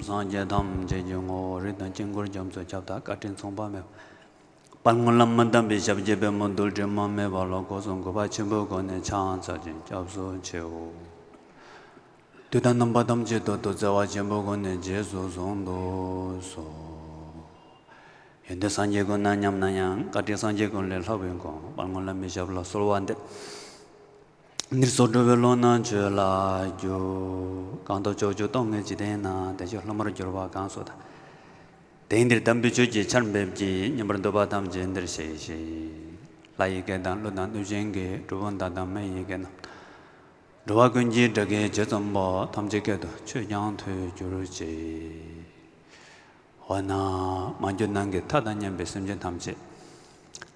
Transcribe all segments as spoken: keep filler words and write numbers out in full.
སངས་རྒྱས་ཐམས་ཅད་ཀྱི་ངོ་བོ་རིགས་དང་དཀྱིལ་འཁོར་རྒྱ་མཚོ་ཁྱབ་བདག་བཀའ་དྲིན་མཚུངས་པ་མེད་པ། དཔལ་མགོན་བླ་མ་དམ་པའི་ཞབས་ཀྱི་པདྨོ་རྡུལ་དྲི་མ་མེད་པ་ལ་སྒོ་གསུམ་གུས་པ་ཆེན་པོའི་སྒོ་ནས་ཕྱག་འཚལ་ཞིང་སྐྱབས་སུ་མཆིའོ། དུས་དང་རྣམ་པ་ཐམས་ཅད་དུ་བརྩེ་བ་ཆེན་པོའི་སྒོ་ནས་རྗེས་སུ་བཟུང་དུ་གསོལ། ཡོན་ཏན་སངས་རྒྱས་ཀུན་ན་མཉམ་ན་ཡང་། བཀའ་དྲིན་སངས་རྒྱས་ཀུན་ལས་ལྷག་པའི་དགོངས། དཔལ་མགོན་བླ་མའི་ཞབས་ལ་གསོལ་བ་འདེབས། ཉེར་ཚོགས་སྒྲུབ་པའི་བློ་སྣ་ཆོས་ལ་རྒྱུག། གང་ཐོབ་ཕྱོགས་བཅུ་སྟོང་གི་འཇིག་རྟེན་ན། བདེ་མཆོག་ལྷ་མོར་གྱུར་པ་གང་སུ་དག། དེང་འདིར་དམ་པའི་ཆོས་ཀྱི་ཆར་འབེབས་ཀྱིས། ཉན་པར་འདོད་པ་ཐམས་ཅད་འདིར་གཤེགས་ཤིག། ལྷ་ཡི་སྐད་དང་ཀླུ་དང་གནོད་སྦྱིན་གྱི། གྲུལ་བུམ་དག་དང་མི་ཡི་སྐད་རྣམས་དང་། འགྲོ་བ་ཀུན་གྱི་སྒྲ་སྐད་ཇི་ཙམ་པ། ཐམས་ཅད་སྐད་དུ་ཆོས་ཀྱང་ཐོས་གྱུར་ཅིག། འོ་ན་མ་གྱུར་ནམ་མཁའི་མཐའ་དང་མཉམ་པའི་སེམས་ཅན་ཐམས་ཅད་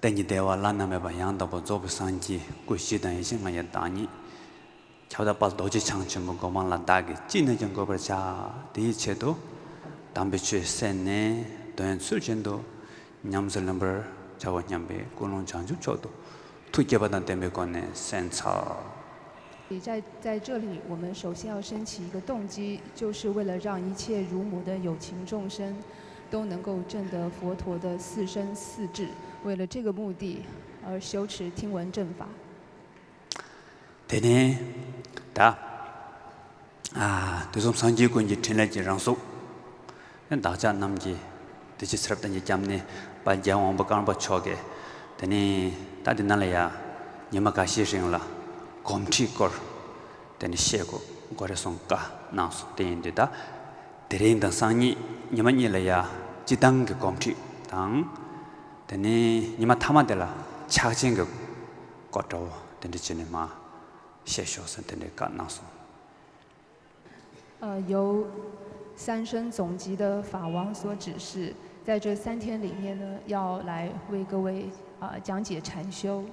གཏན་གྱི་བདེ་བ་བླ་ན་མེད་པ་ཡང་དག་པར་རྫོགས་པའི་སངས་རྒྱས་སྐུ་བཞི་དང་ཡེ་ཤེས་ལྔ་ཡི་བདག་ཉིད་ཁྱབ་བདག་དཔལ་རྡོ་རྗེ་འཆང་ཆེན་པོའི་གོ་འཕང་ལ་བདག་གིས་ཅི་ནས་ཀྱང་འགོད་པར་བྱ། དེའི་ཆེད་དུ་དམ་པའི་ཆོས་གསན་ནས་དོན་ཚུལ་བཞིན་དུ་ཉམས་སུ་ལེན་པར་བྱའོ་སྙམ་པའི་ཀུན་སློང་བྱང་ཆུབ་མཆོག་ཏུ་ཐུགས་བསྐྱེད་པ་དང་ལྡན་པའི་སྒོ་ནས་གསན་འཚལ། 在在这里，我们首先要升起一个动机，就是为了让一切如母的有情众生都能够证得佛陀的四身四智，为了这个目的而修持听闻正法。 དེ་ནས་ད། ཨ། དུས་གསུམ་སངས་རྒྱས་ཀུན་གྱི་ཕྲིན་ལས་ཀྱི་རང་གཟུགས། བདག་ཅག་རྣམས་ཀྱི་དེ་ཕྱི་ཚེ་རབས་དང་གི་སྐྱབས་གནས་དཔལ་རྒྱལ་དབང་པོ་ཀརྨ་པ་མཆོག་གིས། དེ་ནས་ད་འདི་ནང་ལ་ཡ་ཉི་མ་འགའ་ཤས་རིང་ལ་གོམས་འདྲིས་སྐོར་དེ་ནས་བཤད་དགོས་དགོས་རེད་གསུངས་བཀའ་གནང་སོང་། དེ་ཡིན་དུས་ད་དེ་རིང་དང་སང་ཉིན་ཉི་མ་གཉིས་ལ་ཡ་སྤྱི་བཏང་གི་གོམས་འདྲིས་དང་། དེ་ནས་ཉི་མ་མཐའ་མ་དེ་ལ་ཕྱག་ཆེན་གྱི་སྐོར་འདྲ་བོ་དེ་འདྲ་བྱས་ནས་མར་བཤད་ཤོག་ཟེར་དེ་འདྲའི་བཀའ་གནང་སོང་། 呃，由三身总集的法王所指示，在这三天里面呢，要来为各位啊、呃讲解禅修。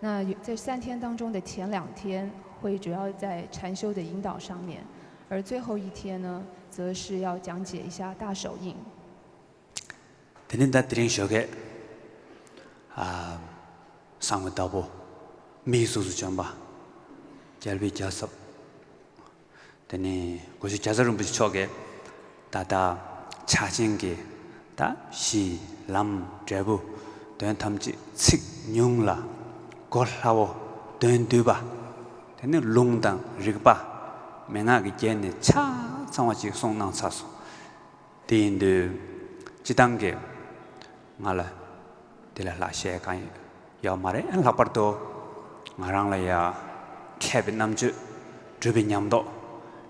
那有这三天当中的前两天会主要在禅修的引导上面，而最后一天呢，则是要讲解一下大手印。 དེ་ནས་ད་དེ་རིང་ཞོགས་ཀས། ཨ། གསང་བའི་བདག་པོ། མི་ཡི་གཟུགས་སུ་བྱོན་པ། རྒྱལ་བའི་རྒྱལ་ཚབ། དེ་ནས་སྒོ་ཤུལ་རྒྱལ་ཚབ་རིན་པོ་ཆེ་མཆོག་གིས། ད་ལྟ་ཕྱག་ཆེན་གྱི་ད་གཞི་ལམ་འབྲས་བུ་དོན་ཐམས་ཅད་ཚིག་ཉུང་ལ་གོ་སླ་བོ་དོན་བསྡུས་པ། དེ་ནས་ལུང་དང་རིགས་པ་མན་ངག་གི་རྒྱན་ནས་ཆ་ཚང་བ་ཅིག་གསུངས་གནང་ཚར་སོང་། དེ་ཡིན་དུས་སྤྱི་བཏང་གི་ང་ལ་དེ་ལས་ལྷག་བཤད་གང་ཡོད་མ་རེད། ལྷག་པར་དུ་ང་རང་ལ་ཡ་མཁས་པའི་རྣམ་དཔྱོད་གྲུབ་པའི་ཉམས་རྟོགས་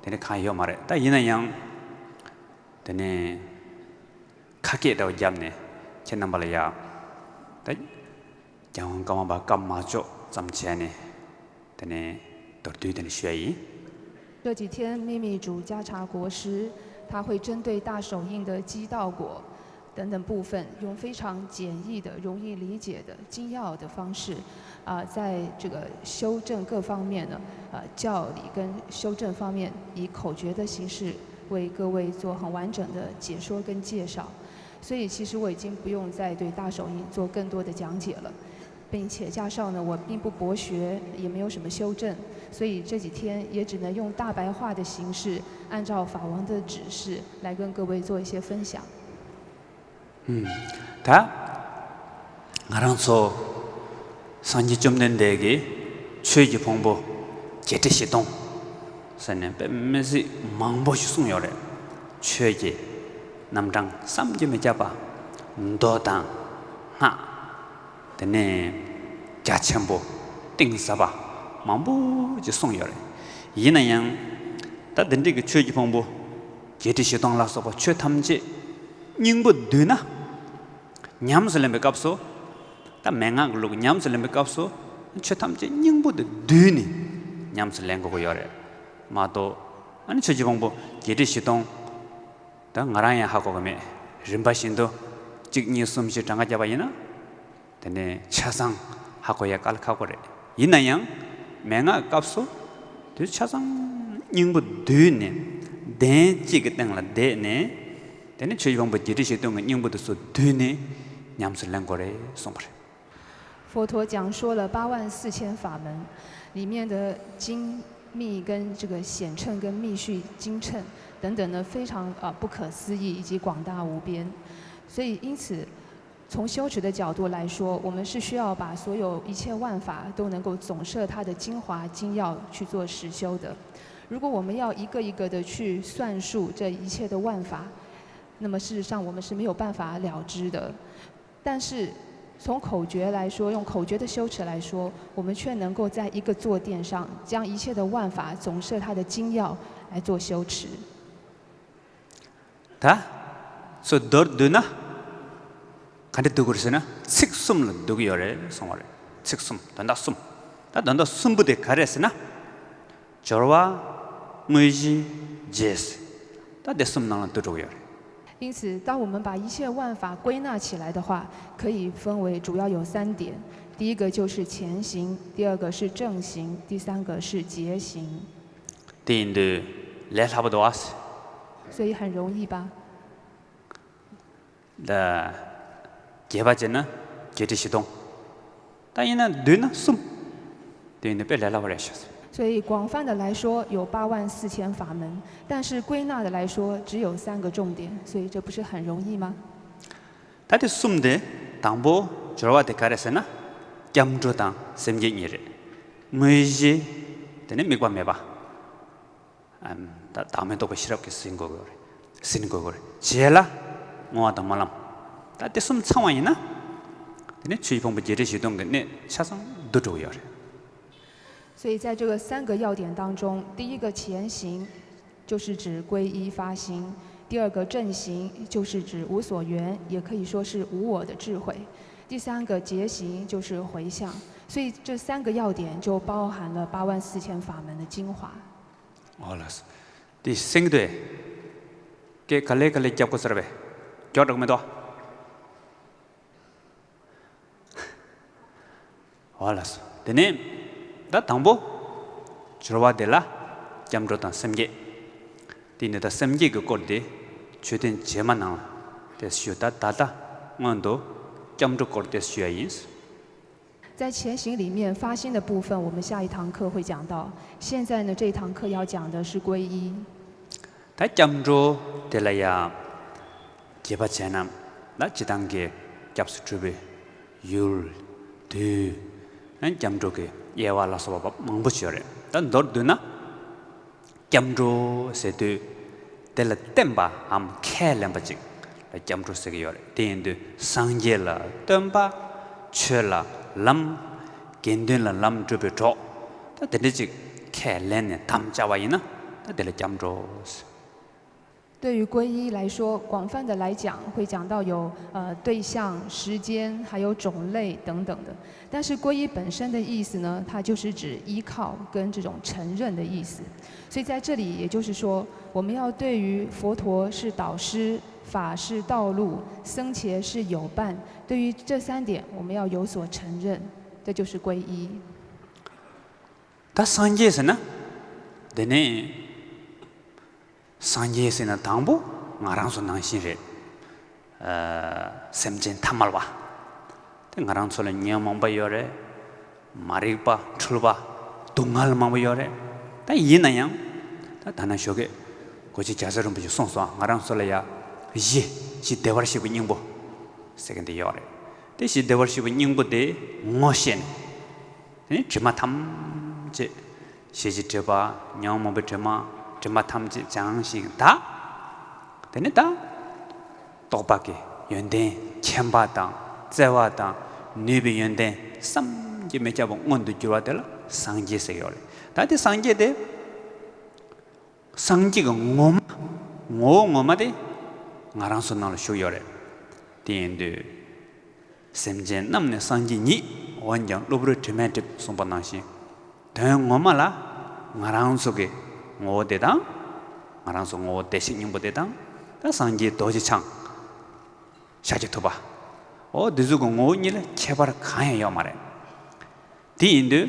དེ་འདྲ་གང་ཡོད་མ་རེད། ད་ཡིན་ན་ཡང་དེ་ནས་ཁ་སྐད་འདྲ་བོ་བརྒྱབ་ནས་ཁྱེད་རྣམ་པ་ལ་ཡ་ད། རྒྱལ་དབང་ཀརྨ་པ་ཀརྨ་མཆོག་ཙམ་བྱས་ནས་དེ་ནས་མདོར་བསྡུས་དེ་ནས་ཞུ་ཡ་ཡིན། 这几天秘密主加察国师，他会针对大手印的基道果等等部分，用非常简易的、容易理解的、精要的方式，啊、在这个修正各方面呢，呃，教理跟修正方面，以口诀的形式为各位做很完整的解说跟介绍。所以其实我已经不用再对大手印做更多的讲解了。 并且加上呢，我并不博学，也没有什么修正，所以这几天也只能用大白话的形式，按照法王的指示来跟各位做一些分享。 ད་ང་རང་ཚོ་སངས་རྒྱས་བཅོམ་ལྡན་འདས་ཀྱིས་ཆོས་ཀྱི་ཕུང་པོ་བརྒྱད་ཁྲི་བཞི་སྟོང་ཟེར་ནས་དཔེ་མི་སྲིད་མང་པོ་ཞིག་གསུངས་ཡོད་རེད། ཆོས་ཀྱི་རྣམ་གྲངས་བསམ་གྱིས་མི་ཁྱབ་པ། མདོ་དང་སྔགས། དེ་ནས་རྒྱ་ཆེན་པོ་གཏིང་ཟབ་པ་མང་པོ་ཅིག་གསུངས་ཡོད་རེད། ཡིན་ན་ཡང་ད་འདི་འདྲའི་གི་ཆོས་ཀྱི་ཕུང་པོ་བརྒྱད་ཁྲི་བཞི་སྟོང་ལ་སོགས་པ་ཆོས་ཐམས་ཅད་སྙིང་པོ་བསྡུས་ན། ཉམས་སུ་ལེན་པའི་སྐབས་སུ་ད་མན་ངག་གི་ལུགས་ཉམས་སུ་ལེན་པའི་སྐབས་སུ་ཆོས་ཐམས་ཅད་སྙིང་པོ་དེ་བསྡུས་ནས་ཉམས་སུ་ལེན་དགོས་ཀྱི་ཡོད་རེད་མ་གཏོགས། ཨ་ནི་ཆོས་ཀྱི་ཕུང་པོ་བརྒྱད་ཁྲི་བཞི་སྟོང་ད་ང་རང་ཡང་ཧ་གོ་གི་མེད། རིམ་པ་བཞིན་དུ་གཅིག་གཉིས་གསུམ་བཞི་གྲངས་ཀ་བརྒྱབ་པ་ཡིན་ན། དེ་ནས་ཆ་ཚང་ཧ་གོ་ཡ་དཀའ་ལས་ཁག་པོ་རེད། ཡིན་ན་ཡང་མན་ངག་སྐབས་སུ་དེ་ཆ་ཚང་སྙིང་པོ་བསྡུས་ནས་གདན་གཅིག་གི་སྟེང་ལ་བསྡད་ནས། དེ་ནས་ཆོས་ཀྱི་ཕུང་པོ་བརྒྱད་ཁྲི་བཞི་སྟོང་གི་སྙིང་པོ་དེ་ཚོ་བསྡུས་ནས་ཉམས་སུ་ལེན་དགོས་རེད་གསུངས་པ་རེད། 佛陀讲说了八万四千法门，里面的经密跟这个显称跟密续经称，等等的非常呃不可思议以及广大无边。所以因此，从修持的角度来说，我们是需要把所有一切万法都能够总摄它的精华精要去做实修的。如果我们要一个一个的去算数这一切的万法，那么事实上我们是没有办法了知的。但是从口诀来说，用口诀的修持来说，我们却能够在一个坐垫上将一切的万法总摄它的精要来做修持。ད་སོ་མདོར་བསྡུས་ན་ག་འདྲ་འདུག་གི་རེད་ཟེར་ན། ཚིག་གསུམ་ལ་འདུག་གི་ཡོད་རེད་གསུང་བ་རེད། ཚིག་གསུམ། དོན་དག་གསུམ། ད་དོན་དག་གསུམ་པོ་དེ་ག་རེད་ཟེར་ན། སྦྱོར་བ། དངོས་གཞི། རྗེས། ད་དེ་གསུམ་ནང་ལ་འདུ་འགྲོ་གི་ཡོད་རེད། 因此，当我们把一切万法归纳起来的话，可以分为主要有三点。第一个就是前行，第二个是正行，第三个是结行。 དེ་ཡིན་དུས་ལས་སླ་པོ་འདུག་ཨ། 所以很容易吧？ ད་རྒྱས་པ་བྱས་ན་བརྒྱད་ཁྲི་བཞི་སྟོང་། ད་ཡིན་ན་བསྡུས་ན་གསུམ། དེ་ཡིན་དུས་དཔེ་ལས་སླ་པོ་རེད་ཤག 所以广泛的来说有八万四千法门，但是归纳的来说只有三个重点，所以这不是很容易吗？ ད་དེ་གསུམ་དེ། དང་པོ་སྦྱོར་བ་དེ་ག་རེ་ཟེར་ན། སྐྱབས་འགྲོ་དང་སེམས་བསྐྱེད་གཉིས་རེད། དངོས་གཞི། དེ་ནི་དམིགས་པ་མེད་པ། ཨམ། ད་བདག་མེད་རྟོགས་པའི་ཤེས་རབ་ཀྱིས་ཟིན་དགོས་ཀྱི་རེད། ཟིན་དགོས་ཀྱི་རེད། རྗེས་ལ་བསྔོ་བ་དང་སྨོན་ལམ། ད་དེ་གསུམ་ཚང་བ་ཡིན་ན། དེ་ནི་ཆོས་ཀྱི་ཕུང་པོ་བརྒྱད་ཁྲི་བཞི་སྟོང་གི་གནད་ཆ་ཚང་བསྡུ་འགྲོ་གི་ཡོད་རེད། 所以在这个三个要点当中，第一个前行，就是指皈依发心；第二个正行，就是指无所缘，也可以说是无我的智慧；第三个结行，就是回向。所以这三个要点就包含了八万四千法门的精华。 ཨོ་ལགས་སོ། དེ་སེང་དུས། ཀེ་ག་ལེ་ག་ལེ་རྒྱབ་དགོས་ཟེར་བས། མགྱོགས་དྲགས་མི་འདུག་ཨོ་ལགས་སོ། དེ་ནས་ད་དང་པོ་སྦྱོར་བ་དེ་ལ་སྐྱབས་འགྲོ་དང་སེམས་བསྐྱེད། དེ་ནས་ད་སེམས་བསྐྱེད་ཀྱི་སྐོར་དེ་མཆོད་རྟེན་རྗེས་མ་ནང་ལ་དེ་ཞུ། ད་ད་ལྟ་སྔོན་དུ་སྐྱབས་འགྲོ་སྐོར་དེ་ཞུ་ཡ་ཡིན། 在前行里面发心的部分，我们下一堂课会讲到。现在呢，这一堂课要讲的是皈依。 ད་སྐྱབས་འགྲོ་དེ་ལ་ཡང་རྒྱས་པ་བྱས་ན། ད་སྤྱིར་བཏང་གི་སྐྱབས་སུ་གྲུབ་པའི་ཡུལ། དུས། སྐྱབས་འགྲོ་གི་དབྱེ་བ་ལ་སོགས་པ་མང་པོ་ཞིག་ཡོད་རེད། ད་མདོར་བསྡུས་ན། སྐྱབས་འགྲོ་ཟེར་དུས་དེ་ལ་བརྟེན་པའམ་ཁས་ལེན་པ་ཅིག་ལ་སྐྱབས་འགྲོ་ཟེར་གྱི་ཡོད་རེད། དེ་ཡིན་དུས་སངས་རྒྱས་ལ་བརྟེན་པ། ཆོས་ལ་ལམ། དགེ་འདུན་ལ་ལམ་སྒྲུབ་པའི་གྲོགས། ད་དེ་འདྲ་ཅིག་ཁས་ལེན་ནས་དམ་བཅའ་བ་ཡིན་ན། ད་དེ་ལ་སྐྱབས་འགྲོ་ཟེར། 对于皈依来说，广泛的来讲，会讲到有呃对象、时间，还有种类等等的。但是皈依本身的意思呢，它就是指依靠跟这种承认的意思。所以在这里，也就是说，我们要对于佛陀是导师、法是道路、僧伽是友伴，对于这三点，我们要有所承认，这就是皈依。 ད་སངས་རྒྱས་ཟེར་ན། དེ་ནི། སངས་རྒྱས་ཟེར་ན་དང་པོ་ང་རང་ཚོ་ནང་བཞིན་རེད། ཨ། སེམས་ཅན་ཐ་མལ་པ། དེ་ང་རང་ཚོ་ལ་ཉོན་མོངས་པ་ཡོད་རེད། མ་རིག་པ། འཁྲུལ་པ། སྡུག་བསྔལ་མང་པོ་ཡོད་རེད། ད་ཡིན་ན་ཡང་། ད་ད་ན་ཞོགས་ཀས་གོ་ཆེན་རྒྱལ་ཚབ་རིན་པོ་ཆེས་གསུངས་སོང་། ང་རང་ཚོ་ལ་ཡ་གཞི། གཞི་བདེ་བར་གཤེགས་པའི་སྙིང་པོ་ཟེར་མཁན་དེ་ཡོད་རེད། དེ་གཞི་བདེ་བར་གཤེགས་པའི་སྙིང་པོ་དེ་ངོ་ཤེས་ནས། དེ་ནས་དྲི་མ་ཐམས་ཅད། ཞེ་སྡང་དྲི་མ། ཉོན་མོངས་པའི་དྲི་མ། དྲི་མ་ཐམས་ཅད་སྦྱངས་ཤིང་དག་དེ་ནས་ད་རྟོགས་པ་གི་ཡོན་ཏན་མཁྱེན་པ་དང་བརྩེ་བ་དང་ནུས་པའི་ཡོན་ཏན་བསམ་གྱིས་མི་ཁྱབ་པ་མངོན་དུ་གྱུར་པ་དེ་ལ་སངས་རྒྱས་ཟེར་གྱི་ཡོད་རེད། ད་དེ་སངས་རྒྱས་དེ། སངས་རྒྱས་ཀྱི་ངོ་མ། ངོ་བོ་ངོ་མ་དེ་ང་རང་ཚོ་ནང་ལ་བཞུགས་ཡོད་རེད། དེ་ཡིན་དུས། སེམས་ཅན་རྣམས་ནི་སངས་རྒྱས་ཉིད། འོན་ཀྱང་གློ་བུར་དྲི་མས་བསྒྲིབས། གསུངས་པ་ནང་བཞིན། དོན་ངོ་མ་ལ་ང་རང་ཚོ་གི་ངོ་བོ་དེ་དང་། ང་རང་ཚོ་ངོ་བོ་བདེ་གཤེགས་སྙིང་པོ་དེ་དང་། ད་སངས་རྒྱས་རྡོ་རྗེ་འཆང་། ཤཱཀྱ་ཐུབ་པ། འོ་འདི་ཚོ་གི་ངོ་བོ་གཉིས་ལ་ཁྱད་པར་གང་ཡང་ཡོད་མ་རེད། དེ་ཡིན་དུས།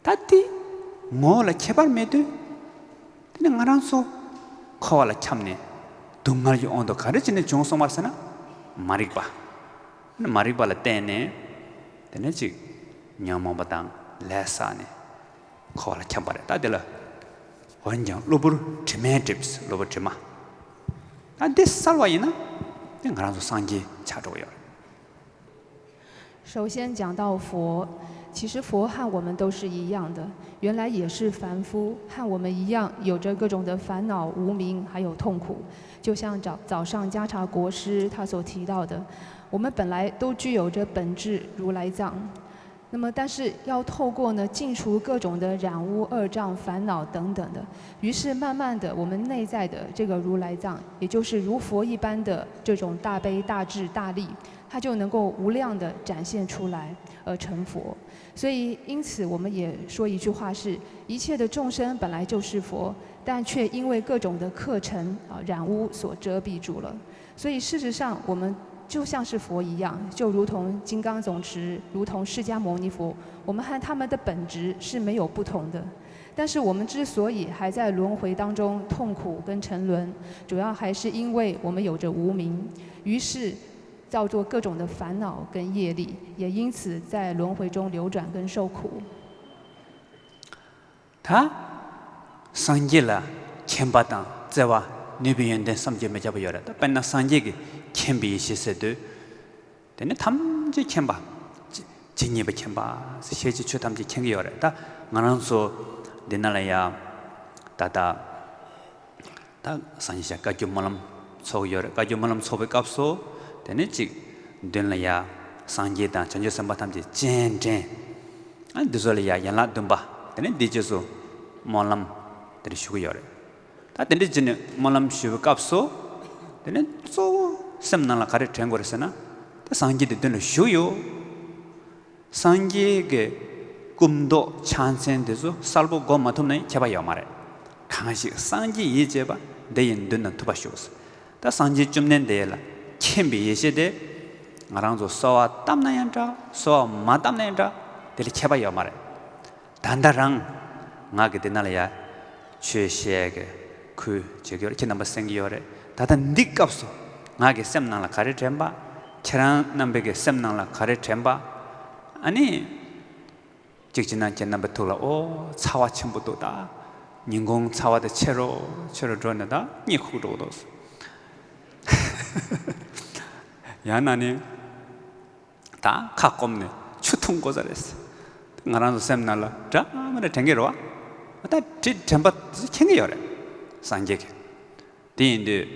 ད་དེ་ངོ་བོ་ལ་ཁྱད་པར་མེད་དུས། དེ་ནི་ང་རང་ཚོ་འཁོར་བ་ལ་འཁྱམས་ནས་སྡུག་བསྔལ་གྱི་དབང་དུ་ག་རེ་བྱས་ནས་བྱུང་སོང་བ་ཟེར་ན། མ་རིག་པ། མ་རིག་པ་ལ་བརྟེན་ནས་དེ་ནས་ཅིག་ཉོན་མོངས་པ་དང་ལས་བསགས་ནས་འཁོར་བ་ལ་འཁྱམས་པ་རེད། ད་དེ་ལ་ འོན་ཀྱང་གློ་བུར་དྲི་མས་བསྒྲིབས། གློ་བུར་དྲི་མ། ད་འདི་བསལ་བ་ཡིན་ན་དེ་ང་རང་ཚོ་སངས་རྒྱས་ཆགས་འགྲོ་གི་ཡོད་རེད། 首先讲到佛，其实佛和我们都是一样的，原来也是凡夫，和我们一样有着各种的烦恼、无明，还有痛苦。就像早早上迦茶国师他所提到的，我们本来都具有着本质如来藏，那么但是要透过呢尽除各种的染污、二障、烦恼等等的，于是慢慢的我们内在的这个如来藏，也就是如佛一般的这种大悲、大智、大力，它就能够无量的展现出来，而成佛。所以因此我们也说一句话是：一切的众生本来就是佛，但却因为各种的客尘啊染污所遮蔽住了。所以事实上，我们就像是佛一样，就如同金刚总持，如同释迦牟尼佛，我们和他们的本质是没有不同的。但是我们之所以还在轮回当中痛苦跟沉沦，主要还是因为我们有着无明，于是造作各种的烦恼跟业力，也因此在轮回中流转跟受苦。 ད་སངས་རྒྱས་ལ་མཁྱེན་པ་དང་བརྩེ་བ་ནུས་པའི་ཡོན་ཏན་བསམ་གྱིས་མི་ཁྱབ་པ་ཡོད་རེད། ད་དཔེར་ན་སངས་རྒྱས་ཀྱི་མཁྱེན་པའི་ཡེ་ཤེས་ཟེར་དུས། དེ་ནི་ཐམས་ཅད་མཁྱེན་པ། ཇི་ཇི་སྙེད་པ་མཁྱེན་པ། ཤེས་བྱའི་ཆོས་ཐམས་ཅད་མཁྱེན་གྱི་ཡོད་རེད། ད་ང་རང་ཚོ་འདི་ན་ལ་ཡ་ད་ལྟ། ད་སངས་རྒྱས་ཤ་བཀའ་བརྒྱུད་སྨོན་ལམ་ཚོགས་ཡོད་རེད། བཀའ་བརྒྱུད་སྨོན་ལམ་ཚོགས་པའི་སྐབས་སུ། དེ་ནས་ཅིག་མདུན་ལ་ཡ་སངས་རྒྱས་དང་བྱང་ཆུབ་སེམས་དཔའ་ཐམས་ཅད་སྤྱན་འདྲེན། ཨ་འདི་ཚོ་ལ་ཡ་ཡན་ལག་བདུན་པ། དེ་ནས་འདིའི་རྗེས་སུ་སྨོན་ལམ་དེ་འདྲ་ཞུ་གི་ཡོད་རེད། ད་དེ་འདྲ་བྱས་ནས་སྨོན་ལམ་ཞུ་བའི་སྐབས་སུ། དེ་ནས་གཙོ་བོ་སེམས་ནང་ལ་ག་རེ་དྲན་དགོས་རེད་ཟེར་ན། ད་སངས་རྒྱས་དེ་མདུན་ལ་བཞུགས་ཡོད། སངས་རྒྱས་ཀྱི་སྐུ་མདོག་ཕྱག་མཚན་དེ་ཚོ་གསལ་པོ་གོ་མ་ཐུབ་ན་ཡང་ཁྱད་པར་ཡོད་མ་རེད། གང་ཞིག་སངས་རྒྱས་ཡིད་བྱེད་པ། འདི་ཡི་མདུན་ན་ཐུབ་པ་ཞུགས། ད་སངས་རྒྱས་བཅོམ་ལྡན་འདས་ལ་མཁྱེན་པའི་ཡེ་ཤེས་དེ། ང་རང་ཚོ་གསོལ་བ་བཏབ་ན་ཡང་འདྲ། གསོལ་བ་མ་བཏབ་ན་ཡང་འདྲ། དེ་ལ་ཁྱད་པར་ཡོད་མ་རེད། ད་ལྟ་རང་ང་གི་འདི་ན་ལ་ཡ་ཆོས་བཤད་ཀྱི་ཁུལ་བྱེད་ཀྱི་ཡོད་རེད། ཁྱེད་རྣམ་པ་གསན་གྱི་ཡོད་རེད། ད་ལྟ་འདི་སྐབས་སུ་ང་གི་སེམས་ནང་ལ་ག་རེ་དྲན་པ། ཁྱེད་རང་རྣམ་པའི་གི་སེམས་ནང་ལ་ག་རེ་དྲན་པ། ཨ་ནི། གཅིག་བྱས་ན་ཁྱེད་རྣམ་པའི་ཐུགས་ལ་ཨོ་ཚ་བ་ཆེན་པོ་འདུག་ད་ཉིན་གུང་ཚ་བ་དེ་ཆེ་རུ་ཆེ་རུ་འགྲོ་ནས་ད་གཉིད་ཁུག་འགྲོ་གི་འདུག་ཡང་ན་ནི། ད་ཁ་སྐོམ་ནས་ཆུ་འཐུང་དགོས་ས་རེད། ང་རང་ཚོ་སེམས་ནང་ལ་འདྲ་མི་འདྲ་དྲན་གྱི་རེད་བ། ད་དྲི་དྲན་པ་མཁྱེན་གྱི་ཡོད་རེད། སངས་རྒྱས་ཀྱིས། དེ་ཡིན་དུས།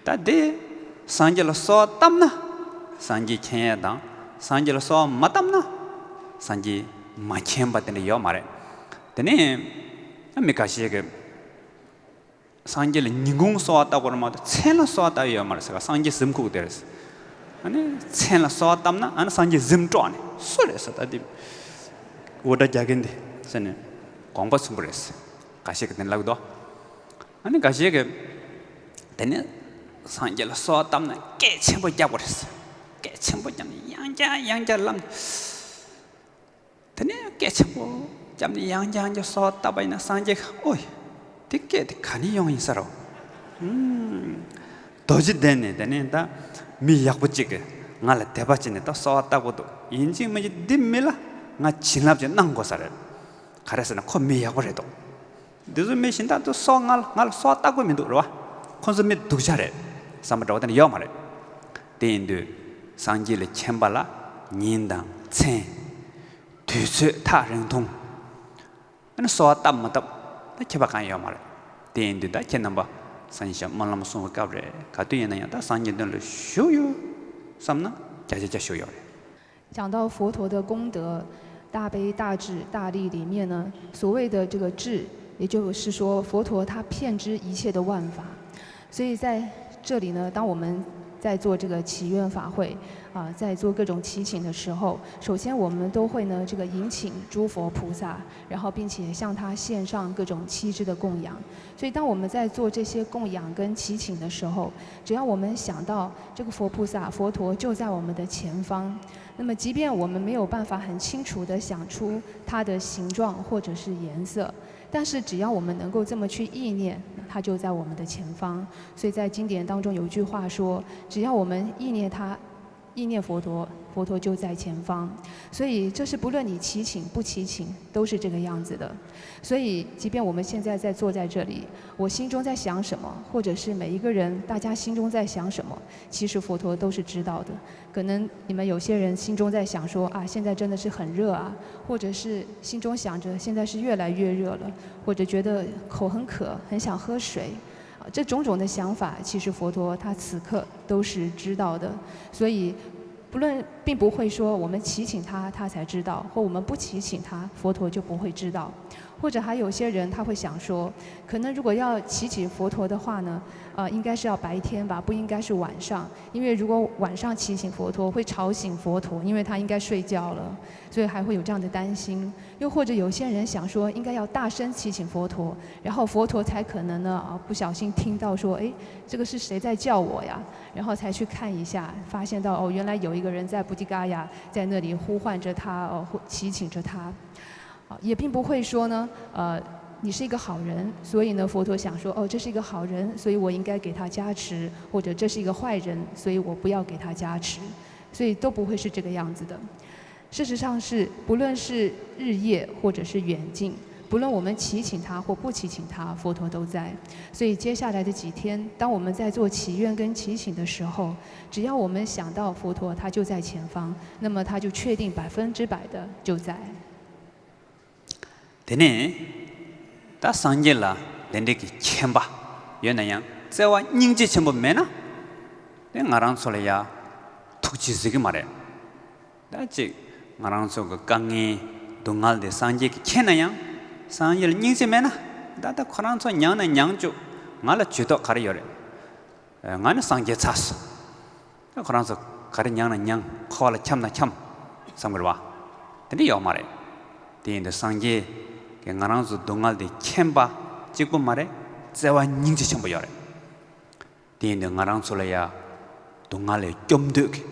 ད་དེ་སངས་རྒྱས་ལ་གསོལ་བ་བཏབ་ན་སངས་རྒྱས་མཁྱེན་ཡ་དང་། སངས་རྒྱས་ལ་གསོལ་བ་མ་བཏབ་ན་སངས་རྒྱས་མ་མཁྱེན་པ་དེ་འདྲ་ཡོད་མ་རེད། དེ་ནས་མི་འགའ་ཤས་ཀྱིས། སངས་རྒྱས་ལ་ཉིན་གུང་གསོལ་བ་བཏབ་དགོས་རེད་མ་གཏོགས་མཚན་ལ་གསོལ་བ་བཏབ་ཡོད་མ་རེད་ཟེར་ག་སངས་རྒྱས་གཟིམ་ཁུག་དེ་རེད། ཨ་ནི་མཚན་ལ་གསོལ་བ་བཏབ་ན་ཨ་ནི་སངས་རྒྱས་གཟིམ་དཀྲོག་ནས་སུ་རེད་ཟེར་ད་དེ། འུར་སྒྲ་རྒྱག་མཁན་དེ་ཟེར་ནས་དགོངས་པ་མཚུངས་པ་རེད། འགའ་ཤས་ཀྱིས་དེ་ལབ་འདུག་ཨ་ནི་འགའ་ཤས་ཀྱིས་དེ་ནས་སངས་རྒྱས་ལ་གསོལ་བ་བཏབ་ན་སྐད་ཆེན་པོ་རྒྱག་དགོས་རེད། སྐད་ཆེན་པོ་རྒྱབ་ནས་ཡང་བསྐྱར་ཡང་བསྐྱར་ལབ་ནས། དེ་ནས་སྐད་ཆེན་པོ་བརྒྱབ་ནས་ཡང་བསྐྱར་ཡང་བསྐྱར་གསོལ་བ་བཏབ་པ་ཡིན་ན་སངས་རྒྱས་ཀྱིས་ཨོ་ཡ། དེ་སྐད་དེ་ག་ནས་ཡོང་ཡིན་ས་རོ། ཨུམ། རྡོ་རྗེ་གདན་ནས་དེ་ནས་ད་མི་ཡག་པོ་གཅིག་གིས་ང་ལ་དད་པ་བྱས་ནས་ད་གསོལ་བ་བཏབ་དགོས་འདུག་ཡིན་གཅིག་མིན་གཅིག་འདི་མི་ལ་ང་བྱིན་རླབས་ཅིག་གནང་དགོས་ས་རེད། ག་རེ་ཟེར་ན་ཁོ་མི་ཡག་པོ་རེད་འདུག་འདི་ཚོ་མི་གཞན་དག་ཚོ་གསོལ་ང་ལ་ང་ལ་གསོལ་བ་བཏབ་དགོས་མི་འདུག་རེད་བ། ཁོ་ཚོ་མི་སྡུག་ཅག་རེད་བསམ་པ་འདྲ་བོ་དེ་འདྲ་ཡོད་མ་རེད། དེ་ཡིན་དུས་སངས་རྒྱས་ལ་མཁྱེན་པ་ལ་ཉིན་དང་མཚན། དུས་ཚོད་ཐག་རིང་ཐུང་། ཨ་ནི་གསོལ་བ་བཏབ་མ་བཏབ་ད་ཁྱད་པར་གང་ཡོད་མ་རེད། དེ་ཡིན་དུས་ད་ཁྱེད་རྣམ་པ་སངས་རྒྱས་ཤ་སྨོན་ལམ་གསུང་བའི་སྐབས་རེད། ག་དུས་ཡིན་ན་ཡང་ད་སངས་རྒྱས་མདུན་ལ་བཞུགས་ཡོད་བསམ་ན་བརྒྱ་ཆ་བརྒྱ་བཞུགས་ཡོད་རེད། 讲到佛陀的功德，大悲、大智、大力里面呢，所谓的这个智，也就是说佛陀他遍知一切的万法，所以在这里呢，当我们在做这个祈愿法会啊，在做各种祈请的时候，首先我们都会呢这个迎请诸佛菩萨，然后并且向他献上各种七支的供养。所以当我们在做这些供养跟祈请的时候，只要我们想到这个佛菩萨、佛陀就在我们的前方，那么即便我们没有办法很清楚地想出它的形状或者是颜色，但是只要我们能够这么去意念，它就在我们的前方。所以在经典当中有句话说，只要我们意念它，意念佛陀，佛陀就在前方。所以这是不论你祈请不祈请，都是这个样子的。所以，即便我们现在在坐在这里，我心中在想什么，或者是每一个人大家心中在想什么，其实佛陀都是知道的。可能你们有些人心中在想说啊，现在真的是很热啊，或者是心中想着现在是越来越热了，或者觉得口很渴，很想喝水。啊，这种种的想法，其实佛陀他此刻都是知道的。所以，不论并不会说我们祈请他，他才知道，或我们不祈请他，佛陀就不会知道。或者还有些人他会想说，可能如果要祈请佛陀的话呢，呃，应该是要白天吧，不应该是晚上，因为如果晚上祈请佛陀会吵醒佛陀，因为他应该睡觉了，所以还会有这样的担心。又或者有些人想说，应该要大声祈请佛陀，然后佛陀才可能呢啊不小心听到说，哎，这个是谁在叫我呀？然后才去看一下，发现到哦，原来有一个人在布迪嘎亚，在那里呼唤着他，哦，呼祈请着他。啊，也并不会说呢，呃，你是一个好人，所以呢，佛陀想说，哦，这是一个好人，所以我应该给他加持，或者这是一个坏人，所以我不要给他加持，所以都不会是这个样子的。事实上是，不论是日夜或者是远近，不论我们祈请他或不祈请他，佛陀都在。所以接下来的几天，当我们在做祈愿跟祈请的时候，只要我们想到佛陀，他就在前方，那么他就确定百分之百的就在。 དེ་ནས་ད་སངས་རྒྱས་ལ་དེ་འདྲའི་གི་མཁྱེན་པ་ཡོད་ན་ཡང་བརྩེ་བ་སྙིང་རྗེ་ཆེན་པོ་མེད་ན་དེ་ང་རང་ཚོ་ལ་ཡ་ཐུགས་རྗེ་གཟིགས་ཀྱི་མ་རེད། ད་ཅིག་ང་རང་ཚོ་གི་དཀའ་ངལ་སྡུག་བསྔལ་དེ་སངས་རྒྱས་ཀྱིས་མཁྱེན་ན་ཡང་སངས་རྒྱས་ལ་སྙིང་རྗེ་མེད་ན་ད་ལྟ་ཁོ་རང་ཚོ་མྱངས་ན་མྱངས་བཅུག་ང་ལ་ཇུས་གཏོགས་ག་རེ་ཡོད་རེད། ང་ནི་སངས་རྒྱས་ཚར་སོང་། ད་ཁོ་རང་ཚོ་ག་རེ་མྱངས་ན་མྱངས། འཁོར་བ་ལ་འཁྱམས་ན་འཁྱམས་བསམ་གི་རེད་བ། དེ་འདྲ་ཡོད་མ་རེད། དེ་ཡིན་དུས་སངས་རྒྱས་ཀྱིས་ང་རང་ཚོའི་སྡུག་བསྔལ་དེ་མཁྱེན་པ་གཅིག་པུ་མ་རེད། བརྩེ་བ་སྙིང་རྗེ་ཆེན་པོ་ཡོད་རེད། དེ་ཡིན་དུས་ང་རང་ཚོ་ལ་ཡ་སྡུག་བསྔལ་ལས་སྐྱོབ་འདོད་ཀྱི་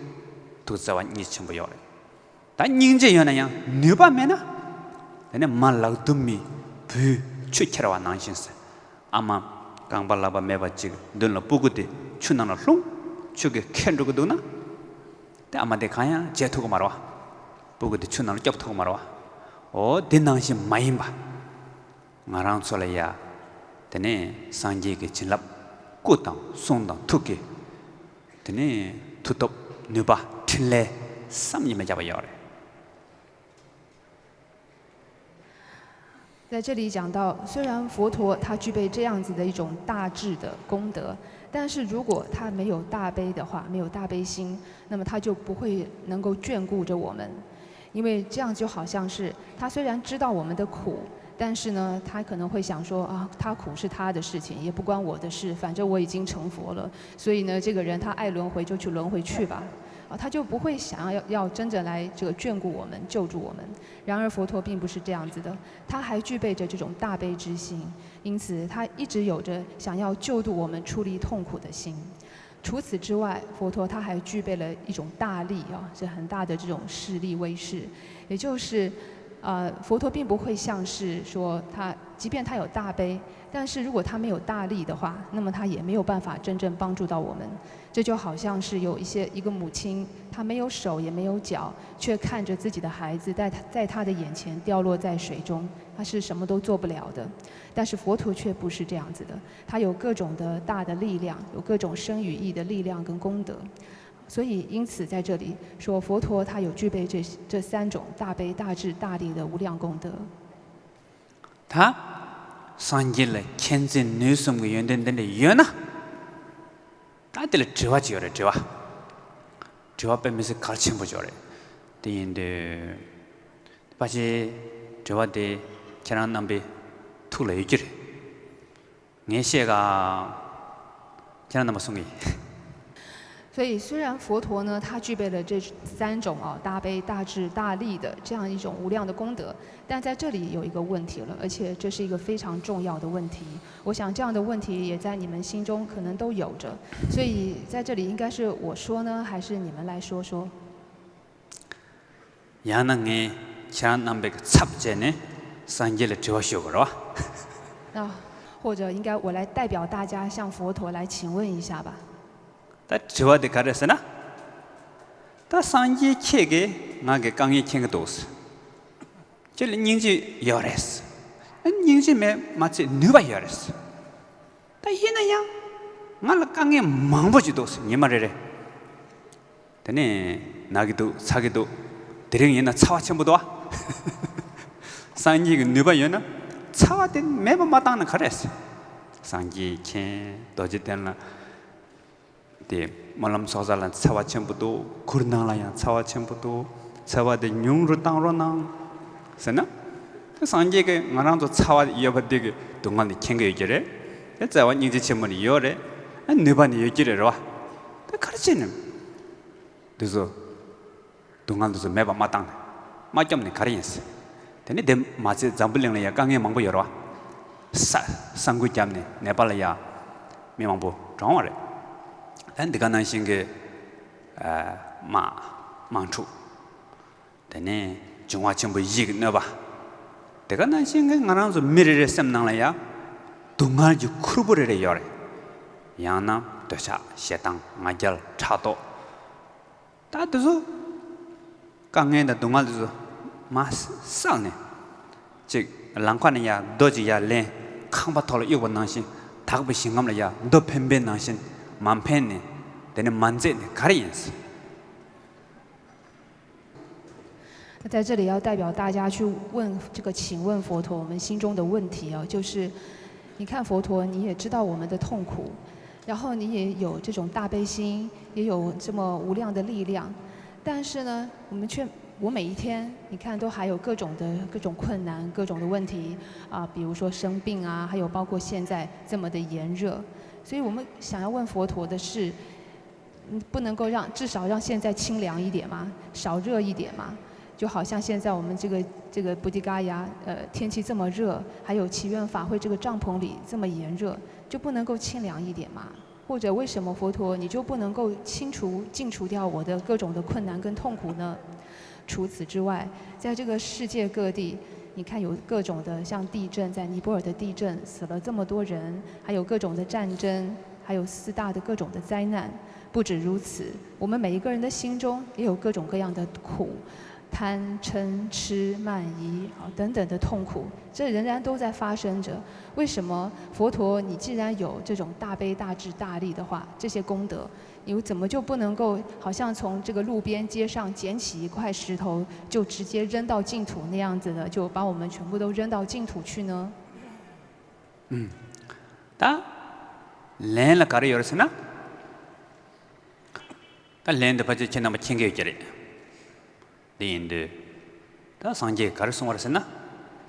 ཐུགས་བརྩེ་བ་སྙིང་རྗེ་ཆེན་པོ་ཡོད་རེད། ད་སྙིང་རྗེ་ཡོད་ན་ཡང་ནུས་པ་མེད་ན། དེ་ནས་མ་ལག་རྡུམ་མི་བུས་ཆུ་ཁྱེར་བ་ནང་བཞིན་ཟེར། ཨ་མ་རྐང་པ་ལག་པ་མེད་པ་ཅིག་མདུན་ལ་སྤུ་གུ་དེ་ཆུ་ནང་ལ་ལྷུང་། ཆུ་གིས་ཁྱེར་འགྲོ་གི་འདུག་ན། དེ་ཨ་མ་དེ་གང་ཡང་བྱེད་ཐུབ་ཀྱི་མ་རེད་བ། སྤུ་གུ་དེ་ཆུ་ནང་ལ་སྐྱོབ་ཐུབ་ཀྱི་མ་རེད་བ། འོ་དེ་ནང་བཞིན་མ་ཡིན་པ། ང་རང་ཚོ་ལ་ཡ། དེ་ནས་སངས་རྒྱས་ཀྱི་བྱིན་རླབས་སྐུ་དང་གསུང་དང་ཐུགས་ཀྱི། དེ་ནས་མཐུ་སྟོབས་ནུས་པ་འཕྲིན་ལས་བསམ་གྱིས་མི་ཁྱབ་པ་ཡོད་རེད། 在这里讲到，虽然佛陀他具备这样子的一种大智的功德，但是如果他没有大悲的话，没有大悲心，那么他就不会能够眷顾着我们。因为这样就好像是他虽然知道我们的苦，但是呢，他可能会想说啊，他苦是他的事情，也不关我的事，反正我已经成佛了，所以呢，这个人他爱轮回就去轮回去吧。啊，他就不会想要要真正来这个眷顾我们、救助我们。然而佛陀并不是这样子的，他还具备着这种大悲之心，因此他一直有着想要救度我们出离痛苦的心。除此之外，佛陀他还具备了一种大力啊，是很大的这种势力威势，也就是，呃，佛陀并不会像是说他，即便他有大悲，但是如果他没有大力的话，那么他也没有办法真正帮助到我们。这就好像是有一些一个母亲，她没有手也没有脚，却看着自己的孩子在她在她的眼前掉落在水中，她是什么都做不了的。但是佛陀却不是这样子的，他有各种的大的力量，有各种身语意的力量跟功德。所以，因此在这里说，佛陀他有具备这这三种大悲、大智、大力的无量功德。 ད་སངས་རྒྱས་ལ་མཁྱེན་བརྩེ་ནུས་གསུམ་གྱི་ཡོན་ཏན་འདི་འདྲ་ཡོད་ན། ད་དེ་ལ་དྲི་བ་ཅིག་ཡོད་རེད། དྲི་བ། དྲི་བ་དཔེ་མི་སྲིད་གལ་ཆེན་པོ་ཅིག་ཡོད་རེད། དེ་ཡིན་དུས། ཕལ་ཆེར་དྲི་བ་དེ་ཁྱེད་རང་རྣམ་པའི་ཐུགས་ལ་ཡོད་ཀྱི་རེད། ངས་བཤད་ག་ཁྱེད་རང་རྣམ་པ་གསུང་གི། 所以，虽然佛陀呢，他具备了这三种啊大悲、大智、大力的这样一种无量的功德，但在这里有一个问题了，而且这是一个非常重要的问题。我想这样的问题也在你们心中可能都有着，所以在这里应该是我说呢，还是你们来说说？ ཡང་ན་ངས་ཁྱེད་རང་རྣམ་པའི་ཚབ་བྱས་ནས་སངས་རྒྱས་ལ་དྲི་བ་ཞུ་དགོས་རེད་བ། 啊，或者应该我来代表大家向佛陀来请问一下吧。 ད་དྲི་བ་དེ་ག་རེ་ཟེར་ན། ད་སངས་རྒྱས་ཁྱེད་ཀྱིས་ང་གི་དཀའ་ངལ་མཁྱེན་གྱི་འདུག། ཁྱེད་ལ་སྙིང་རྗེ་ཡོད་རེད། སྙིང་རྗེ་མེད་མ་ཚད་ནུས་པ་ཡོད་རེད། ད་ཡིན་ན་ཡང་ང་ལ་དཀའ་ངལ་མང་པོ་ཞིག་འདུག། ཉི་མ་རེ་རེ། དེ་ནས་ན་གི་འདུག། ཚ་གི་འདུག། དེ་རིང་ཡིན་ན་ཚ་བ་ཆེན་པོ་འདུག་ཨ། སངས་རྒྱས་ཀྱི་ནུས་པ་ཡོད་ན་ཚ་བ་དེ་མེད་པ་མ་བཏང་ན་ག་རེ་རེད། སངས་རྒྱས་མཁྱེན། རྡོ་རྗེ་གདན་ལ། དེ་སྨོན་ལམ་ཚོགས་བསགས་ལ་ཚ་བ་ཆེན་པོ་འདུག། གུར་ནང་ལ་ཡང་ཚ་བ་ཆེན་པོ་འདུག། ཚ་བ་དེ་ཉུང་རུ་བཏང་རོགས་གནང་། ཟེར་ན། དེ་སངས་རྒྱས་ཀྱིས་ང་རང་ཚོ་ཚ་བ་ཡོད་པ་འདི་གི་སྡུག་བསྔལ་དེ་མཁྱེན་གྱི་ཡོད་ཀྱི་རེད། དེ་བྱ་བ་སྙིང་རྗེ་ཆེན་པོ་ནི་ཡོད་རེད། ཨ་ནུས་པ་ནི་ཡོད་ཀྱི་རེད། རེད་བ། དེ་ག་རེ་བྱས་ནས། འདི་ཚོ། སྡུག་བསྔལ་འདི་ཚོ་མེད་པ་མ་བཏང་ནས། མ་སྐྱོབ་ནས་ག་རེ་ཡིན་ཟེར། དེ་ནི་དེ་མ་ཚད་འཛམ་བུ་གླིང་ལ་ཡང་དཀའ་ངལ་མང་པོ་ཡོད་རེད་བ། ས་ས་འགུལ་བརྒྱབ་ནས་ནེ་པཱལ་ལ་ཡང་མི་མང་པོ་གྲོངས་པ་རེད། ད་འདི་ག་ནང་བཞིན་གྱི་ཨ་དམག་དམག་འཁྲུག། དེ་ནས་འབྱུང་བ་ཆེན་པོ་བཞི་གི་གནོད་པ། དེ་ག་ནང་བཞིན་གྱི་ང་རང་ཚོ་མི་རེ་རེའི་སེམས་ནང་ལ་ཡང་སྡུག་བསྔལ་གྱི་ཁུར་པོ་རེ་རེ་ཡོད་རེད། ཡང་ན་འདོད་ཆགས་ཞེ་སྡང་ང་རྒྱལ་ཕྲག་དོག། ད་དེ་ཚོ་དཀའ་ངལ་དང་སྡུག་བསྔལ་དེ་ཚོ་མར་བསལ་ནས། ཅིག་ལམ་ཁ་ནས་ཡར་རྡོ་ཅིག་ཡར་ལེན། ཁང་པ་ཐོག་ལ་གཡུགས་པ་ནང་བཞིན། དག་པའི་ཞིང་ཁམས་ལ་ཡར་རྡོ་འཕེན་པའི་ནང་བཞིན་མ་འཕེན་ནས། དེ་ནས་མ་འཛེགས་ནས་ག་རེ་ཡིན་ཟེར། 那在这里要代表大家去问这个，请问佛陀，我们心中的问题啊，就是，你看佛陀，你也知道我们的痛苦，然后你也有这种大悲心，也有这么无量的力量，但是呢，我们却，我每一天，你看都还有各种的各种困难，各种的问题啊，比如说生病啊，还有包括现在这么的炎热，所以我们想要问佛陀的是，嗯，不能够让，至少让现在清凉一点吗？少热一点吗？就好像现在我们这个这个布迪嘎亚，呃，天气这么热，还有祈愿法会这个帐篷里这么炎热，就不能够清凉一点吗？或者为什么佛陀你就不能够清除、净除掉我的各种的困难跟痛苦呢？除此之外，在这个世界各地，你看有各种的像地震，在尼泊尔的地震死了这么多人，还有各种的战争，还有四大的各种的灾难。不止如此，我们每一个人的心中也有各种各样的苦，贪嗔痴慢疑啊等等的痛苦，这仍然都在发生着。为什么佛陀你既然有这种大悲大智大力的话，这些功德，你怎么就不能够好像从这个路边街上捡起一块石头，就直接扔到净土那样子的，就把我们全部都扔到净土去呢？ ད་ལན་ལ་ག་རེ་ཡོད་རེད་ཟེར་ན། ད་ལན་འདི་ཕལ་ཆེར་ཁྱེད་རྣམ་པ་མཁྱེན་གྱི་ཡོད་ཀྱི་རེད། འདི་ཡིན་དུས། ད་སངས་རྒྱས་ག་རེ་གསུངས་པ་རེད་ཟེར་ན།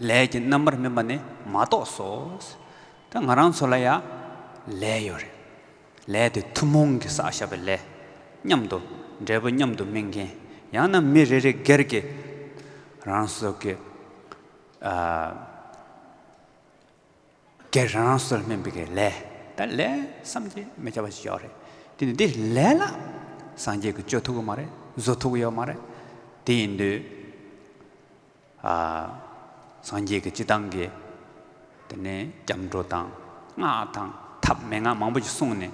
ལས་ཀྱི་རྣམ་པར་སྨིན་པ་ནི་མ་གཏོགས་སོ། ད་ང་རང་ཚོ་ལ་ཡང་ལས་ཡོད་རེད། ལས་དེ་ཐུན་མོང་གི་བསགས་བཞག་པའི་ལས། མཉམ་དུ་འབྲས་བུ་མཉམ་དུ་སྨིན་མཁན། ཡང་ན་མི་རེ་རེ་སྒེར་གྱི་རང་སོ་གི་ཨ། སྒེར་རང་སོར་སྨིན་པའི་གི་ལས། ད་ལས་བསམ་གྱིས་མི་ཁྱབ་པ་ཞིག་ཡོད་རེད། དེ་ནི་འདི་ལས་ལ་སངས་རྒྱས་ཀྱིས་གཅོད་ཐུབ་ཀྱི་མ་རེད། བཟོ་ཐུབ་ཀྱི་ཡོད་མ་རེད། དེ་ཡིན་དུས། ཨ། སངས་རྒྱས་ཀྱིས་སྤྱི་བཏང་གི། དེ་ནས་སྐྱབས་འགྲོ་དང་སྔགས་དང་ཐབས་མན་ངག་མང་པོ་ཞིག་གསུངས་ནས།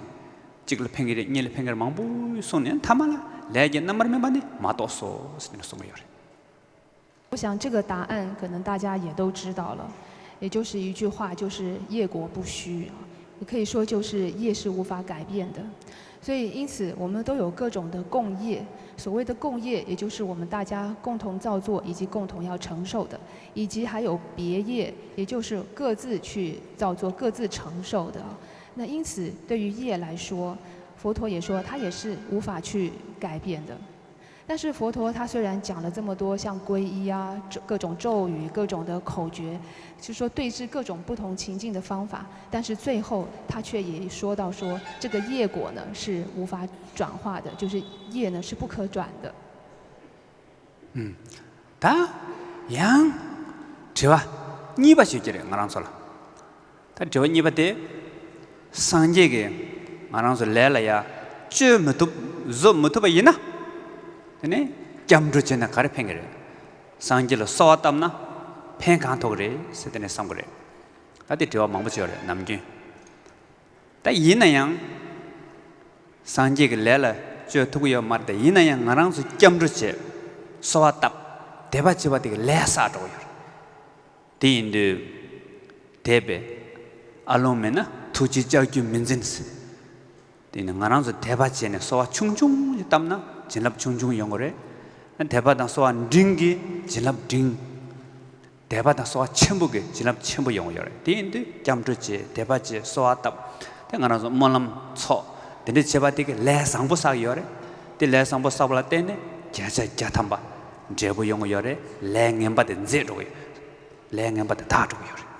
གཅིག་ལ་ཕན་གྱི་རེད། གཉིས་ལ་ཕན་གྱི་རེད། མང་པོ་ཞིག་གསུངས་ནས། མཐའ་མ་ལ་ལས་ཀྱི་རྣམ་པར་སྨིན་པ་ནི་མ་གཏོགས་སོ་ཟེར་ནས་གསུངས་ཀྱི་ཡོད་རེད། 我想这个答案可能大家也都知道了，也就是一句话，就是业果不虚，也可以说就是业是无法改变的。所以，因此我们都有各种的共业。所谓的共业，也就是我们大家共同造作以及共同要承受的，以及还有别业，也就是各自去造作、各自承受的。那因此，对于业来说，佛陀也说它也是无法去改变的。 但是佛陀他虽然讲了这么多像皈依啊、咒各种咒语、各种的口诀，就说对治各种不同情境的方法，但是最后他却也说到说，这个业果呢是无法转化的，就是业呢是不可转的。 ད་ཡང་དྲི་བ་གཉིས་པ་ཞིག་ཀྱི་རེད། ང་རང་ཚོ་ལ། ད་དྲི་བ་གཉིས་པ་དེ། སངས་རྒྱས་ཀྱིས་ང་རང་ཚོ་ལས་ལ་ཡ་གཅོད་མི་ཐུབ། བཟོ་མི་ཐུབ་པ་ཡིན་ན། དེ་ནས་སྐྱབས་འགྲོ་བྱས་ན་ག་རེ་ཕན་གྱི་རེད། སངས་རྒྱས་ལ་གསོལ་བ་བཏབ་ན་ཕན་གང་ཐོགས་རེད་ཟེར་དེ་ནས་བསམ་གྱི་རེད། ད་དེ་དྲི་བ་མང་པོ་བྱས་ཡོད་རེད། ནམ་རྒྱུན། ད་ཡིན་ན་ཡང་། སངས་རྒྱས་ཀྱི་ལས་ལ་ བཅོས་ཐུབ་ཀྱི་ཡོད་མ་རེད། དེ་ཡིན་ན་ཡང་ང་རང་ཚོ་སྐྱབས་འགྲོ་བྱེད། གསོལ་བ་བཏབ། དད་པ་བྱེད་པ་དེ་གི་ལས་བསགས་འགྲོ་གི་ཡོད་རེད། དེ་ཡིན་དུས། དད་པའི་ཨ་ལོང་མེད་ན་ཐུགས་རྗེའི་ལྕགས་ཀྱུས་མི་འཛིན་ཟེར། དེ་ནི་ང་རང་ཚོ་དད་པ་བྱས་ནས་གསོལ་བ་ཆུང་ཆུང་ཞིག་བཏབ་ན་བྱིན་རླབས་ཆུང་ཆུང་ཡོང་གི་རེད། དད་པ་དང་གསོལ་བ་འབྲིང་གིས་བྱིན་རླབས་འབྲིང་། དད་པ་དང་གསོལ་བ་ཆེན་པོ་གིས་བྱིན་རླབས་ཆེན་པོ་ཡོང་གི་ཡོད་རེད། དེ་ཡིན་དུས་སྐྱབས་འགྲོ་བྱེད། དད་པ་བྱེད། གསོལ་བ་བཏབ། དེ་ང་རང་ཚོ་སྨོན་ལམ་འཚོགས། དེ་འདྲ་བྱེད་པ་དེ་གིས་ལས་བཟང་པོ་བསགས་ཡོད་རེད། དེ་ལས་བཟང་པོ་བསགས་པ་ལ་བརྟེན་ནས་བརྒྱ་ཆ་བརྒྱ་ཐམ་པ་འབྲས་བུ་ཡོང་གི་ཡོད་རེད། ལས་ངན་པ་དེ་འཛད་འགྲོ་གི་ཡོད་རེད། ལས་ངན་པ་དེ་དག་འགྲོ་གི་ཡོད་རེད།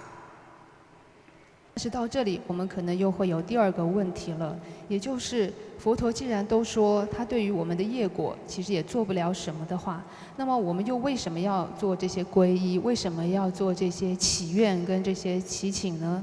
但是到这里，我们可能又会有第二个问题了，也就是佛陀既然都说他对于我们的业果其实也做不了什么的话，那么我们又为什么要做这些皈依？为什么要做这些祈愿跟这些祈请呢？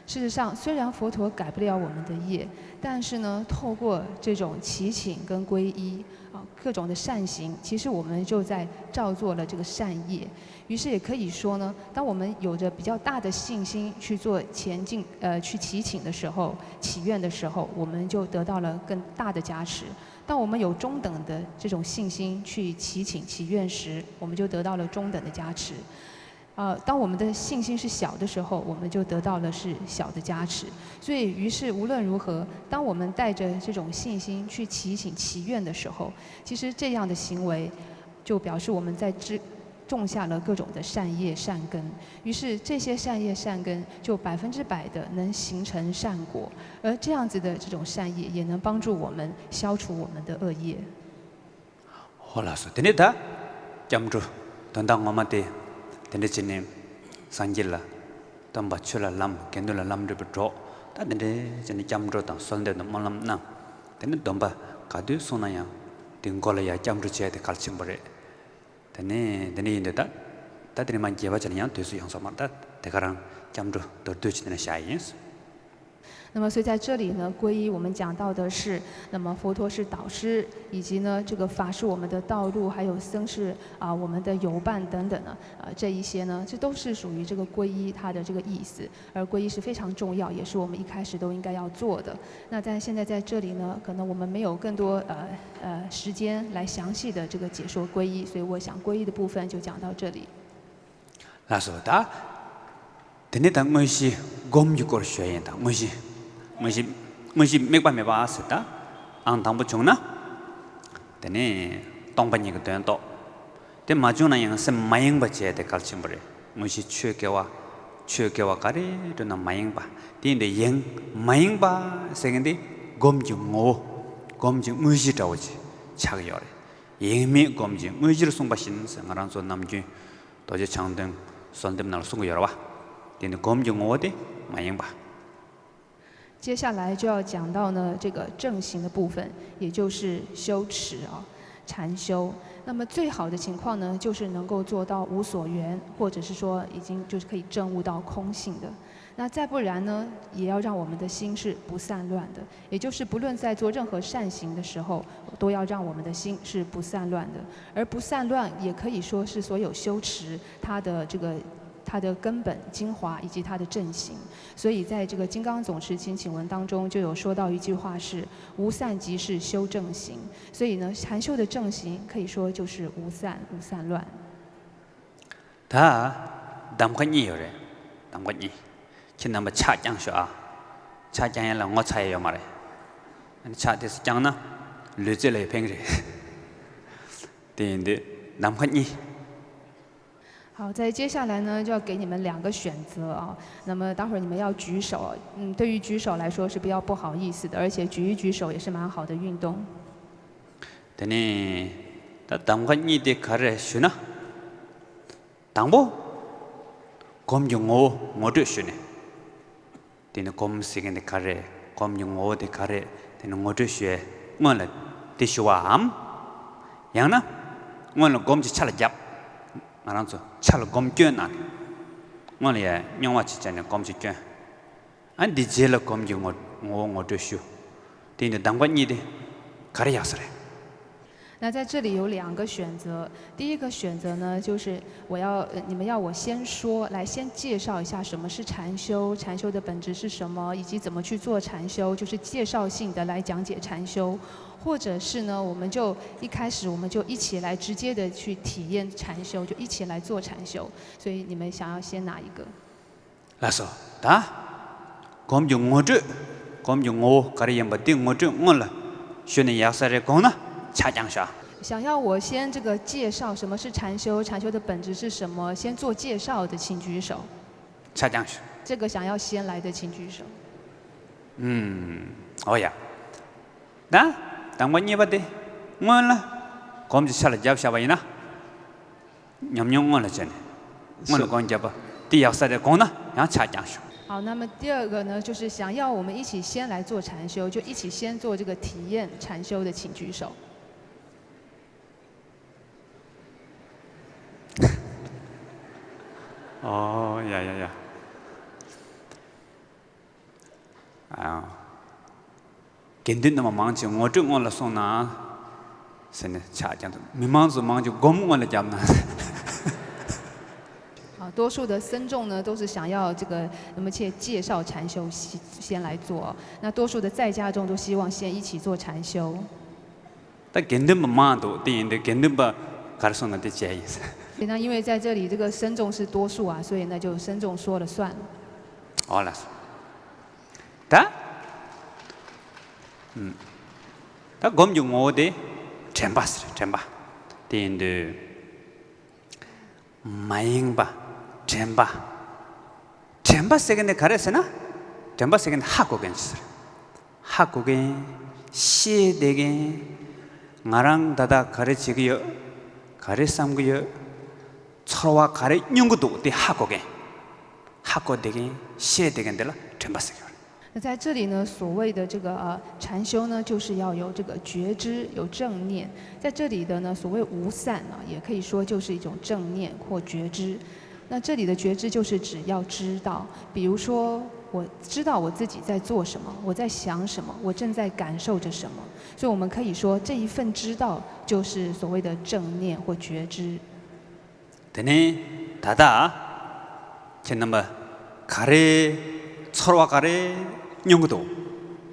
事实上，虽然佛陀改不了我们的业，但是呢，透过这种祈请跟皈依啊，各种的善行，其实我们就在造作了这个善业。于是也可以说呢，当我们有着比较大的信心去做前进，呃，去祈请的时候，祈愿的时候，我们就得到了更大的加持。当我们有中等的这种信心去祈请祈愿时，我们就得到了中等的加持。呃，当我们的信心是小的时候，我们就得到了是小的加持。所以，于是无论如何，当我们带着这种信心去祈请祈愿的时候，其实这样的行为就表示我们在种下了各种的善业善根。于是这些善业善根就百分之百的能形成善果，而这样子的这种善业也能帮助我们消除我们的恶业。 ཧོ་ལགས་སོ། དེ་ནས་ད་སྐྱབས་འགྲོ་དོན་དག་ངོ་མ་དེ། དེ་འདྲ་བྱས་ནས་སངས་རྒྱས་ལ་སྟོན་པ། ཆོས་ལ་ལམ། དགེ་འདུན་ལ་ལམ་འགྲོ་བའི་གྲོགས། ད་དེ་འདྲ་བྱས་ནས་སྐྱབས་འགྲོ་དང་གསོལ་འདེབས་དང་སྨོན་ལམ་གནང་། དེ་ནས་སྡོམ་པ་ག་དུས་སོང་ན་ཡང་དེ་མགོ་ལ་ཡ་སྐྱབས་འགྲོ་བྱས་དེ་གལ་ཆེན་པོ་རེད། དེ་ནས་དེ་འདྲ་ཡིན་དུས་ད་ད་དེ་ནས་མ་རྒྱས་པ་བྱས་ན་ཡང་དུས་ཚོད་ཡོང་ས་མ་རེད། ད་དེ་ག་རང་སྐྱབས་འགྲོ་མདོར་བསྡུས་བྱས་དེ་ནས་བཞག་ཡིན། 那么，所以在这里呢，皈依我们讲到的是，那么佛陀是导师，以及呢，这个法是我们的道路，还有僧是啊我们的友伴等等呢，呃，这一些呢，这都是属于这个皈依它的这个意思。而皈依是非常重要，也是我们一开始都应该要做的。那在现在在这里呢，可能我们没有更多呃呃时间来详细的这个解说皈依，所以我想皈依的部分就讲到这里。 ལགས་སོ། ད་དེ་ནས་ད་དངོས་གཞི་སྒོམ་གྱི་སྐོར་ཞུ་ཡ་ཡིན། ད་དངོས་གཞི། དངོས་གཞི། དངོས་གཞི་དམིགས་པ་མེད་པ་ཟེར། ད་ཨང་དང་པོ་བྱུང་ན། དེ་ནས་སྟོང་པ་ཉིད་ཀྱི་དོན་རྟོགས། དེ་མ་བྱུང་ན་ཡང་སེམས་མ་ཡེངས་པ་བྱས་དེ་གལ་ཆེན་པོ་རེད། དངོས་གཞི་ཆོས་དགེ་བ། ཆོས་དགེ་བ་ག་རེ་སྒྲུབ་ན་མ་ཡེངས་པ། དེ་ཡིན་དུས་ཡེངས། མ་ཡེངས་པ་ཟེར་མཁན་དེ་སྒོམ་གྱི་ངོ་བོ། སྒོམ་གྱི་དངོས་གཞི་འདྲ་བོ་ཅིག་ཆགས་ཀྱི་ཡོད་རེད། ཡེངས་མེད་སྒོམ་གྱི་དངོས་གཞིར་གསུངས་པ་བཞིན་ཟེར། ང་རང་ཚོ་ནམ་རྒྱུན་རྡོ་རྗེ་འཆང་མདུན་གསོལ་འདེབས་ནང་ལ་གསུང་གི་ཡོད་རེད་བ། དེ་ནི་སྒོམ་གྱི་ངོ་བོ་དེ་མ་ཡེངས་པ། 接下来就要讲到呢这个正行的部分，也就是修持啊，禅修。那么最好的情况呢，就是能够做到无所缘，或者是说已经就是可以证悟到空性的。那再不然呢，也要让我们的心是不散乱的，也就是不论在做任何善行的时候，都要让我们的心是不散乱的。而不散乱也可以说是所有修持它的这个它的根本精华以及它的正行。所以在这个《金刚总持请请文》当中就有说到一句话是“无散即是修正行”。所以呢，禅修的正行可以说就是无散、无散乱。 ད་གདམ་ག་གཉིས་ཡོད་རེད། གདམ་ག་གཉིས། ཁྱེད་རྣམ་པ་ཕྱག་བརྐྱངས་ཤོག་ཨ། ཕྱག་བརྐྱང་ཡ་ལ་ངོ་ཚ་ཡ་ཡོད་མ་རེད། ཨ་ནི་ཕྱག་དེ་ཚོ་བརྐྱངས་ན་ལུས་རྩལ་ལ་ཡང་ཕན་གི་རེད། དེ་ཡིན་དུས་གདམ་ག་གཉིས། 好，在接下来呢，就要给你们两个选择啊。那么待会儿你们要举手，嗯，对于举手来说是比较不好意思的，而且举一举手也是蛮好的运动。 དེ་ནས་ད་གདམ་ག་གཉིས་དེ་ག་རེ་ཞུ་ན། དང་པོ། སྒོམ་གྱི་ངོ་བོ་ངོ་སྤྲོད་ཞུས་ནས། དེ་ནི་སྒོམ་ཟེར་མཁན་དེ་ག་རེ། སྒོམ་གྱི་ངོ་བོ་དེ་ག་རེ། དེ་ནི་ངོ་སྤྲོད་ཞུ་ཡས་སྔོན་ལ་དེ་ཞུ་བའམ། ཡང་ན། སྔོན་ལ་སྒོམ་གྱི་ཆ་ལ་བརྒྱབ། ང་རང་ཚོ་ཆ་ལ་སྒོམ་སྐྱོན་གནང་ནས། སྔོན་ལ་ཡ་རྙིང་བ་ཅིག་བྱས་ནས་སྒོམ་གྱི་སྐྱོན། ཨ་འདི་རྗེས་ལ་སྒོམ་གྱི་ངོ་ངོ་བོ་ངོ་སྤྲོད་ཞུ། དེ་ཡིན་དུས་གདམ་ག་གཉིས་དེ་ག་རེ་ཡག་ས་རེད། 那在这里有两个选择，第一个选择呢，就是我要呃你们要我先说，来先介绍一下什么是禅修，禅修的本质是什么，以及怎么去做禅修，就是介绍性的来讲解禅修，或者是呢，我们就一开始我们就一起来直接的去体验禅修，就一起来做禅修。所以你们想要先哪一个？ ལགས་སོ། ད་སྒོམ་གྱི་ངོ་སྤྲོད། སྒོམ་གྱི་ངོ་བོ་ག་རེ་ཡིན་པ་དེ་ངོ་སྤྲོད་སྔོན་ལ་ཞུས་ནས་ཡག་ས་རེད་དགོངས་ན་ཕྱག་བརྐྱངས་ཤོག 想要我先这个介绍什么是禅修，禅修的本质是什么，先做介绍的，请举手。ཕྱག་བརྐྱངས་ཤོག 这个想要先来的，请举手。ཨུམ། ཨོ་ཡ། ད་དང་པོ་གཉིས་པ་དེ་སྔོན་ལ་སྒོམ་གྱི་ཆ་ལ་རྒྱབ་བཞག་པ་ཡིན་ན། ཉམས་མྱོང་སྔོན་ལ་བྱས་ནས། སྔོན་ལ་སྒོམ་བརྒྱབ་པ་དེ་ཡག་ས་རེད་དགོངས་ན་ཡང་ཕྱག་བརྐྱངས་ཤོག 好，那么第二个呢，就是想要我们一起先来做禅修，就一起先做这个体验禅修的，请举手。 ཨོ་ཡ་ཡ་ཡ། ཨ། དགེ་འདུན་རྣམ་པ་མང་ཆེ་ངོ་སྤྲོད་སྔོན་ལ་སོང་ན། ཟེར་ནས་ཕྱག་བརྐྱངས་འདུག་མི་མང་ཚོ་མང་ཆེ་སྒོམ་སྔོན་ལ་བརྒྱབ་ན། 啊，多数的僧众呢，都是想要这个，那么介介绍禅修先先来做。那多数的在家众都希望先一起做禅修。 ད་དགེ་འདུན་པ་མང་འདུག་དེ་ཡིན་དུས་དགེ་འདུན་པ་ག་རེ་གསུངས་ན་དེ་བྱས་ཡིན་ཟེར། 那因为在这里这个僧众是多数啊，所以那就僧众说了算了。 ཨོ་ལགས་སོ། ད། ཨུམ། ད་སྒོམ་གྱི་ངོ་བོ་དེ་དྲན་པ་ཟེར་དྲན་པ། དེ་ཡིན་དུས། མ་ཡེངས་པ། དྲན་པ། དྲན་པ་ཟེར་མཁན་དེ་ག་རེ་ཟེར་ན། དྲན་པ་ཟེར་མཁན་དེ་ཧ་གོ་མཁན་ཅིག་ཟེར། ཧ་གོ་མཁན། ཤེས་བསྡད་མཁན། ང་རང་ད་ལྟ་ག་རེ་བྱེད་ཀྱི་ཡོད། ག་རེ་བསམ་གྱི་ཡོད། ཚོར་བ་ག་རེ་མྱོང་གི་འདུག་དེ་ཧ་གོ་མཁན། ཧ་གོ་བསྡད་མཁན། ཤེས་བསྡད་མཁན་དེ་ལ་དྲན་པ་ཟེར་གྱི་ཡོད་རེད། 那在这里呢，所谓的这个呃禅修呢，就是要有这个觉知，有正念。在这里的呢，所谓无散呢，也可以说就是一种正念或觉知。那这里的觉知就是指要知道，比如说我知道我自己在做什么，我在想什么，我正在感受着什么。所以我们可以说，这一份知道就是所谓的正念或觉知。 དེ་ནས་ད་ལྟ་ཁྱེད་རྣམ་པ་ག་རེ་ཚོར་བ་ག་རེ་མྱོང་གི་འདུག་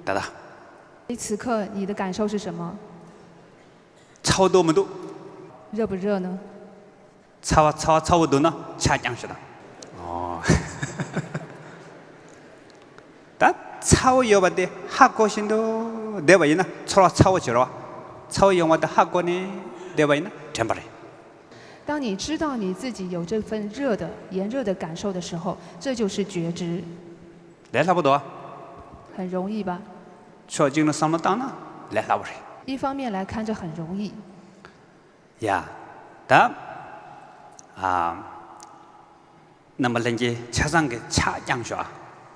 ད་ལྟ། 此刻你的感受是什么？ ཚ་བོ་འདུག་མི་འདུག 热不热呢？ ཚ་བ་ཚ་བ་ཚ་བོ་འདུག་ན་ཕྱག་བརྐྱངས་ཤོག་དང་། ཨོ། ད་ཚ་བོ་ཡོད་པ་དེ་ཧ་གོ་བཞིན་དུ་བསྡད་པ་ཡིན་ན་ཚོར་བ་ཚ་བོ་བྱེད་རོགས། ཚ་བོ་ཡོང་བ་དེ་ཧ་གོ་ནས་བསྡད་པ་ཡིན་ན་དྲན་པ་རེད། 当你知道你自己有这份热的、炎热的感受的时候，这就是觉知。 ལས་སླ་པོ་འདུག་ཨ། 很容易吧？ ཕྱོགས་གཅིག་ནས་བསམ་བློ་བཏང་ན་ལས་སླ་པོ་རེད། 一方面来看，这很容易。 ཡ། ད། ཨ། རྣམ་པ་ལྷན་རྒྱས་ཆ་ཚང་གིས་ཕྱག་བརྐྱངས་ཤོག་ཨ།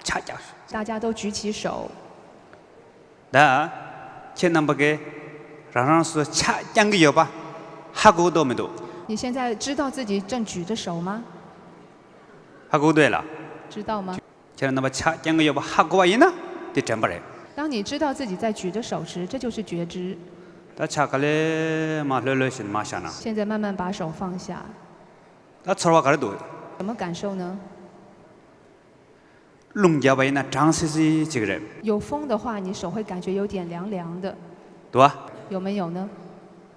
ཕྱག་བརྐྱངས་ཤོག 大家都举起手。 ད། ཁྱེད་རྣམ་པ་གིས་རང་རང་སོ་སོ་ཕྱག་བརྐྱངས་ཀྱི་ཡོད་པ་ཧ་གོ་གི་འདུག་མི་འདུག 你现在知道自己正举着手吗？ ཧ་གོ་གི་འདུག་ཨེ་ལ། 知道吗？ ཁྱེད་རང་རྣམ་པ་ཕྱག་བརྐྱངས་ཀྱི་ཡོད་པ་ཧ་གོ་བ་ཡིན་ན་དེ་དྲན་པ་རེད། 当你知道自己在举着手时，这就是觉知。 ད་ཕྱག་ག་ལེ་མ་ལྷོད་ལྷོད་བྱས་ནས་མར་བཞག་ན། 现在慢慢把手放下。 ད་ཚོར་བ་ག་རེ་འདུག 什么感受呢？ རླུང་རྒྱབ་པ་ཡིན་ན་གྲང་སི་སི་ཅིག་རེད། 有风的话，你手会感觉有点凉凉的， འདུག་ཨ། 有没有呢？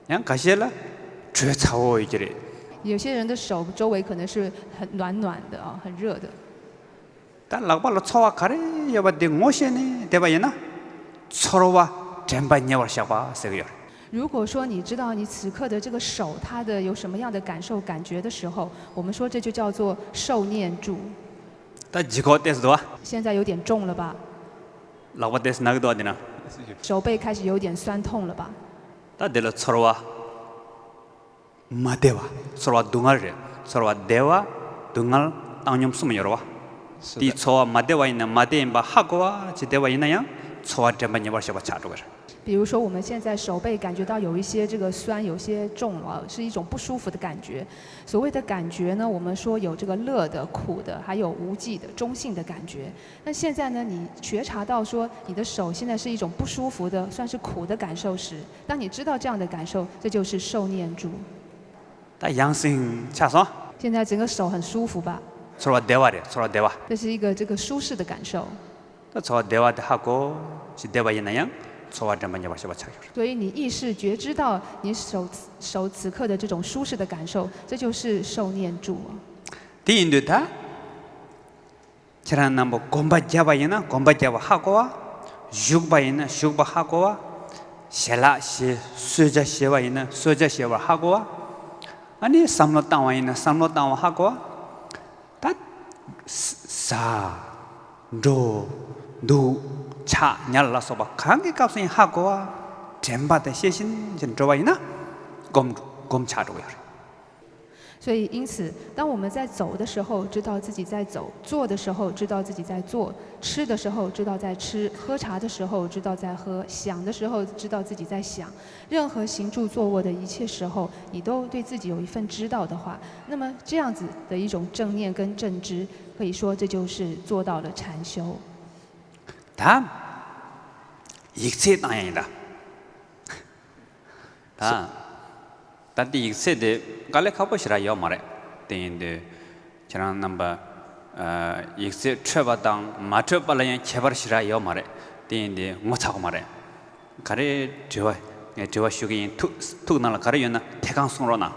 ཡང་ཁ་ཤས་ལ་དྲོད་ཚ་བོ་ཡོད་ཀྱི་རེད། 有些人的手周围可能是很暖暖的啊，很热的。 ད་ལག་པ་ལ་ཚོར་བ་ག་རེ་ཡོད་པ་དེ་ངོ་ཤེས་ནས་བསྡད་པ་ཡིན་ན། ཚོར་བ་དྲན་པ་ཉེ་བར་བཞག་པ་ཟེར་གྱི་ཡོད་རེད། 如果说你知道你此刻的这个手，它的有什么样的感受、感觉的时候，我们说这就叫做受念住。 ད་ལྗིད་ཁོག་ཏོག་ཙམ་འདུག་ཨ། 现在有点重了吧？ ལག་པ་ཏོག་ཙམ་ན་གི་འདུག་ཨ་དེ་ན། 手背开始有点酸痛了吧？ ད་དེ་ལ་ཚོར་བ། མ་བདེ་བ། ཚོར་བ་སྡུག་བསྔལ་རེད། ཚོར་བ་བདེ་བ། སྡུག་བསྔལ། བཏང་སྙོམས་གསུམ་ཡོད་རེད་བ། དེའི་ཚོར་བ་མ་བདེ་བ་ཡིན་ན་མ་བདེ་ཡིན་པ་ཧ་གོ་བ་ཅིག་བསྡད་པ་ཡིན་ན་ཡང་ཚོར་བ་དྲན་པ་ཉེ་བར་བཞག་པ་ཆགས་འགྲོ་གི་རེད། 比如说，我们现在手背感觉到有一些这个酸，有些重了，是一种不舒服的感觉。所谓的感觉呢，我们说有这个乐的、苦的，还有无记的、中性的感觉。那现在呢，你觉察到说你的手现在是一种不舒服的，算是苦的感受时，当你知道这样的感受，这就是受念住。ད་ཡང་སེང་ཆགས་སོང་།现在整个手很舒服吧？ ཚོར་བ་བདེ་བ་རེད། ཚོར་བ་བདེ་བ། 这是一个这个舒适的感受。 ད་ཚོར་བ་བདེ་བ་དེ་ཧ་གོ་ཞིག་བསྡད་པ་ཡིན་ན་ཡང་ཚོར་བ་དྲན་པ་ཉེ་བར་ཤེས་པ་ཆགས་ཡོད་རེད། 所以你意识觉知到你手手此刻的这种舒适的感受，这就是受念住。 དེ་ཡིན་དུས་ད་ཁྱེད་རང་རྣམ་པ་སྒོམ་པ་བརྒྱབ་པ་ཡིན་ན་སྒོམ་པ་བརྒྱབ་པ་ཧ་གོ་བ། བཞུགས་པ་ཡིན་ན་བཞུགས་པ་ཧ་གོ་བ། ཞལ་ལག་བཞེས་གསོལ་ཇ་བཞེས་པ་ཡིན་ན་གསོལ་ཇ་བཞེས་པ་ཧ་གོ་བ། ཨ་ནི་བསམ་བློ་བཏང་བ་ཡིན་ན་བསམ་བློ་བཏང་བ་ཧ་གོ་བ། ད་ཟ། འགྲོ། འདུག་ཆགས་ཉལ་ལ་སོགས་པ་གང་གི་སྐབས་སུ་ཡིན་ཧ་གོ་བ། དྲན་པ་དང་ཤེས་བཞིན་གྱི་འགྲོ་བ་ཡིན་ན་སྒོམ་སྒོམ་ཆགས་འགྲོ་གི་ཡོད་རེད། 所以，因此，当我们在走的时候，知道自己在走；坐的时候，知道自己在坐；吃的时候，知道在吃；喝茶的时候，知道在喝；想的时候，知道自己在想。任何行住坐卧的一切时候，你都对自己有一份知道的话，那么这样子的一种正念跟正知，可以说这就是做到了禅修。 ད་ཡིག་ཚད་བཏང་ཡ་ཡིན་ད། ད་ད་འདི་ཡིག་ཚད་དེ་དཀའ་ལས་ཁག་པོ་ཞེ་དྲག་ཡོད་མ་རེད། དེ་ཡིན་དུས་ཁྱེད་རང་རྣམ་པ་ཡིག་ཚད་འཕྲོད་པ་དང་མ་འཕྲོད་པ་ལ་ཡང་ཁྱད་པར་ཞེ་དྲག་ཡོད་མ་རེད། དེ་ཡིན་དུས་ངོ་ཚ་གི་མ་རེད། ག་རེ་དྲི་བ་ངས་དྲི་བ་ཞུ་གི་ཡིན། ཐུགས་ཐུགས་ནང་ལ་ག་རེ་ཡོད་ན་དེ་གང་གསུང་རོགས་གནང་།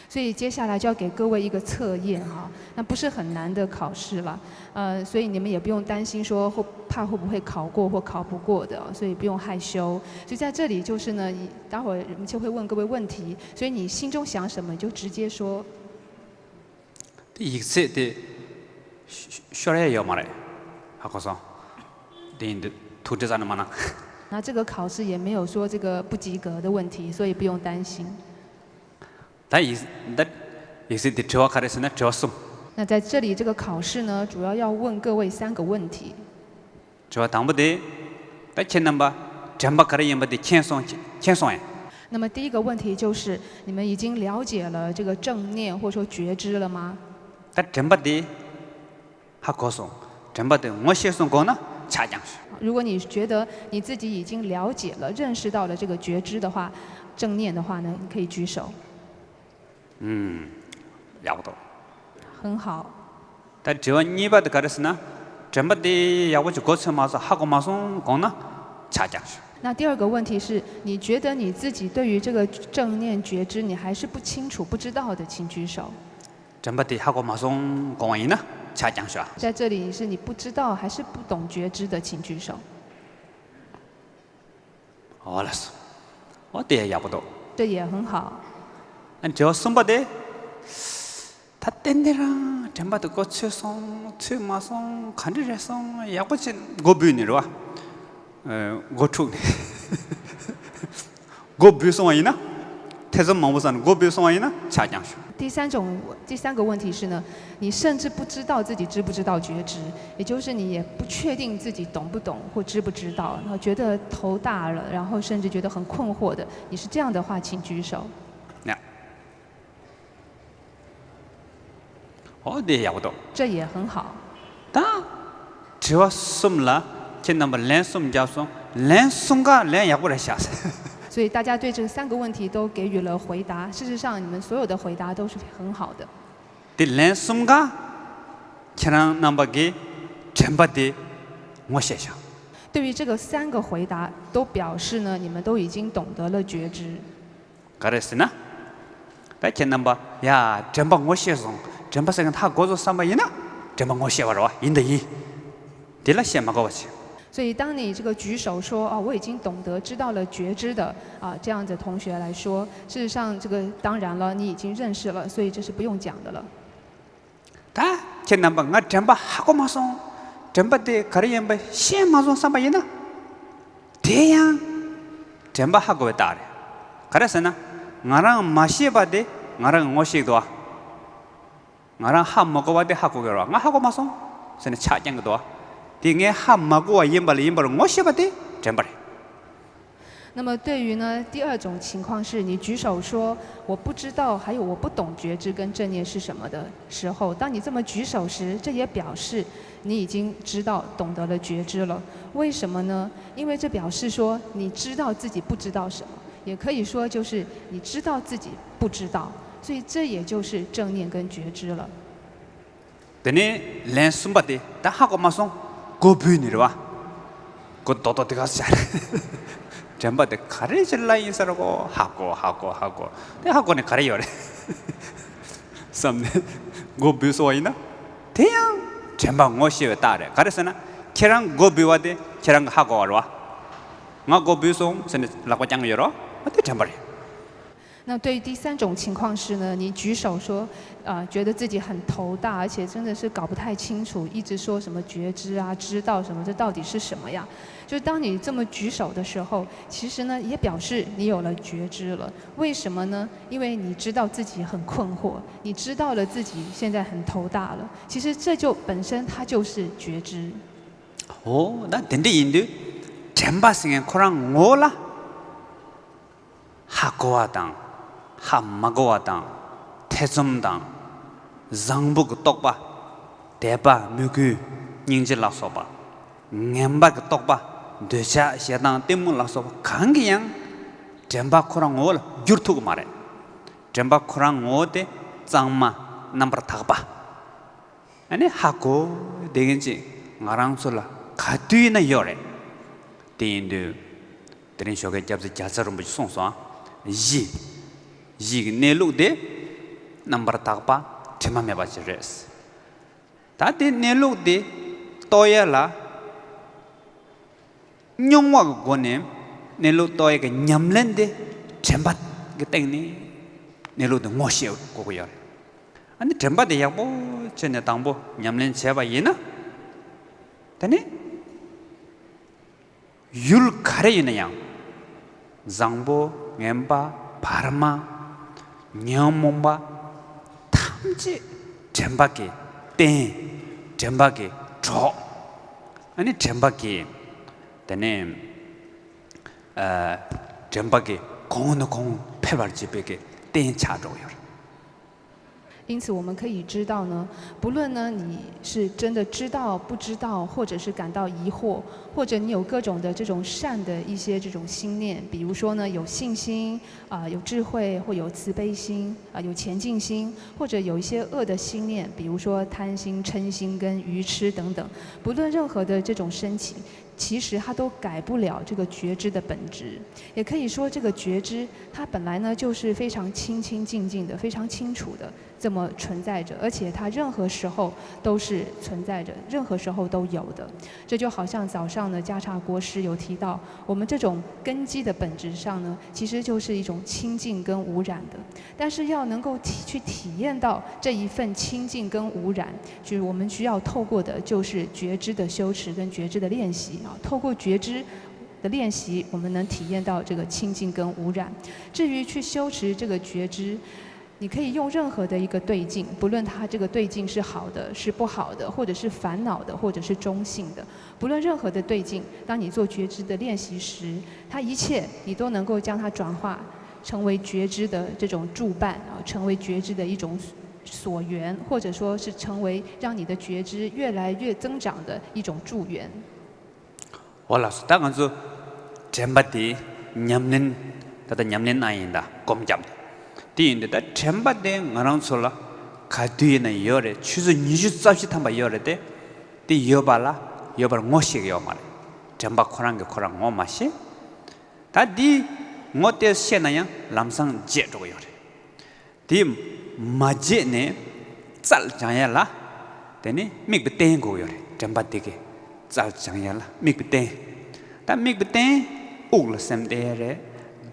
所以接下来就要给各位一个测验哈，那不是很难的考试了，呃，所以你们也不用担心说会怕会不会考过或考不过的，所以不用害羞。所以在这里就是呢，待会儿我们就会问各位问题，所以你心中想什么你就直接说。 དེ་ཡིག་ཚད་དེ་ཤོར་ཡ་ཡོད་མ་རེད། ཧ་གོ་སོང་། དེ་ཡིན་དུས་ཐུགས་ཁྲལ་རྩ་ནས་མ་གནང་། 那这个考试也没有说这个不及格的问题，所以不用担心。 ད་ཡིག་ད་ཡིག་ཚད་དེ་དྲི་བ་ག་རེ་ཟེར་ན་དྲི་བ་གསུམ། 那在这里这个考试呢，主要要问各位三个问题。 དྲི་བ་དང་པོ་དེ། ད་ཁྱེད་རྣམ་པ་དྲན་པ་ག་རེ་ཡིན་པ་དེ་མཁྱེན་སོང་མཁྱེན་སོང་ཡ། 那么第一个问题就是，你们已经了解了这个正念或者说觉知了吗？ ད་དྲན་པ་དེ་ཧ་གོ་སོང་། དྲན་པ་དེ་ངོ་ཤེས་སོང་དགོངས་ན་ཆ་རྐྱང་ཞུ། 如果你觉得你自己已经了解了、认识到了这个觉知的话，正念的话呢，你可以举手。 ཡག་པོ་འདུག 很好。 ད་དྲི་བ་གཉིས་པ་དེ་ག་རེ་ཟེར་ན། དྲན་པ་དེ་ཡག་པོ་ཅིག་གོ་ཚོད་མ་སོང་ཧ་གོ་མ་སོང་དགོངས་ན་ཆ་རྐྱང་ཞུ། 那第二个问题是，你觉得你自己对于这个正念觉知，你还是不清楚、不知道的，请举手。 དྲན་པ་དེ་ཧ་གོ་མ་སོང་དགོངས་པ་ཡིན་ན་ཆ་རྐྱང་ཞུ། 在这里是你不知道还是不懂觉知的，请举手。 འོ་ལགས་སོ། འོ་དེ་ཡག་པོ་འདུག 这也很好。 ཨ་དྲི་བ་གསུམ་པ་དེ། ད་ཏན་ཏན་རང་དྲན་པ་དེ་གོ་ཚོད་སོང་ཚོད་མ་སོང་ག་འདྲ་རེད་སོང་ཡག་པོ་བྱས་མགོ་འབུས་ནས་རེད་བ། མགོ་འཁྲུགས་ནས། མགོ་འབུས་སོང་བ་ཡིན་ན། ཐེ་ཚོམ་མང་པོ་ཟ་ནས་མགོ་འབུས་སོང་བ་ཡིན་ན་ཆ་རྐྱང་ཞུ། 第三种，第三个问题是呢，你甚至不知道自己知不知道觉知，也就是你也不确定自己懂不懂或知不知道，然后觉得头大了，然后甚至觉得很困惑的，你是这样的话，请举手。 ཡ། འོ་དེ་ཡག་པོ་འདུག 这也很好。 ད། དྲི་བ་གསུམ་ལ་ཁྱེད་རྣམ་པ་ལན་གསུམ་བརྒྱབ་སོང་། ལན་གསུམ་ཀ་ལན་ཡག་པོ་རེད་ཤག 所以大家对这三个问题都给予了回答，事实上你们所有的回答都是很好的。 དེ་ལན་གསུམ་ཀ་ཁྱེད་རང་རྣམ་པ་གིས་དྲན་པ་དེ་ངོ་ཤེས་ཤག 对于这个三个回答，都表示呢，你们都已经懂得了觉知。 ག་རེ་ཟེར་ན། ད་ཁྱེད་རྣམ་པ་ཡ་དྲན་པ་ངོ་ཤེས་སོང་དྲན་པ་ཟེར་མཁན་ཧ་གོ་སོང་བསམ་པ་ཡིན་ན་དྲན་པ་ངོ་ཤེས་པ་རེད་བ་ཡིན་ད་ཡིན། དེ་ལ་བཤད་མ་དགོས་པ་བྱེད། 所以，当你这个举手说“哦，我已经懂得、知道了、觉知”的啊，这样的同学来说，事实上，这个当然了，你已经认识了，所以这是不用讲的了。 ད་ཁྱེད་རྣམ་པ་ང་དྲན་པ་ཧ་གོ་མ་སོང་། དྲན་པ་དེ་ག་རེ་ཡིན་པ་ཤེས་མ་སོང་བསམ་པ་ཡིན་ན། དེ་ཡང་དྲན་པ་ཧ་གོ་བའི་རྟགས་རེད། ག་རེ་ཟེར་ན། ང་རང་མ་ཤེས་པ་དེ་ང་རང་ངོ་ཤེས་འདུག་ཨ། ང་རང་ཧ་མ་གོ་བ་དེ་ཧ་གོ་གི་རེད་བ། ང་ཧ་གོ་མ་སོང་ཟེར་ནས་ཆགས་རྐྱང་གི་འདུག་ཨ། དེ་ངས་ཧ་མ་གོ་བ་ཡིན་པ་ལ་ཡིན་པར་ངོ་ཤེས་པ་དེ་དྲན་པ་རེད། 那么对于呢，第二种情况是你举手说“我不知道”，还有“我不懂觉知跟正念是什么”的时候，当你这么举手时，这也表示你已经知道、懂得了觉知了。为什么呢？因为这表示说你知道自己不知道什么，也可以说就是你知道自己不知道，所以这也就是正念跟觉知了。 དེ་ནས་ལན་གསུམ་པ་དེ་ད་ཧ་གོ་མ་སོང་། མགོ་འབུས་ནི་རེད་བ། མགོ་རྡོག་རྡོག་དེ་ག་ས་ཆགས་རེད། དྲན་པ་དེ་ག་རེ་ཅིག་ལ་ཡིན་ས་རེད་གོ། ཧ་གོ་ཧ་གོ་ཧ་གོ། དེ་ཧ་གོ་ནས་ག་རེ་ཡོད་རེད་བསམ་ནས་མགོ་འབུས་སོང་བ་ཡིན་ན། དེ་ཡང་དྲན་པ་ངོ་ཤེས་པའི་རྟགས་རེད། ག་རེ་ཟེར་ན་ཁྱེད་རང་མགོ་འབུས་པ་དེ་ཁྱེད་རང་གི་ཧ་གོ་བ་རེད་བ། ང་མགོ་འབུས་སོང་ཟེར་ནས་ལག་པ་བརྐྱང་གི་ཡོད་རེད་བ། དེ་དྲན་པ་རེད། 那对于第三种情况是呢，你举手说，呃，觉得自己很头大，而且真的是搞不太清楚，一直说什么觉知啊、知道什么，这到底是什么呀？就是当你这么举手的时候，其实呢，也表示你有了觉知了。为什么呢？因为你知道自己很困惑，你知道了自己现在很头大了。其实这就本身它就是觉知。 འོ་ད་དེ་འདྲ་ཡིན་དུས་དྲན་པ་ཟེར་མཁན་ཁོ་རང་ངོ་བོ་ལ། ཧ་གོ་བ་དང་ཧ་མ་གོ་བ་དང་། ཐེ་ཚོམ་དང་། བཟང་པོ་གི་རྟོག་པ། དད་པ་མོས་གུས་སྙིང་རྗེ་ལ་སོགས་པ། ངན་པ་གི་རྟོག་པ། འདོད་ཆགས་ཞེ་སྡང་གཏི་མུག་ལ་སོགས་པ་གང་གིས་ཡང་དྲན་པ་ཁོ་རང་ངོ་བོ་ལ་བསྒྱུར་ཐུབ་ཀྱི་མ་རེད། དྲན་པ་ཁོ་རང་ངོ་བོ་དེ་གཙང་མ་རྣམ་པར་དག་པ། ཨ་ནི་ཧ་གོ་བསྡད་མཁན་ཅིག་ང་རང་ཚོ་ལ་ག་དུས་ཡིན་ན་ཡོད་རེད། དེ་ཡིན་དུས། དེ་རིང་ཞོགས་ཀའི་སྐྱབས་རྗེ་རྒྱལ་ཚབ་རིན་པོ་ཆེས་གསུངས་སོང་། གཞི། གཞི་གི་གནས་ལུགས་དེ་རྣམ་པར་དག་པ་དྲི་མ་མེད་པ་ཞིག་རེད། ད་དེ་གནས་ལུགས་དེ་རྟོགས་ཡ་ལ། རྙོག་མ་གི་སྒོ་ནས་གནས་ལུགས་རྟོགས་ཡ་གི་ཉམས་ལེན་དེ་དྲན་པ་གི་སྟེང་ནས་གནས་ལུགས་དེ་ངོ་ཤེས་དགོས་ཀྱི་ཡོད་རེད། ཨ་ནི་དྲན་པ་དེ་ཡག་པོ་བྱས་ནས་དང་པོ་ཉམས་ལེན་བྱས་པ་ཡིན་ན། དེ་ནས་ཡུལ་ག་རེ་ཡིན་ན་ཡང་། བཟང་པོ་ངན་པ་བར་མ། ཉོན་མོངས་པ་ཐམས་ཅད་དྲན་པ་གིས་བརྟེན། དྲན་པ་གིས་འཕྲོག་ཨ་ནི་དྲན་པ་གིས་དེ་ནས་ཨ། དྲན་པ་གིས་གོང་ནས་གོང་འཕེལ་བར་བྱེད་པའི་གི་རྟེན་ཆགས་འགྲོ་གི་ཡོད་རེད། 因此，我们可以知道呢，不论呢你是真的知道不知道，或者是感到疑惑，或者你有各种的这种善的一些这种心念，比如说呢有信心啊、有智慧，或有慈悲心啊、有前进心，或者有一些恶的心念，比如说贪心、嗔心跟愚痴等等，不论任何的这种升起，其实它都改不了这个觉知的本质。也可以说，这个觉知它本来呢就是非常清清净净的，非常清楚的。这么存在着，而且它任何时候都是存在着，任何时候都有的。这就好像早上呢，加察国师有提到，我们这种根基的本质上呢，其实就是一种清净跟无染的。但是要能够体去体验到这一份清净跟无染，就是我们需要透过的就是觉知的修持跟觉知的练习啊，透过觉知的练习，我们能体验到这个清净跟无染。至于去修持这个觉知，你可以用任何的一个对境，不论它这个对境是好的、是不好的，或者是烦恼的，或者是中性的，不论任何的对境，当你做觉知的练习时，它一切你都能够将它转化成为觉知的这种助伴啊，成为觉知的一种所缘，或者说是成为让你的觉知越来越增长的一种助缘。 འོ་ལགས་སོ། ད་ང་ཚོ་དྲན་པ་དེ་ཉམས་ལེན། ད་ལྟ་ཉམས་ལེན་གནང་ཡིན་ད་སྒོམ་བརྒྱབ་ནས། དེ་ཡིན་དུས་ད་དྲན་པ་དེ་ང་རང་ཚོ་ལ་ག་དུས་ཡིན་ན་ཡོད་རེད། ཆུ་ཚོད་ཉི་ཤུ་རྩ་བཞི་ཐམ་པ་ཡོད་རེད་དེ། དེ་ཡོད་པ་ལ་ཡོད་པར་ངོ་ཤེས་ཀྱི་ཡོད་མ་རེད། དྲན་པ་ཁོ་རང་གིས་ཁོ་རང་ངོ་མ་ཤེས། ད་དེ་ངོ་དེ་ཤེས་ན་ཡང་ལམ་སང་བརྗེད་འགྲོ་གི་ཡོད་རེད། དེ་མ་བརྗེད་ནས་རྩལ་སྦྱང་ཡ་ལ། དེ་ནི་དམིགས་པའི་རྟེན་དགོས་ཡོད་རེད། དྲན་པ་དེ་གི་རྩལ་སྦྱང་ཡ་ལ་དམིགས་པའི་རྟེན། ད་དམིགས་པའི་རྟེན། དབུགས་ལ་སེམས་གཏད་ཡ་རེད།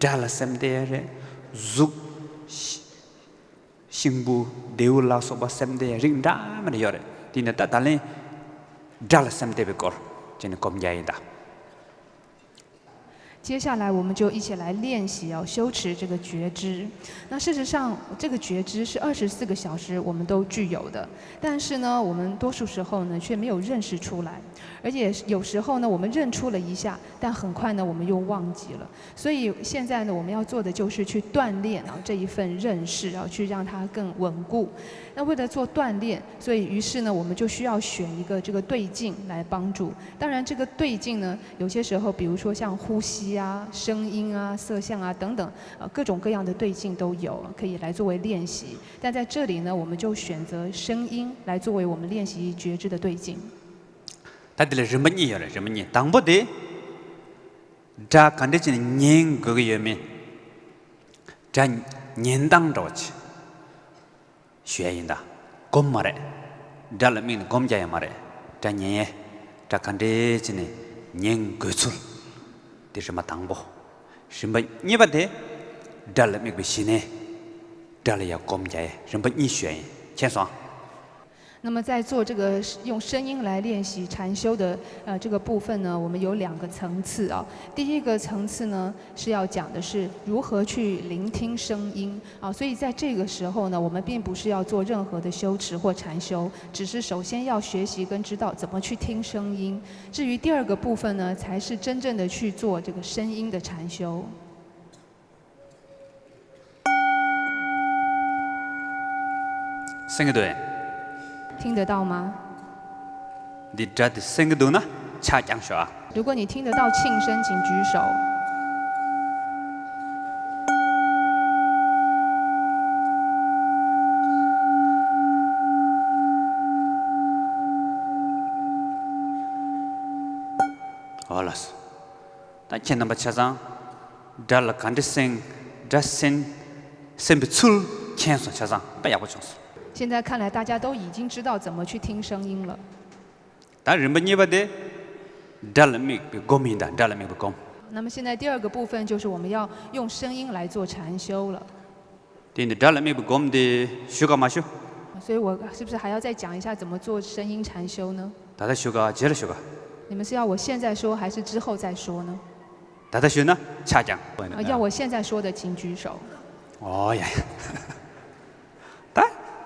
སྒྲ་ལ་སེམས་གཏད་ཡ་རེད། གཟུགས། ཤི་ཤིང་བུ་རྡེའུ་ལ་སོགས་པ་སེམས་གཏད་ཡ་རིགས་འདྲ་མི་འདྲ་ཡོད་རེད། དེ་ནི་ད་ད་ལན་སྒྲ་ལ་སེམས་གཏད་པའི་སྐོར་བྱས་ནས་སྒོམ་རྒྱག་ཡིན་ད། 接下来我们就一起来练习哦，修持这个觉知。那事实上，这个觉知是二十四个小时我们都具有的，但是呢，我们多数时候呢却没有认识出来，而且有时候呢，我们认出了一下，但很快呢我们又忘记了。所以现在呢，我们要做的就是去锻炼啊这一份认识啊，去让它更稳固。那为了做锻炼，所以于是呢，我们就需要选一个这个对境来帮助。当然，这个对境呢，有些时候，比如说像呼吸啊、声音啊、色相啊等等，呃，各种各样的对境都有，可以来作为练习。但在这里呢，我们就选择声音来作为我们练习觉知的对境。 ད་དེ་ལ་རིམ་པ་གཉིས་ཡོད་རེད། རིམ་པ་གཉིས། དང་པོ་དེ། སྒྲ་ག་འདྲ་བྱས་ནས་ཉན་དགོས་ཀྱི་ཡོད་མེད། སྒྲ་ཉན་སྟངས་འདྲ་བོ་ཅིག་ཞུ་ཡ་ཡིན་ད། སྒོམ་མ་རེད། སྒྲ་ལ་དམིགས་ནས་སྒོམ་རྒྱག་ཡ་མ་རེད། སྒྲ་ཉན་ཡས། སྒྲ་ག་འདྲས་བྱས་ནས་ཉན་དགོས་ཚུལ། འདི་རིམ་པ་དང་པོ། རིམ་པ་གཉིས་པ་དེ། སྒྲ་ལ་དམིགས་པའི་གཞི་ནས། སྒྲ་ལ་ཡ་སྒོམ་རྒྱག་ཡས། རིམ་པ་གཉིས་ཞུ་ཡ་ཡིན། མཁྱེན་སོང་ཨ། 那么在做这个用声音来练习禅修的呃这个部分呢，我们有两个层次啊。第一个层次呢是要讲的是如何去聆听声音啊，所以在这个时候呢，我们并不是要做任何的修持或禅修，只是首先要学习跟知道怎么去听声音。至于第二个部分呢，才是真正的去做这个声音的禅修。 གསན་གྱི་འདུག་ཨེ། 听得到吗？ འདི་སྒྲ་དེ་གསན་གྱི་འདུག་ན་ཕྱག་བརྐྱངས་ཤོག་ཨ། 如果你听得到磬声，请举手。 ཨོ་ལགས་སོ། ད་ཁྱེད་རྣམ་པ་ཆ་ཚང་སྒྲ་ལ་ག་འདྲ་གསན། སྒྲ་གསན། གསན་པའི་ཚུལ་མཁྱེན་སོང་ཆ་ཚང་། དཔེ་ཡག་པོ་བྱུང་སོང་། 现在看来，大家都已经知道怎么去听声音了。 ད་རིམ་པ་གཉིས་པ་དེ། སྒྲ་ལ་དམིགས་པའི་སྒོམ་ཡིན་ད། སྒྲ་ལ་དམིགས་པའི་སྒོམ། 那么现在第二个部分就是我们要用声音来做禅修了。 དེ་ཡིན་དུས་སྒྲ་ལ་དམིགས་པའི་སྒོམ་དེ་ཞུ་ག་མ་ཞུ། 所以我是不是还要再讲一下怎么做声音禅修呢？ ད་ལྟ་ཞུ་ག་རྗེས་ལ་ཞུ་ག 你们是要我现在说还是之后再说呢？ ད་ལྟ་ཞུས་ན་ཕྱག་བརྐྱངས། 呃，要我现在说的，请举手。 ཨོ་ཡ་ཡ། ད་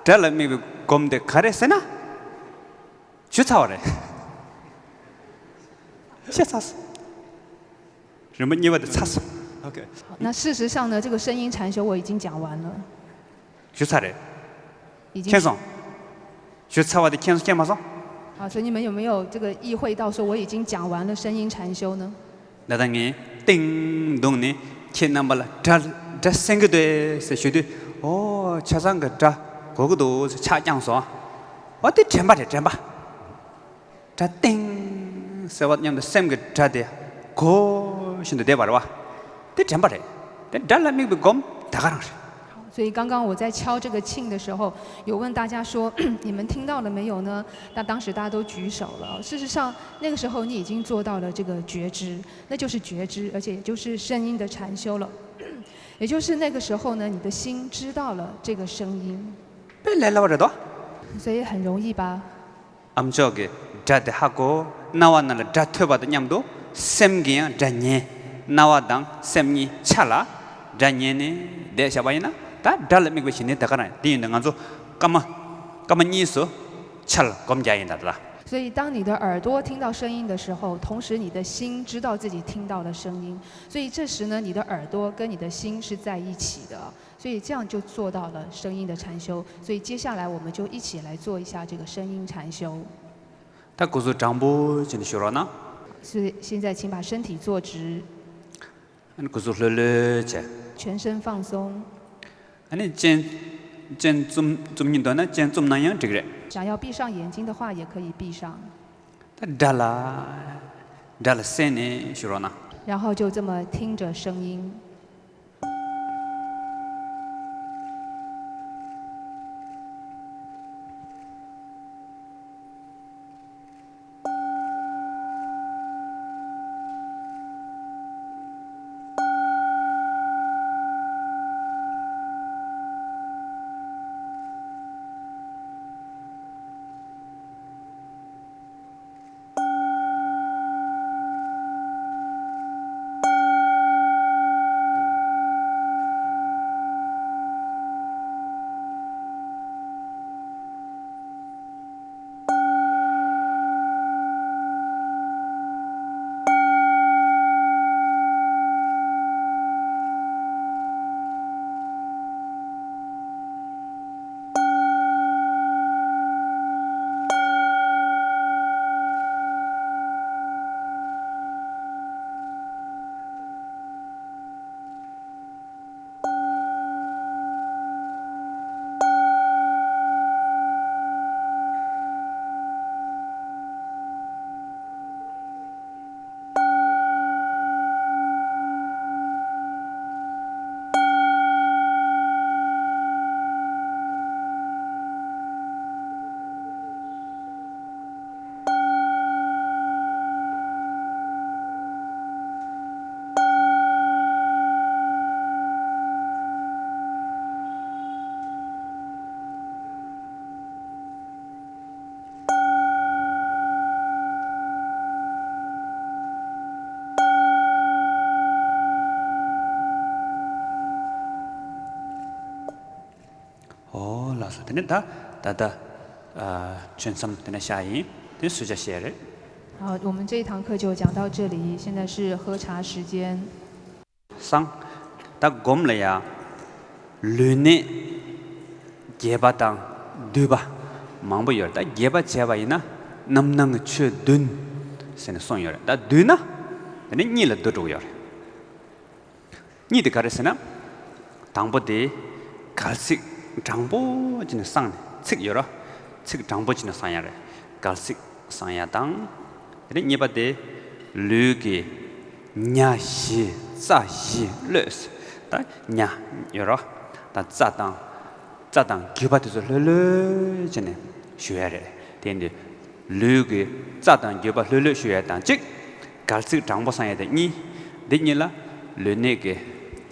སྒྲ་ལ་དམིགས་པའི་སྒོམ་དེ་ག་རེ་ཟེར་ན། ཞུ་ཚར་བ་རེད། བཤད་ཚར་སོང་། རིམ་པ་གཉིས་པ་དེ་ཚར་སོང་། ཨོ་ཁེ། 那事实上呢，这个声音禅修我已经讲完了。 ཞུ་ཚར་རེད། 已经 མཁྱེན་སོང་། ཞུ་ཚར་བ་དེ་མཁྱེན་སོང་མཁྱེན་མ་སོང་། 啊，所以你们有没有这个意会到说我已经讲完了声音禅修呢？ ད་ལྟ་ངས་ཏིང་བརྡུངས་ནས་ཁྱེད་རྣམ་པ་ལ་སྒྲ་སྒྲ་གསན་གྱི་འདུག་ཟེར་ཞུ་དུས། ཨོ་ཆ་ཚང་གི་སྒྲ་གོ་གི་འདུག་ཟེར་ཕྱག་བརྐྱངས་སོང་། ཨོ་དེ་དྲན་པ་རེད། དྲན་པ། སྒྲ་ཏིང་ཟེར་བ་མཉམ་དུ་སེམས་ཀྱི་སྒྲ་དེ་གོ་བཞིན་དུ་བསྡད་པ་རེད་བ། དེ་དྲན་པ་རེད། དེ་སྒྲ་ལ་དམིགས་པའི་སྒོམ་ད་ག་རང་རེད། 所以刚刚我在敲这个磬的时候，有问大家说，你们听到了没有呢？那当时大家都举手了。事实上，那个时候你已经做到了这个觉知，那就是觉知，而且也就是声音的禅修了。也就是那个时候呢，你的心知道了这个声音， དཔེ་ལས་སླ་བ་རེད་དོ། 所以很容易吧？ ཨ་མཆོག་གིས་སྒྲ་དེ་ཧ་གོ། རྣ་བ་ནང་ལ་སྒྲ་ཐོས་པ་དང་མཉམ་དུ་སེམས་ཀྱིས་ཡང་སྒྲ་ཉན། རྣ་བ་དང་སེམས་གཉིས་ཆ་ལ་སྒྲ་ཉན་ནས་བསྡད་བཞག་པ་ཡིན་ན། ད་སྒྲ་ལ་དམིགས་པའི་གཞི་ནི་དེ་ག་རང་ཡིན། དེ་ཡིན་དུས་ང་ཚོ་སྐར་མ་སྐར་མ་གཉིས་སུ་ཆ་ལ་སྒོམ་རྒྱག་ཡིན་ད་ལྟ། 所以，当你的耳朵听到声音的时候，同时你的心知道自己听到的声音，所以这时呢，你的耳朵跟你的心是在一起的。 所以这样就做到了声音的禅修。所以接下来我们就一起来做一下这个声音禅修。 ད་སྐུ་གཟུགས་དྲང་པོ་བྱས་ནས་བཞུགས་རོགས་གནང་། 所以现在请把身体坐直， ཨ་ནི་སྐུ་གཟུགས་ལྷོད་ལྷོད་བྱས། 全身放松。 ཨ་ནི་སྤྱན་སྤྱན་བཙུམ་བཙུམ་སྙིང་འདོད་ན་སྤྱན་བཙུམ་ན་ཡང་འགྲིག་རེད། 想要闭上眼睛的话，也可以闭上。 ད་སྒྲ་ལ་སྒྲ་ལ་གསན་ནས་བཞུགས་རོགས་གནང་། 然后就这么听着声音。ལགས་སོ། དེ་ནས་ད་ད་ལྟ་ཨ་ཆོས་མཚམས་དེ་ནས་བཞག་ཡིན། དེ་ནས་གསོལ་ཇ་བཞེས་རེད། 好，我们这一堂课就讲到这里，现在是喝茶时间。 སང་། ད་སྒོམ་ལ་ཡ། ལུས་གནད་རྒྱས་པ་དང་བསྡུས་པ་མང་པོ་ཡོད་རེད། ད་རྒྱས་པ་བྱས་པ་ཡིན་ན་རྣམ་སྣང་གི་ཆོས་བདུན་ཟེར་ནས་གསུངས་ཡོད་རེད། ད་བསྡུས་ན་དེ་ནས་གཉིས་ལ་བསྡུ་འགྲོ་གི་ཡོད་རེད། གཉིས་དེ་ག་རེ་ཟེར་ན། དང་པོ་དེ་གལ་སྲིད་དྲང་པོ་བྱས་ནས་བསྲངས་ནས། ཚིག་ཡོད་ར། ཚིག་དྲང་པོ་བྱས་ནས་བསྲངས་ཡ་རེད། གལ་སྲིད་བསྲངས་ཡ་དང་། དེ་ནས་གཉིས་པ་དེ་ལུས་ཀྱི་ཉ་བཞི་རྩ་བཞི་ལྷོད། ད་ཉ་ཡོད་ར། ད་རྩ་དང་རྩ་དང་རྒྱུད་པ་དེ་ཚོ་ལྷོད་ལྷོད་བྱས་ནས་ཞུ་ཡ་རེད། དེ་ཡིན་དུས། ལུས་ཀྱི་རྩ་དང་རྒྱུད་པ་ལྷོད་ལྷོད་ཞུ་ཡ་དང་གཅིག། གལ་སྲིད་དྲང་པོ་བསྲངས་ཡ་དེ་གཉིས། འདི་གཉིས་ལ་ལུས་གནད་ཀྱི་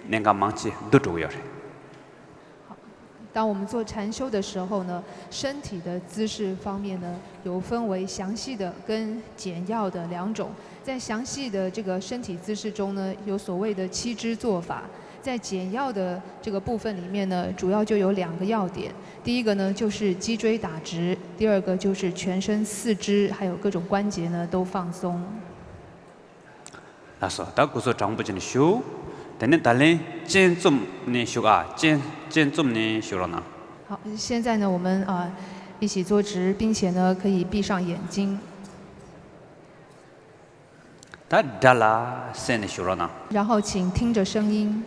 གནད་འགག་མང་ཆེ་བསྡུ་འགྲོ་གི་ཡོད་རེད། 当我们做禅修的时候呢，身体的姿势方面呢，有分为详细的跟简要的两种。在详细的这个身体姿势中呢，有所谓的七支做法。在简要的这个部分里面呢，主要就有两个要点。第一个呢，就是脊椎打直；第二个就是全身四肢还有各种关节呢都放松。 ལགས་སོ། ད་སྐུ་གཟུགས་དྲང་པོ་བྱས་ནས་བཞུགས། དེ་ནས་ད་ལན་སྤྱན་བཙུམ་ནས་བཞུགས་ཨ། སྤྱན་སྤྱན་བཙུམ་ནས་བཞུགས་རོགས་གནང་། 好，现在呢，我们啊、呃一起坐直，并且呢可以闭上眼睛。 ད་སྒྲ་ལ་གསན་ནས་བཞུགས་རོགས་གནང་། 然后请听着声音。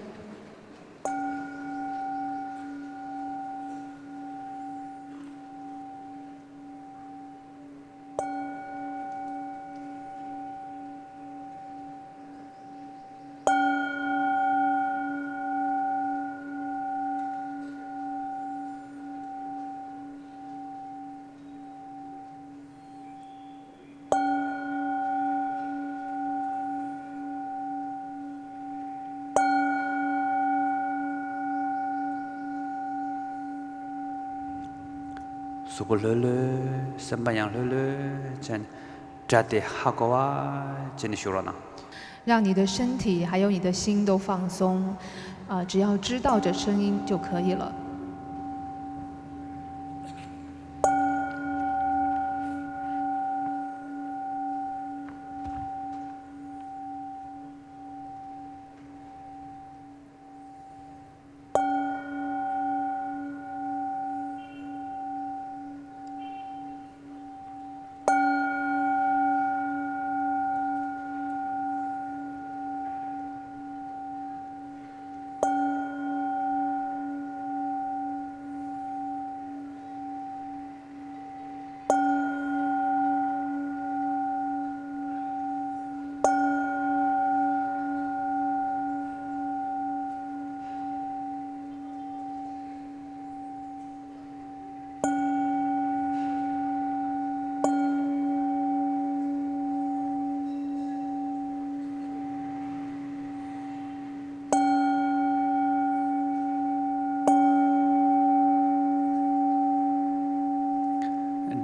གཟུགས་པོ་ལྷོད་ལྷོད། སེམས་པ་ཡང་ལྷོད་ལྷོད་བྱས་ནས། སྒྲ་དེ་ཧ་གོ་བ་བྱས་ནས་བཞུགས་རོགས་གནང་། 让你的身体还有你的心都放松，啊、只要知道这声音就可以了。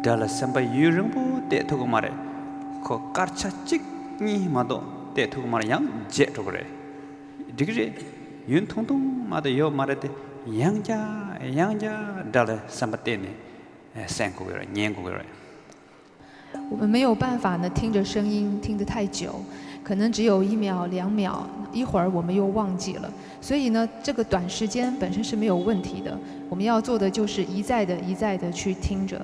སྒྲ་ལ་སེམས་པ་ཡུན་རིང་པོ་གཏད་ཐུབ་ཀྱི་མ་རེད། ཁོ་སྐར་ཆ་གཅིག་གཉིས་མ་གཏོགས་གཏད་ཐུབ་ཀྱི་མ་རེད། ཡང་བརྗེད་འགྲོ་གི་རེད། འགྲིག་གི་རེད། ཡུན་ཐུང་ཐུང་མ་གཏོགས་ཡོད་མ་རེད་དེ། ཡང་བསྐྱར་ཡང་བསྐྱར་སྒྲ་ལ་སེམས་པ་གཏད་ནས་གསན་དགོས་ཀྱི་རེད། ཉན་དགོས་ཀྱི་རེད། 我们没有办法呢，听着声音听得太久，可能只有一秒、两秒，一会儿我们又忘记了。所以呢，这个短时间本身是没有问题的。我们要做的就是一再的、一再的去听着。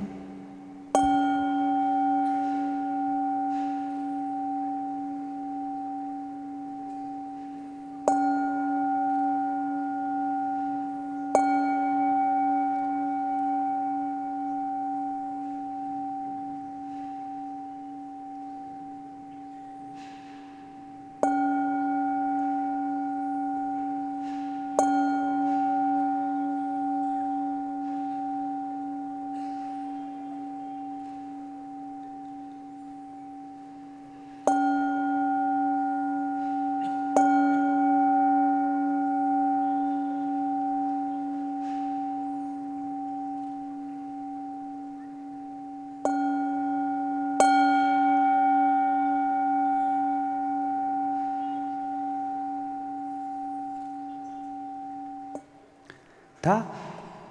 ད་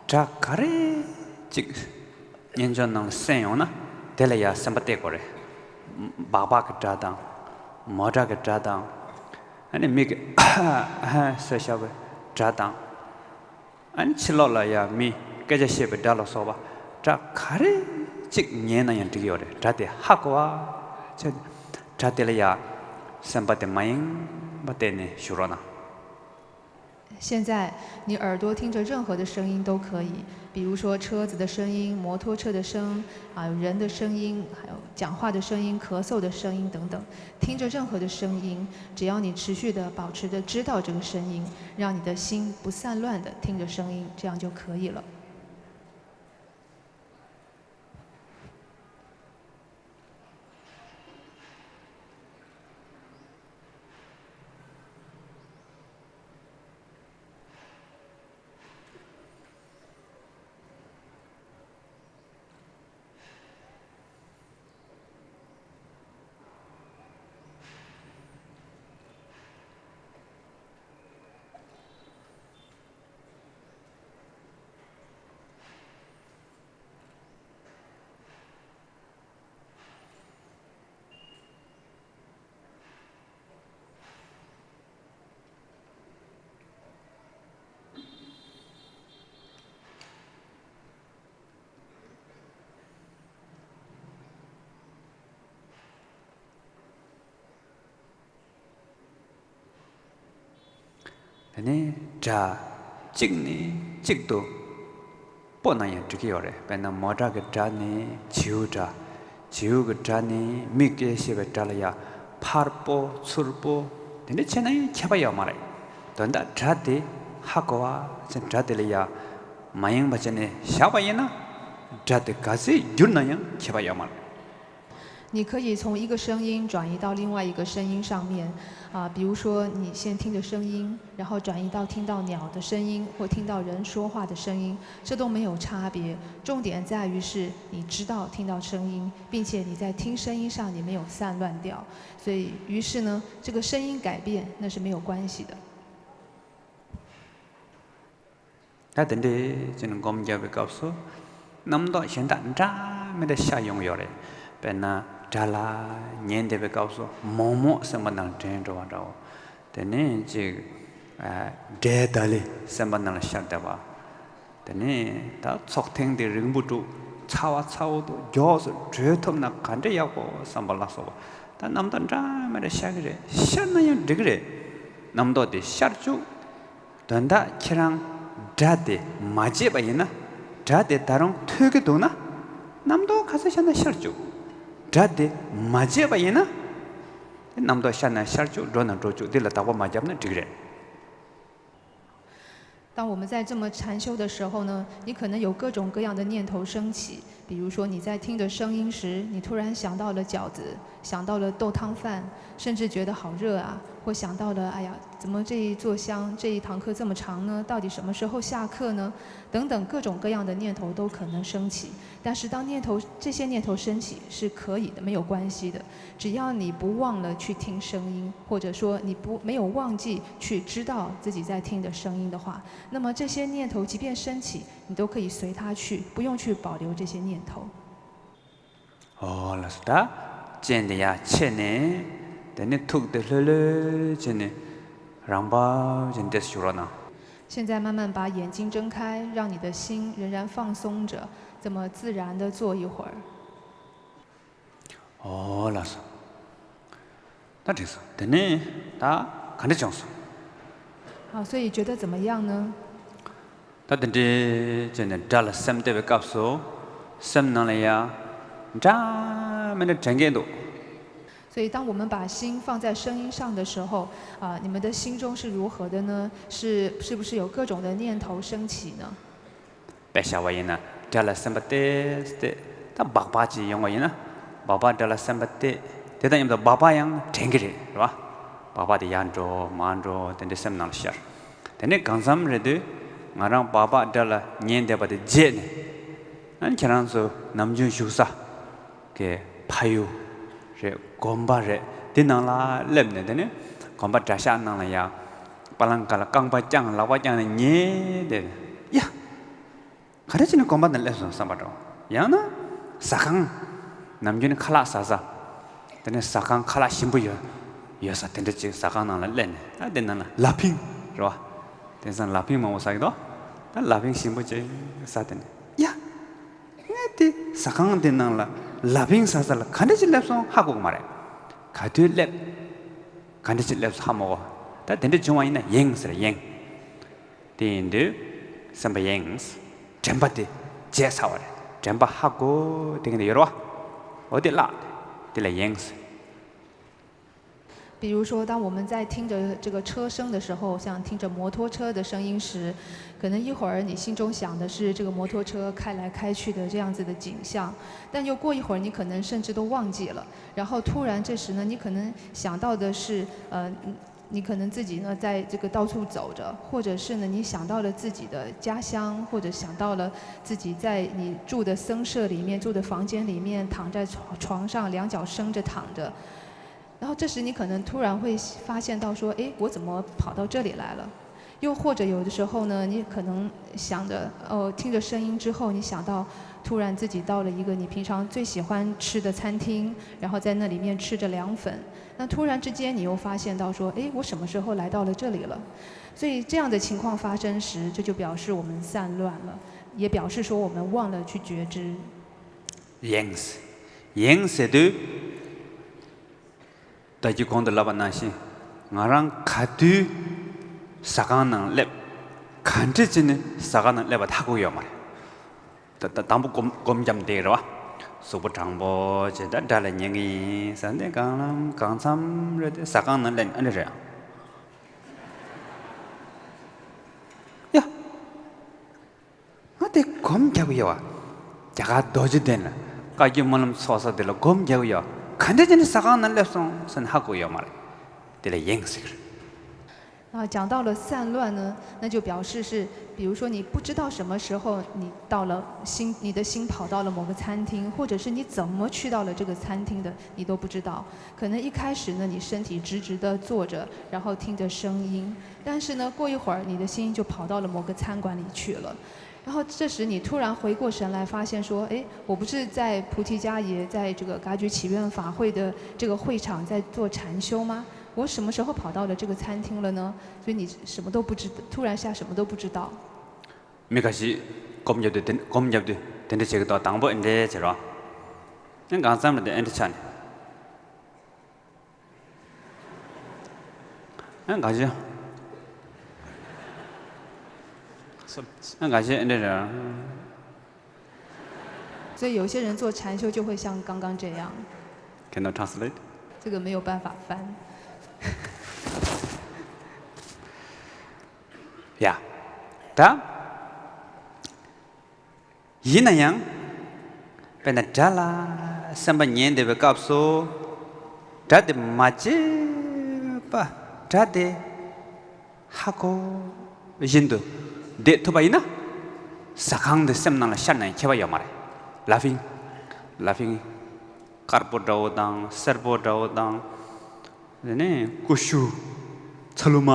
སྒྲ་ག་རེ་ གཅིག་སྙན་ཅོར་ནང་ལ་གསན་ཡོང་ན་དེ་ལ་ཡ་སེམས་པ་གཏད་དགོས་རེད། སྦག་སྦག་གི་སྒྲ་དང་། མོ་ཊ་གི་སྒྲ་དང་། ཨ་ནི་མི་གི་ཟེར་བྱ་བའི་སྒྲ་དང་། ཨ་ནི་ཕྱི་ལོགས་ལ་ཡ་མི་སྐད་ཆ་བཤད་པའི་སྒྲ་ལ་སོགས་པ་སྒྲ་ག་རེ་གཅིག་ཉན་ན་ཡང་འགྲིག་གི་ཡོད་རེད། སྒྲ་དེ་ཧ་གོ་བ་བྱས། སྒྲ་དེ་ལ་ཡ་སེམས་པ་དེ་མ་ཡེངས་པ་གཏད་ནས་བཞུགས་རོགས་གནང་། 现在，你耳朵听着任何的声音都可以，比如说车子的声音、摩托车的声，啊，人的声音，还有讲话的声音、咳嗽的声音等等。听着任何的声音，只要你持续的保持着知道这个声音，让你的心不散乱的听着声音，这样就可以了。དེ་ནས་སྒྲ་གཅིག་ནས་གཅིག་ཏུ་སྤོ་ན་ཡང་འགྲིག་གི་ཡོད་རེད། དཔེར་ན་མོ་ཊ་གི་སྒྲ་ནས་བྱིའུ་སྒྲ། བྱིའུ་གི་སྒྲ་ནས་མི་སྐད་བཤད་པའི་སྒྲ་ལ་ཡང་ཕར་སྤོ་ཚུར་སྤོ་དེ་འདྲ་བྱས་ན་ཡང་ཁྱད་པར་ཡོད་མ་རེད། དོན་དག་སྒྲ་དེ་ཧ་གོ་བ་བྱས། སྒྲ་དེ་ལ་ཡང་མ་ཡེངས་པ་བྱས་ནས་བཞག་པ་ཡིན་ན། སྒྲ་དེ་ག་ཚད་བསྒྱུར་ན་ཡང་ཁྱད་པར་ཡོད་མ་རེད། 你可以从一个声音转移到另外一个声音上面，啊，比如说你先听着声音，然后转移到听到鸟的声音或听到人说话的声音，这都没有差别。重点在于是你知道听到声音，并且你在听声音上你没有散乱掉。所以，于是呢，这个声音改变那是没有关系的。 ད་དེ་འདྲའི་ཅིག་སྒོམ་རྒྱབ་པའི་སྐབས་སུ་རྣམ་རྟོག་གཞན་དག་འདྲ་མི་འདྲ་ཤར་ཡོང་གི་ཡོད་རེད། དཔེར་ན་སྒྲ་ལ་ཉན་བསྡད་པའི་སྐབས་སུ་མོག་མོག་སེམས་པ་ནང་དྲན་འགྲོ་བ་འདྲ་བོ། དེ་ནས་ཅིག་སྒྲའི་བརྡ་ལི་སེམས་པ་ནང་ལ་ཤར་བསྡད་པ། དེ་ནས་ད་ཚོགས་ཐེངས་དེ་རིང་པོ་འདུག་ཚ་བ་ཚ་བོ་འདུག་མགྱོགས་སུ་བགྲོད་ཐུབ་ན་ག་འདྲ་ཡག་པོ་བསམ་པ་ལ་སོགས་པ། ད་རྣམ་རྟོག་འདྲ་མི་འདྲ་ཤར་གི་རེད། ཤར་ན་ཡང་འགྲིག་གི་རེད། རྣམ་རྟོག་དེ་ཤར་བཅུག་དོན་དག་ཁྱེད་རང་སྒྲ་དེ་མ་བརྗེད་པ་ཡིན་ན། སྒྲ་དེ་ད་རུང་ཐོས་ཀྱི་འདུག་ན། རྣམ་རྟོག་ག་ཚོད་ཤར་ན་ཤར་བཅུག་སྒྲ་དེ་མ་བརྗེད་པ་ཡིན་ན། རྣམ་རྟོག་ཤར་ན་ཤར་བཅུག་འགྲོ་ན་འགྲོ་བཅུག་འདི་ལ་བདག་པོ་མ་བརྒྱབ་ན་འགྲིག་གི་རེད། 当我们在这么禅修的时候呢，你可能有各种各样的念头升起，比如说你在听着声音时，你突然想到了饺子，想到了豆汤饭，甚至觉得好热啊，或想到了，哎呀，怎么这一炷香，这一堂课这么长呢？到底什么时候下课呢？等等各种各样的念头都可能升起。但是当念头，这些念头升起是可以的，没有关系的，只要你不忘了去听声音，或者说你不，没有忘记去知道自己在听的声音的话， 那么这些念头即便升起，你都可以随它去，不用去保留这些念头。 ཨོ་ལགས་སོ། ད་སྤྱན་དེ་ཡར་ཕྱེ་ནས། དེ་ནས་ཐུགས་དེ་ལྷོད་ལྷོད་བྱས་ནས་རང་བབས་ཅན་དེ་བཞུགས་རོགས་གནང་། 现在慢慢把眼睛睁开，让你的心仍然放松着，这么自然的坐一会儿。 ཨོ་ལགས་སོ། ད་འགྲིག་སོང་། དེ་ནས་ད་ག་འདྲ་བྱུང་སོང་། 好，所以觉得怎么样呢？ ད་དེ་འདྲའི་བྱས་ནས་སྒྲ་ལ་སེམས་གཏད་པའི་སྐབས་སུ་སེམས་ནང་ལ་ཡང་འདྲ་མི་འདྲ་དྲན་གྱི་འདུག 所以，当我们把心放在声音上的时候，啊，你们的心中是如何的呢？是是不是有各种的念头升起呢？ དཔེ་བཞག་པ་ཡིན་ན་སྒྲ་ལ་སེམས་པ་གཏད་གཏད། ད་སྦག་སྦག་ཅིག་ཡོང་བ་ཡིན་ན་སྦག་སྦག་སྒྲ་ལ་སེམས་པ་གཏད། དེ་དང་མཉམ་དུ་སྦག་སྦག་ཡང་དྲན་གྱི་རེད། རེད་བ། སྦག་སྦག་དེ་ཡར་འགྲོ་མར་འགྲོ་དེ་འདྲའི་སེམས་ནང་ལ་ཤར། དེ་ནས་གང་འཚམ་རེད་དུས་ང་རང་སྦག་སྦག་སྒྲ་ལ་ཉན་བསྡད་པ་དེ་བརྗེད་ནས། ཨ་ནི་ཁྱེད་རང་ཚོ་ནམ་རྒྱུན་བཞུགས་ས་གི་ཕ་ཡུལ་རེད། དགོན་པ་རེད། དེ་ནང་ལ་སླེབས་ནས་དེ་ནས་དགོན་པ་གྲྭ་ཤག་ནང་ལ་ཡ་པ་ལང་ཀ་ལ་རྐང་པ་བརྐྱངས་ལག་པ་བརྐྱངས་ནས་ཉལ་བསྡད། ཡ། ག་རེ་བྱས་ནས་དགོན་པ་ནང་སླེབས་སོང་བསམ་པ་འདྲ། ཡང་ན་ཟ་ཁང་། ནམ་རྒྱུན་ནི་ཁ་ལག་ཟ་ས། དེ་ནས་ཟ་ཁང་ཁ་ལག་ཞིམ་པོ་ཡོད། ཡོད་ས་དེ་འདྲ་ཅིག་ཟ་ཁང་ནང་ལ་སླེབས་ནས། ད་དེ་ནང་ལ་ལ་ཕིང་རེད་བ། དེང་སང་ལ་ཕིང་མང་པོ་ཟ་གི་འདུག་ད་ལ་ཕིང་ཞིམ་པོ་ཅིག་ཟ། དེ་ནས་ཡ། ངས་དེ་ཟ་ཁང་དེ་ནང་ལ་ལ་ཕིང་ཟ་ས་ལ་ག་འདྲ་ཅིག་སླེབས་སོང་ཧ་གོ་གི་མ་རེད། ག་དུས་སླེབས། ག་འདྲ་ཅིག་སླེབས་སོང་ཧ་མ་གོ། ད་དེ་འདྲ་བྱུང་བ་ཡིན་ན་ཡེངས་ཟེར། ཡེངས། དེ་ཡིན་དུས་སེམས་པ་ཡེངས། དྲན་པ་དེ་བརྗེད་ཚར་བ་རེད། དྲན་པ་ཧ་གོ་དེ་གི་ནས་ཡོད་རེད་བ། འོ་དེ་བརླག་དེ་ལ་ཡེངས། 比如说，当我们在听着这个车声的时候，像听着摩托车的声音时，可能一会儿你心中想的是这个摩托车开来开去的这样子的景象，但又过一会儿，你可能甚至都忘记了。然后突然这时呢，你可能想到的是，呃，你可能自己呢在这个到处走着，或者是呢你想到了自己的家乡，或者想到了自己在你住的僧舍里面、住的房间里面，躺在床床上两脚伸着躺着。然后这时你可能突然会发现到说，诶，我怎么跑到这里来了？又或者有的时候呢，你可能想着，哦，听着声音之后，你想到突然自己到了一个你平常最喜欢吃的餐厅，然后在那里面吃着凉粉。那突然之间，你又发现到说，诶，我什么时候来到了这里了？所以这样的情况发生时，这就表示我们散乱了，也表示说我们忘了去觉知。 ཡེངས། ཡེངས་ཟེར་དུས། ད་ཅི་གོང་དུ་ལབ་པ་ནང་བཞིན། ང་རང་ག་དུས་ཟ་ཁང་ནང་སླེབས། ག་འདྲ་བྱས་ནས་ཟ་ཁང་ནང་སླེབས་པ་ཧ་གོ་ཡོད་མ་རེད། ད་ད་དང་པོ་སྒོམ་སྒོམ་རྒྱབ་བསྡད་རེད་བ། གཟུགས་པོ་དྲང་པོ་བྱས། ད་དགྲ་ལ་ཉན་གི་ཡིན་ཟེར་ནས་སྒང་ལམ་སྒང་མཚམས་རེད་དེ་ཟ་ཁང་ནང་སླེབས་ནས་ཨ་ནི་རེད། ཡ། ང་དེ་སྒོམ་རྒྱག་གི་ཡོད་བ། རྒྱ་གར་རྡོ་རྗེ་གདན་ལ་བཀའ་བརྒྱུད་སྨོན་ལམ་ཚོགས་ས་དེ་ལ་སྒོམ་རྒྱག་གི་ཡོད། ག་འདྲ་བྱས་ནས་ཟ་ཁང་ནང་སླེབས་སོང་ཟེར་ནས་ཧ་གོ་ཡོད་མ་རེད། དེ་ལ་ཡེངས་ཟེར་གི་རེད། 啊，讲到了散乱呢，那就表示是，比如说你不知道什么时候你到了心，你的心跑到了某个餐厅，或者是你怎么去到了这个餐厅的，你都不知道。可能一开始呢，你身体直直的坐着，然后听着声音，但是呢，过一会儿你的心就跑到了某个餐馆里去了。然后这时你突然回过神来，发现说，哎，我不是在菩提伽耶，在这个噶举祈愿法会的这个会场在做禅修吗？我什么时候跑到了这个餐厅了呢？所以你什么都不知，突然下什么都不知道。 མི་ཁ་ཤས་སྒོམ་རྒྱབ་དུས་དེ་སྒོམ་རྒྱབ་དུས་དེ་འདྲ་བྱེད་ཀྱི་འདུག་དང་པོ་ཨེ་འདྲ་བྱེད་རོགས། ཨེ་གང་འཚམ་ལ་དེ་ཨེ་འདྲ་ཆགས་ནས། ཨ་འགའ་ཤས། ཨ་འགའ་ཤས་ཨེ་འདྲ་རེད། 所以有些人做禅修就会像刚刚这样。 Can you translate? 这个没有办法翻。 ཡ། ད། ཡིན་ན་ཡང་། དཔེར་ན་དགྲ་ལ་སེམས་པ་ཉན་བསྡད་པའི་སྐབས་སུ། དགྲ་དེ་མ་བརྗེད་པ། དགྲ་དེ་ཧ་གོ་བཞིན་དུ་བསྡད་ཐུབ་པ་ཡིན་ན། ཟ་ཁང་དེ་སེམས་ནང་ལ་ཤར་ན་ཡང་ཁྱད་པར་ཡོད་མ་རེད། ལ་ཕིང་། ལ་ཕིང་། དཀར་པོ་འདྲ་བོ་དང་སེར་པོ་འདྲ་བོ་དང་། དེ་ནས་ཀུ་ཤུ། ཚ་ལུ་མ།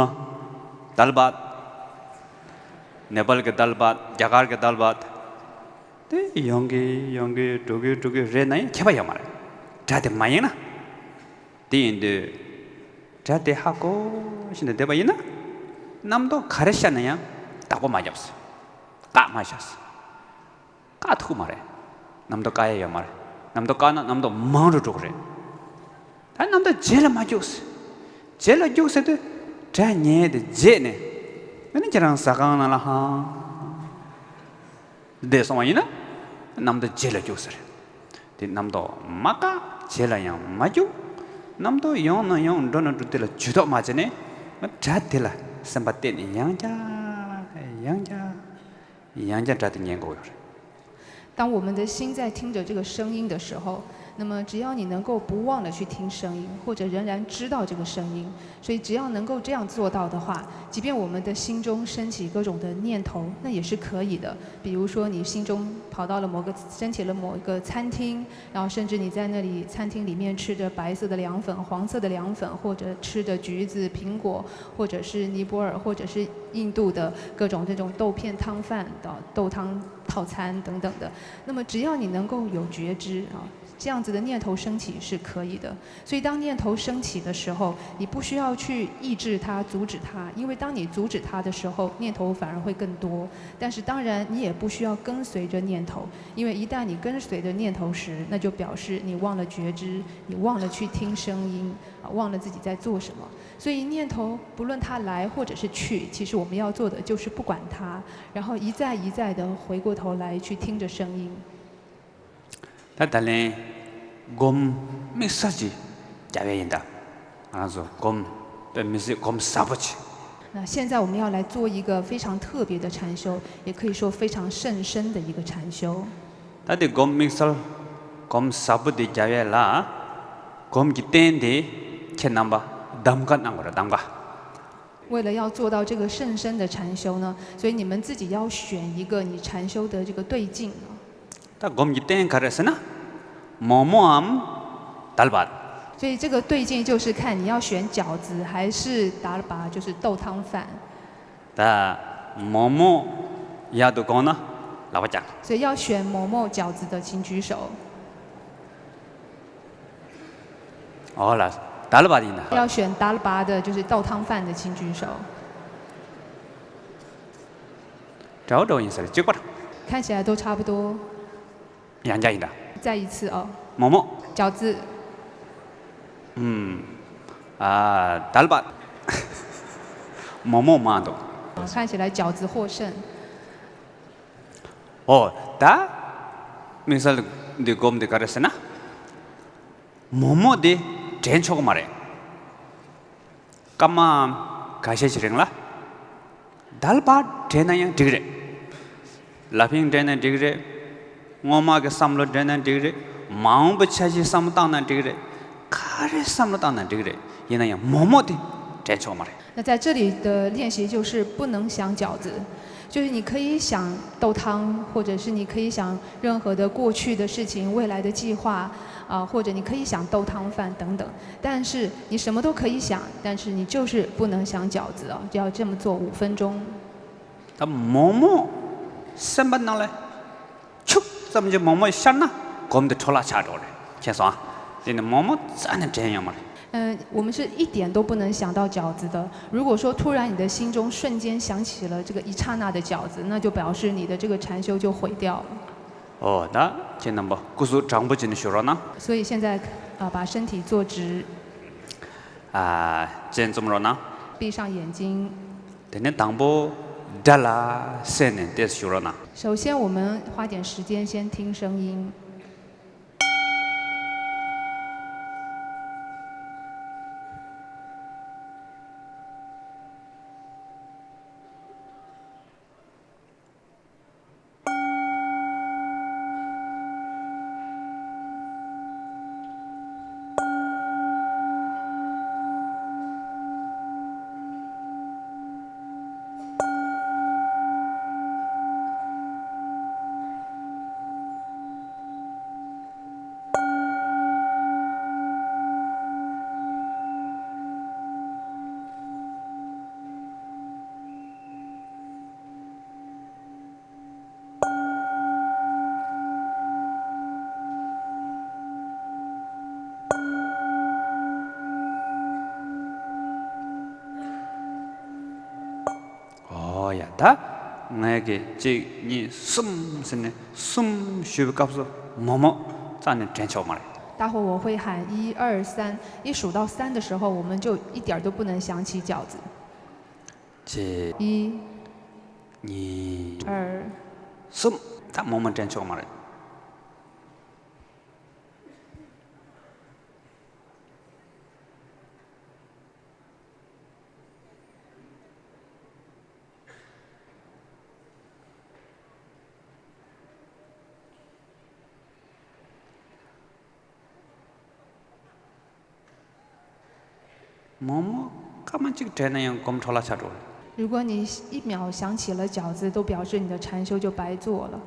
དཱལ་བྷད། ནེ་པཱལ་གྱི་དཱལ་བྷད། རྒྱ་གར་གྱི་དཱལ་བྷད། དེ་ཡོང་གི་ཡོང་གི་འགྲོ་གི་འགྲོ་གི་རེད་ན་ཡང་ཁྱད་པར་ཡོད་མ་རེད། དགྲ་དེ་མ་ཡེངས་ན། དེ་ཡིན་དུས། དགྲ་དེ་ཧ་གོ་བཞིན་དུ་བསྡད་པ་ཡིན་ན། རྣམ་རྟོག་ག་རེ་ཤར་ན་ཡང་བདག་པོ་མ་རྒྱབ། བཀག་མ་བཞག་བཀག་ཐུབ་མ་རེད། རྣམ་རྟོག་བཀག་ཡ་ཡོད་མ་རེད། རྣམ་རྟོག་བཀག་ན་རྣམ་རྟོག་མང་རུ་འགྲོ་གི་རེད། ད་རྣམ་རྟོག་རྗེས་ལ་མ་རྒྱུགས། རྗེས་ལ་རྒྱུགས་ཟེར་དུས། དགྲ་ཉལ་དེ་བརྗེད་ནས། ཨ་ནི་ཁྱེད་རང་ཟ་ཁང་ནང་ལ་ཧང་བསྡད་སོང་བ་ཡིན་ན། རྣམ་རྟོག་རྗེས་ལ་རྒྱུགས་ཟེར། དེ་རྣམ་རྟོག་མ་བཀག་རྗེས་ལ་ཡང་མ་རྒྱུགས། རྣམ་རྟོག་ཡོང་ན་ཡོང་འགྲོ་ན་འགྲོ་དེ་ལ་ཇུས་གཏོགས་མ་བྱས་ནས། དགྲ་དེ་ལ་སེམས་པ་གཏད་ནས་ཡང་བསྐྱར་ཡང་བསྐྱར་ཡང་བསྐྱར་དགྲ་དེ་ཉན་དགོས་ཡོད་རེད། 当我们的心在听着这个声音的时候，那么只要你能够不忘了去听声音，或者仍然知道这个声音，所以只要能够这样做到的话，即便我们的心中升起各种的念头，那也是可以的。比如说，你心中跑到了某个，升起了某一个餐厅，然后甚至你在那里餐厅里面吃着白色的凉粉、黄色的凉粉，或者吃着橘子、苹果，或者是尼泊尔，或者是印度的各种这种豆片汤饭的豆汤。套餐等等的。那么只要你能够有觉知啊，这样子的念头升起是可以的。所以当念头升起的时候，你不需要去抑制它、阻止它，因为当你阻止它的时候，念头反而会更多。但是当然，你也不需要跟随着念头，因为一旦你跟随着念头时，那就表示你忘了觉知，你忘了去听声音，啊，忘了自己在做什么。所以念头不论它来或者是去，其实我们要做的就是不管它，然后一再一再的回过头来去听着声音。 ད་ད་ལན་སྒོམ་དམིགས་བསལ་གྱི་རྒྱབ་ཡ་ཡིན་ད། ང་རང་ཚོ་སྒོམ་དཔེ་མི་སྲིད་སྒོམ་ཟབ་པོ་ཅིག 那现在我们要来做一个非常特别的禅修，也可以说非常甚深的一个禅修。 ད་དེ་སྒོམ་དམིགས་བསལ་སྒོམ་ཟབ་པོ་དེ་རྒྱབ་ཡ་ལ་སྒོམ་གྱི་རྟེན་དེ་ཁྱེད་རྣམ་པ་གདམ་ག་གནང་དགོས་རེད། གདམ་ག 为了要做到这个甚深的禅修呢，所以你们自己要选一个你禅修的这个对境。 ད་སྒོམ་གྱི་རྟེན་ག་རེ་ཟེར་ན། མོག་མོག་གམ་དལ་བ། 所以这个对境就是看你要选饺子还是达拉巴，就是豆汤饭。 ད་མོག་མོག་ཡག་འདུག་དགོངས་ན་ལག་པ་བརྐྱངས། 所以要选饽饽饺子的，请举手。 ཨོ་ལ། དལ་བ་ཡིན་ན། 要选达拉巴的，就是豆汤饭的，请举手。 འདྲ་བོ་འདྲ་བོ་ཡིན་ས་རེད། གཅིག་པ། 看起来都差不多。 ཡང་བསྐྱར་ཡིན་ད། 再一次哦。 མོག་མོག 饺子。 ཨུམ། ཨ། དལ་བ། མོག་མོག་མང་འདུག 看起来饺子获胜。 ཨོ། ད་དམིགས་བསལ་འདི་སྒོམ་འདི་ག་རེ་ཟེར་ན། མོག་མོག་འདི་དྲན་ཆོག་གི་མ་རེད། སྐར་མ་ཁ་ཤས་ཤིག་རིང་ལ། དལ་བ་དྲན་ན་ཡང་འགྲིག་རེད། ལ་ཕིང་དྲན་ན་འགྲིག་རེད། སྔོན་མ་གི་བསམ་བློ་དྲན་ན་འགྲིག་རེད། མ་འོངས་པའི་འཆར་གཞི་བསམ་བློ་བཏང་ན་འགྲིག་རེད། ག་རེ་བསམ་བློ་བཏང་ན་འགྲིག་རེད། ཡིན་ན་ཡང་མོག་མོག་དེ་དྲན་ཆོག་མ་རེད། 那在这里的练习就是不能想饺子，就是你可以想豆汤，或者是你可以想任何的过去的事情、未来的计划，啊，或者你可以想豆汤饭等等。但是你什么都可以想，但是你就是不能想饺子啊，就要这么做五分钟。 ད་མོག་མོག་སེམས་པ་ནང་ལ་ཆུག་ཙམ་གྱི་མོག་མོག་ཤར་ན་སྒོམ་དེ་འཕྲོ་བརླག་ཆགས་འགྲོ་རེད། མཁྱེན་སོང་ཨ། དེ་ནི་མོག་མོག་རྩ་ནས་དྲན་ཡོང་མ་རེད། 嗯，我们是一点都不能想到饺子的。如果说突然你的心中瞬间想起了这个一刹那的饺子，那就表示你的这个禅修就毁掉了。 ཨོ། ད་ཁྱེད་རྣམ་པ་སྐུ་གཟུགས་དྲང་པོ་བྱས་ནས་བཞུགས་རོགས་གནང་། 所以现在啊，把身体坐直， ཨ། སྤྱན་བཙུམ་རོགས་གནང་། 闭上眼睛。 དེ་ནས་དང་པོ་དགྲ་ལ་གསན་ནས་བལྟས་སུ་བཞུགས་རོགས་གནང་། 首先，我们花点时间先听声音。 ཨོ་ཡ། ད་ངས་ཀྱི་གཅིག་གཉིས་གསུམ་ཟེར་ནས་གསུམ་ཞུས་པའི་སྐབས་སུ་མོག་མོག་རྩ་ནས་དྲན་ཆོག་མ་རེད། 待会儿我会喊一二三，一数到三的时候，我们就一点儿都不能想起饺子。 གཅིག 一、 གཉིས། 二、 གསུམ། ད་མོག་མོག་དྲན་ཆོག་མ་རེད། མོག་མོག་སྐར་མ་གཅིག་དྲན་ན་ཡང་སྒོམ་འཕྲོ་བརླག་ཆགས་འགྲོ། 如果你一秒想起了饺子，都表示你的禅修就白做了。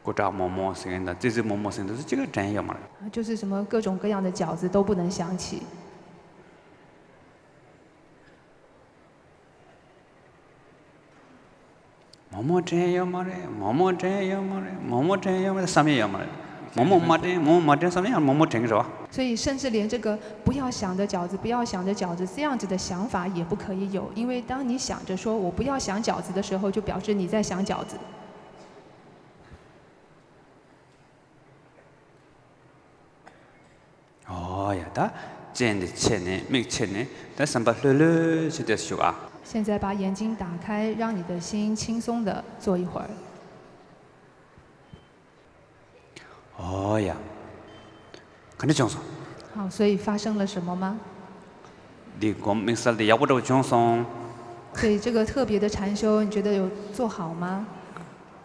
སྐུ་དྲག་མོག་མོག་ཟེར་མཁན་དང་ཙི་ཙི་མོག་མོག་ཟེར་མཁན་དེ་ཚོ་གཅིག་ཀྱང་དྲན་ཡོད་མ་རེད། 就是什么各种各样的饺子都不能想起。མོག་མོག་དྲན་ཡོད་མ་རེད། མོག་མོག་དྲན་ཡོད་མ་རེད། མོག་མོག་དྲན་ཡོད་མ་རེད་བསམ་ཡས་ཡོད་མ་རེད། མོག་མོག་མ་དྲན། མོག་མོག་མ་དྲན་བསམ་ཡས་ཡང་མོག་མོག་དྲན་གྱི་རེད་བ། 所以，甚至连这个"不要想着饺子，不要想着饺子"这样子的想法也不可以有，因为当你想着说"我不要想饺子"的时候，就表示你在想饺子。 ཨོ་ཡ། ད་སྤྱན་འདི་ཕྱེ་ནས། མིག་ཕྱེ་ནས། ད་སེམས་པ་ལྷོད་ལྷོད་བྱས་ཏེ་བཞུགས་ཨ། 现在把眼睛打开，让你的心轻松的坐一会儿。 ཨོ་ཡ། ག་འདྲ་བྱུང་སོང་། 好，所以发生了什么吗？ འདི་སྒོམ་དམིགས་བསལ་དེ་ཡག་པོ་འདྲ་བོ་བྱུང་སོང་། 所以这个特别的禅修，你觉得有做好吗？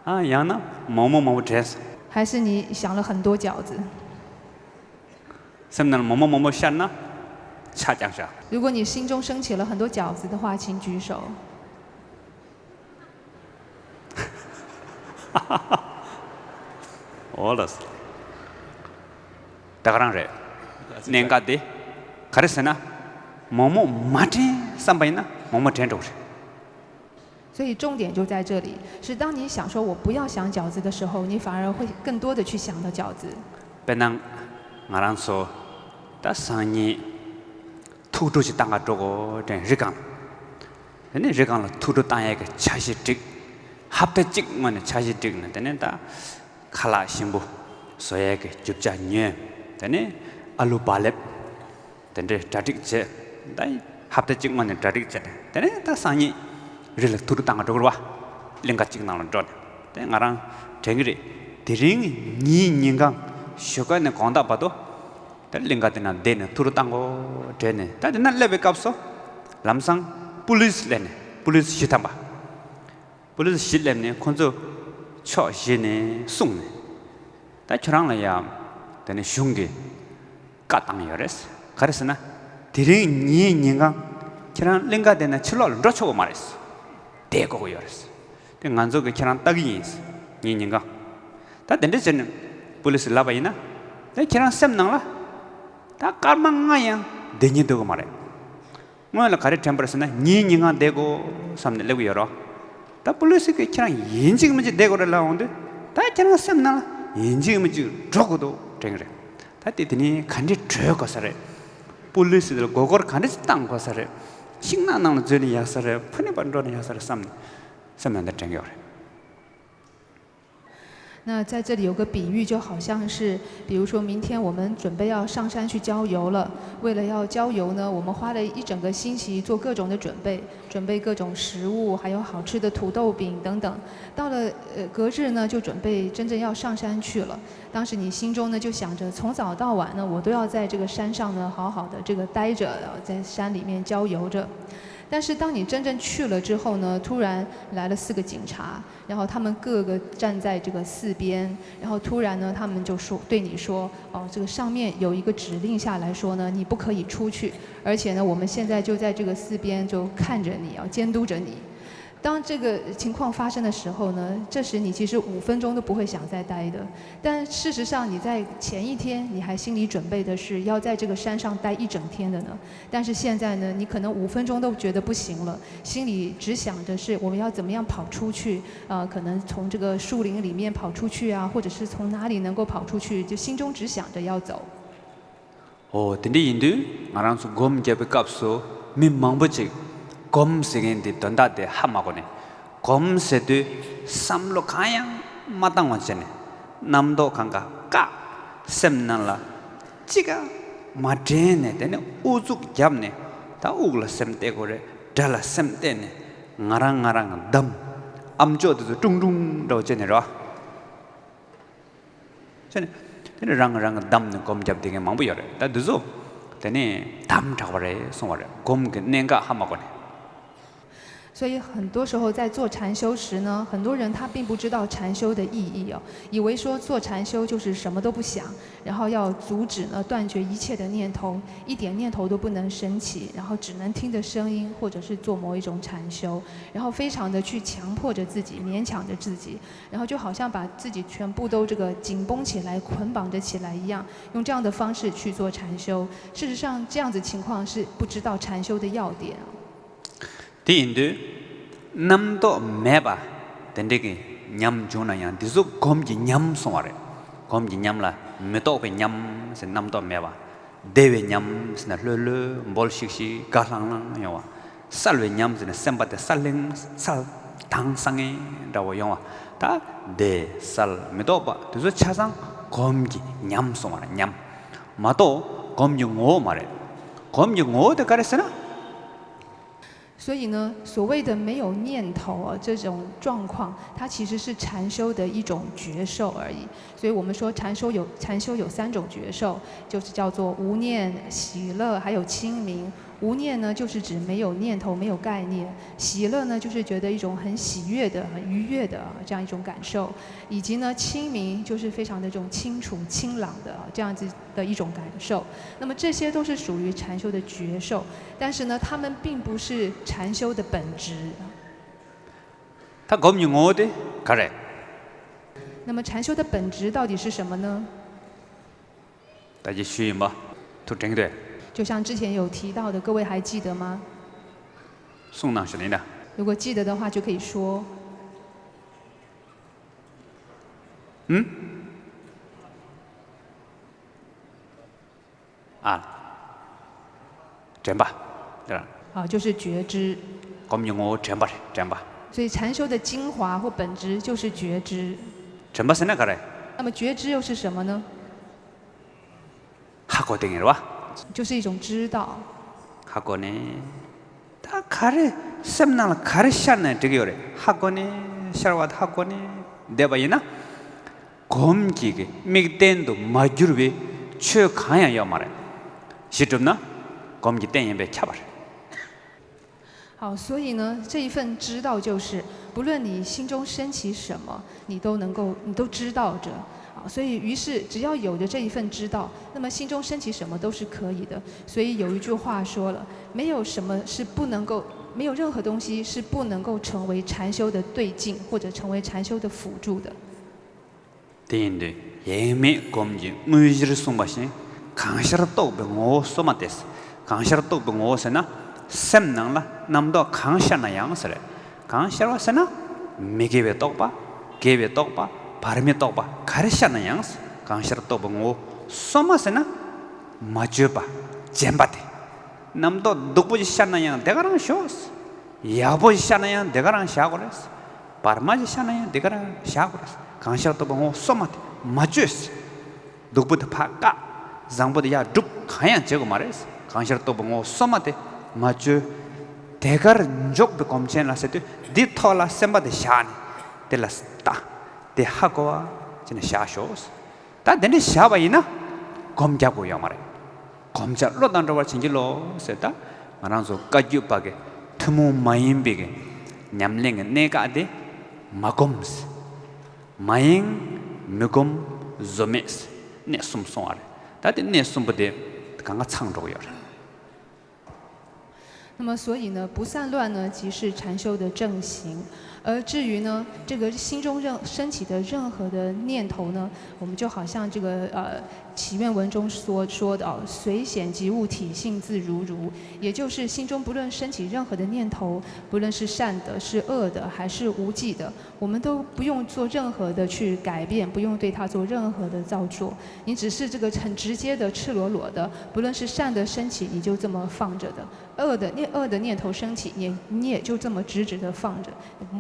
ཨ། ཡང་ན་མོག་མོག་མང་པོ་དྲན་སོང་། 还是你想了很多饺子？ སེམས་ནང་ལ་མོག་མོག་མང་པོ་ཤར་ན་ཕྱག་བརྐྱངས་ཤག 如果你心中升起了很多饺子的话，请举手。 ཨོ་ལགས། ད་ག་རང་རེད། གནད་འགག་དེ་ག་རེ་ཟེར་ན། མོག་མོག་མ་དྲན་བསམ་པ་ཡིན་ན་མོག་མོག་དྲན་འགྲོ་གི་རེད། 所以重点就在这里，是当你想说"我不要想饺子"的时候，你反而会更多的去想到饺子。 དཔེར་ན་ང་རང་ཚོ་ད་སང་ཉིན་ཐུགས་སྤྲོ་ཞིག་བཏང་ག་འགྲོ་དགོས་དྲན། རི་སྒང་ལ། དེ་ནས་རི་སྒང་ལ་ཐུགས་སྤྲོ་བཏང་ཡས་ཀྱི་འཆར་གཞི་བསྒྲིགས། ཧབ་ཏ་གཅིག་སྔོན་ནས་འཆར་གཞི་བསྒྲིགས་ནས། དེ་ནས་ད་ཁ་ལག་ཞིམ་པོ་བཟོ་ཡས་ཀྱི་རྒྱུ་ཆ་ཉོས། དེ་ནས་ཨ་ལུ་བག་ལེབ་དེ་འདྲའི་གྲ་སྒྲིག་བྱས། ད་ཧབ་ཏ་གཅིག་སྔོན་ནས་གྲ་སྒྲིག་བྱས་ནས། དེ་ནས་ད་སང་ཉིན་རི་ལ་ཐུགས་སྤྲོ་བཏང་ག་འགྲོ་དགོས་རེད་བ། གླིང་ག་གཅིག་ནང་ལ་འགྲོ་ནས། དེ་ང་རང་དྲན་གྱི་རེད། དེ་རིང་ཉིན་ཉིན་གང་ཞོགས་ཀ་ནས་དགོང་དག་བར་དུ་ད་གླིང་ག་དེ་ན་བསྡད་ནས་ཐུགས་སྤྲོ་བཏང་དགོས་དྲན་ནས། ད་དེ་ན་སླེབས་པའི་སྐབས་སུ་ལམ་སང་པུ་ལིས་སླེབས་ནས། པུ་ལིས་བཞི་ཐམ་པ། པུ་ལིས་བཞི་སླེབས་ནས་ཁོང་ཚོ་ཕྱོགས་བཞི་ནས་སྲུང་ནས། ད་ཁྱོད་རང་ལ་ཡང་དེ་ནས་གཞུང་གི་བཀའ་བཏང་ཡོད་རེད། ག་རེ་ཟེར་ན། དེ་རིང་ཉིན་ཉིན་གང་ཁྱེད་རང་གླིང་ག་དེ་ན་ཕྱི་ལོགས་ལ་འགྲོ་ཆོག་གི་མ་རེད། བསྡད་དགོས་ཀྱི་ཡོད་རེད། དེ་ང་ཚོ་གིས་ཁྱེད་རང་ལྟ་གི་ཡིན། ཉིན་ཉིན་གང་། ད་དེ་འདྲ་བྱས་ནས་པུ་ལིས་ལབ་པ་ཡིན་ན། ད་ཁྱེད་རང་སེམས་ནང་ལ་ད་སྐར་མ་ལྔ་ཡང་བསྡད་སྙིང་འདོད་ཀྱི་མ་རེད། སྔོན་ལ་ག་རེ་དྲན་པ་རེད་ཟེར་ན། ཉིན་ཉིན་གང་བསྡད་དགོས་བསམ་ནས་སླེབས་ཀྱི་ཡོད་རེད། ད་པུ་ལི་སི་གིས་ཁྱེད་རང་ཡིན་གཅིག་མིན་གཅིག་བསྡད་དགོས་རེད་ལབ་འོང་དུས། ད་ཁྱེད་རང་སེམས་ནང་ལ་ཡིན་གཅིག་མིན་གཅིག་འགྲོ་དགོས་འདུག་དྲན་གྱི་རེད། ད་དེ་དེ་ནས་ག་འདྲས་གྲོལ་དགོས་ས་རེད། པུ་ལི་སི་དེ་ལ་མགོ་སྐོར་ག་འདྲས་ཅིག་བཏང་དགོས་ས་རེད། ཤིང་ནགས་ནང་ལ་འཛུལ་ནས་ཡག་ས་རེད། ཕུ་ནུ་བར་འགྲོ་ནས་ཡག་ས་རེད་བསམ་ནས་སེམས་ནང་དེ་དྲན་གྱི་ཡོད་རེད། 那在这里有个比喻，就好像是，比如说明天我们准备要上山去郊游了。为了要郊游呢，我们花了一整个星期做各种的准备，准备各种食物，还有好吃的土豆饼等等。到了呃隔日呢，就准备真正要上山去了。当时你心中呢就想着，从早到晚呢，我都要在这个山上呢好好的这个待着，在山里面郊游着。但是当你真正去了之后呢，突然来了四个警察，然后他们各个站在这个四边，然后突然呢，他们就说对你说，哦，这个上面有一个指令下来说呢，你不可以出去，而且呢，我们现在就在这个四边就看着你，要监督着你。当这个情况发生的时候呢，这时你其实五分钟都不会想再待的。但事实上，你在前一天你还心里准备的是要在这个山上待一整天的呢。但是现在呢，你可能五分钟都觉得不行了，心里只想着是我们要怎么样跑出去，呃，可能从这个树林里面跑出去啊，或者是从哪里能够跑出去，就心中只想着要走。 ཨོ། དེ་འདྲ་ཡིན་དུས་ང་རང་ཚོ་སྒོམ་རྒྱབ་པའི་སྐབས་སུ་མི་མང་པོ་ཅིག་སྒོམ་ཟེར་མཁན་དེ་དོན་དག་དེ་ཧ་མ་གོ་ནས། སྒོམ་ཟེར་དུས་བསམ་བློ་གང་ཡང་མ་བཏང་བ་བྱས་ནས། རྣམ་རྟོག་གང་ག་བཀག་སེམས་ནང་ལ་ཅི་ག་མ་དྲན་ནས། དེ་ནས་ཨུ་ཚུགས་བརྒྱབ་ནས། ད་དབུགས་ལ་སེམས་གཏད་དགོས་རེད། སྒྲ་ལ་སེམས་གཏད་ནས། ང་རང་ང་རང་གི་འདམ་ཨམ་ཅོག་དེ་ཚོ་ཀྲུང་ཀྲུང་འདྲ་བོ་བྱས་ནས་རེད་བ། བྱས་ནས་དེ་ནས་རང་རང་གི་འདམ་ནས་སྒོམ་རྒྱབ་བསྡད་མཁན་མང་པོ་ཡོད་རེད། ད་འདི་ཚོ་དེ་ནས་དམ་དྲགས་པ་རེད་གསུངས་པ་རེད། སྒོམ་གྱི་གནད་འགག་ཧ་མ་གོ་ནས། 所以很多时候在做禅修时呢，很多人他并不知道禅修的意义哦，以为说做禅修就是什么都不想，然后要阻止呢断绝一切的念头，一点念头都不能升起，然后只能听着声音或者是做某一种禅修，然后非常的去强迫着自己，勉强着自己，然后就好像把自己全部都这个紧绷起来、捆绑着起来一样，用这样的方式去做禅修。事实上，这样子情况是不知道禅修的要点。 དེ་ཡིན་དུས་རྣམ་རྟོག་མེད་པ། དེ་འདྲའི་གི་ཉམས་བྱུང་ན་ཡང་འདི་ཚོ་སྒོམ་གྱི་ཉམས་སོང་བ་རེད། སྒོམ་གྱི་ཉམས་ལ་མི་རྟོག་པའི་ཉམས་ཟེར་རྣམ་རྟོག་མེད་པ། བདེ་བའི་ཉམས་ཟེར་ན་ལྷོད་ལྷོད་འབོལ་ཤིག་ཤིག་དགའ་ལྷང་ལྷང་ཡོང་བ། གསལ་བའི་ཉམས་ཟེར་ན་སེམས་པ་དེ་གསལ་ལྷང་གསལ་དྭངས་སང་ངེ་འདྲ་བོ་ཡོང་བ། ད་བདེ་གསལ་མི་རྟོག་པ་དེ་ཚོ་ཆ་ཚང་སྒོམ་གྱི་ཉམས་སོང་བ་རེད། ཉམས། མ་གཏོགས་སྒོམ་གྱི་ངོ་བོ་མ་རེད། སྒོམ་གྱི་ངོ་བོ་དེ་ག་རེ་ཟེར་ན། 所以呢，所谓的没有念头啊，这种状况，它其实是禅修的一种觉受而已。所以我们说禅修有禅修有三种觉受，就是叫做无念、喜乐，还有清明。无念呢，就是指没有念头、没有概念；喜乐呢，就是觉得一种很喜悦的、很愉悦的这样一种感受，以及呢，清明就是非常的这种清楚、清朗的这样子的一种感受。那么这些都是属于禅修的觉受，但是呢，它们并不是禅修的本质。 ད་སྒོམ་གྱི་ངོ་བོ་དེ་ག་རེ། 那么禅修的本质到底是什么呢？ ད་ཅི་ཞུས་ཡིན་པ། ཐུགས་དྲན་གྱི་འདུག 就像之前有提到的，各位还记得吗？ གསུངས་གནང་ཞུ་ཡིན་ད། 如果记得的话，就可以说。 ཨུམ། ཨ། དྲན་པ། དེ་རང་། 啊，就是觉知。 སྒོམ་གྱི་ངོ་བོ་དྲན་པ་རེད། དྲན་པ། 所以禅修的精华或本质就是觉知。 དྲན་པ་ཟེར་ན་ག་རེ། 那么觉知又是什么呢？ ཧ་གོ་དེ་ངེས་རེད་བ། 就是一种知道。 ཧ་གོ་ནས། ད་ག་རེ་སེམས་ནང་ལ་ག་རེ་ཤར་ནས་འགྲིག་གི་ཡོད་རེད། ཧ་གོ་ནས་ཤར་བ་ཧ་གོ་ནས་བསྡད་པ་ཡིན་ན། སྒོམ་གྱི་གི་དམིགས་རྟེན་དུ་མ་གྱུར་པའི་ཆོས་གང་ཡང་ཡོད་མ་རེད། གཞི་གྲུབ་ན་སྒོམ་གྱི་རྟེན་ཡིན་པས་ཁྱབ་པ་རེད། 好，所以呢，这一份知道就是，不论你心中升起什么，你都能够，你都知道着。啊，所以于是只要有着这一份知道，那么心中升起什么都是可以的。所以有一句话说了，没有什么是不能够，没有任何东西是不能够成为禅修的对境或者成为禅修的辅助的。 དེ་ཡིན་དུས་ཡེངས་མེད་སྒོམ་གྱི་དངོས་གཞིར་གསུངས་པ་བཞིན་གང་ཤར་རྟོགས་པའི་ངོ་བོ་སོ་མ་སྟེ། གང་ཤར་རྟོགས་པའི་ངོ་བོ་ཟེར་ན་སེམས་ནང་ལ་རྣམ་རྟོག་གང་ཤར་ན་ཡང་ཟེར། གང་ཤར་བ་ཟེར་ན་མི་དགེ་བའི་རྟོག་པ། དགེ་བའི་རྟོག་པ། བར་མའི་རྟོག་པ་ག་རེ་ཤར་ན་ཡང་གང་ཤར་རྟོགས་པའི་ངོ་བོ་སོ་མ་ཟེར་ན་མ་བཅོས་པ་རྗེན་པ་སྟེ། རྣམ་རྟོག་སྡུག་པོ་ཞིག་ཤར་ན་ཡང་དེ་ག་རང་ཞོག་ཡག་པོ་ཞིག་ཤར་ན་ཡང་དེ་ག་རང་བཞག་དགོས་རེད། བར་མ་ཞིག་ཤར་ན་ཡང་དེ་ག་རང་བཞག་དགོས་རེད། གང་ཤར་རྟོགས་པའི་ངོ་བོ་སོ་མ་སྟེ་མ་བཅོས། སྡུག་པོ་དེ་ཕར་བཀག་བཟང་པོ་དེ་ཡར་སྒྲུབ་གང་ཡང་བྱེད་དགོས་མ་རེད། གང་ཤར་རྟོགས་པའི་ངོ་བོ་སོ་མ་སྟེ་མ་བཅོས། དེ་གར་འཇོག་པའི་སྒོམ་ཆེན་ལ་ཟེར་དུས་འདི་ཐོག་ལ་སེམས་པ་དེ་བཞག་ནས་དེ་ལ་ལྟ། དེ་ཧ་གོ་བ་བྱས་ནས་བཞག་ཤོག་ད་དེ་འདྲ་བཞག་པ་ཡིན་ན་སྒོམ་རྒྱག་དགོས་ཡོད་མ་རེད། གོམས་བྱ་བློ་དང་འགྲོ་བར་བྱིན་གྱིས་རློབས་ཟེར། ད་ང་རང་ཚོ་བཀའ་བརྒྱུད་པ་གི་ཐུན་མོང་མ་ཡིན་པའི་གི་ཉམས་ལེན་གྱི་གནད་འགག་དེ་མ་གོམས། མ་ཡེངས། མི་གོམས། བཟོད་མེད། གནད་གསུམ་གསུངས་པ་རེད། ད་དེ་གནད་གསུམ་པོ་དེ་གང་ག་ཚང་འགྲོ་གི་ཡོད་རེད། 那么，所以呢，不散乱呢，即是禅修的正行。而至于呢，这个心中任升起的任何的念头呢，我们就好像这个呃祈愿文中所说的哦，随显即悟，体性自如如，也就是心中不论升起任何的念头，不论是善的、是恶的、还是无记的，我们都不用做任何的去改变，不用对它做任何的造作。你只是这个很直接的、赤裸裸的，不论是善的升起，你就这么放着的。 恶的念恶的念头升起，你你也就这么直直的放着，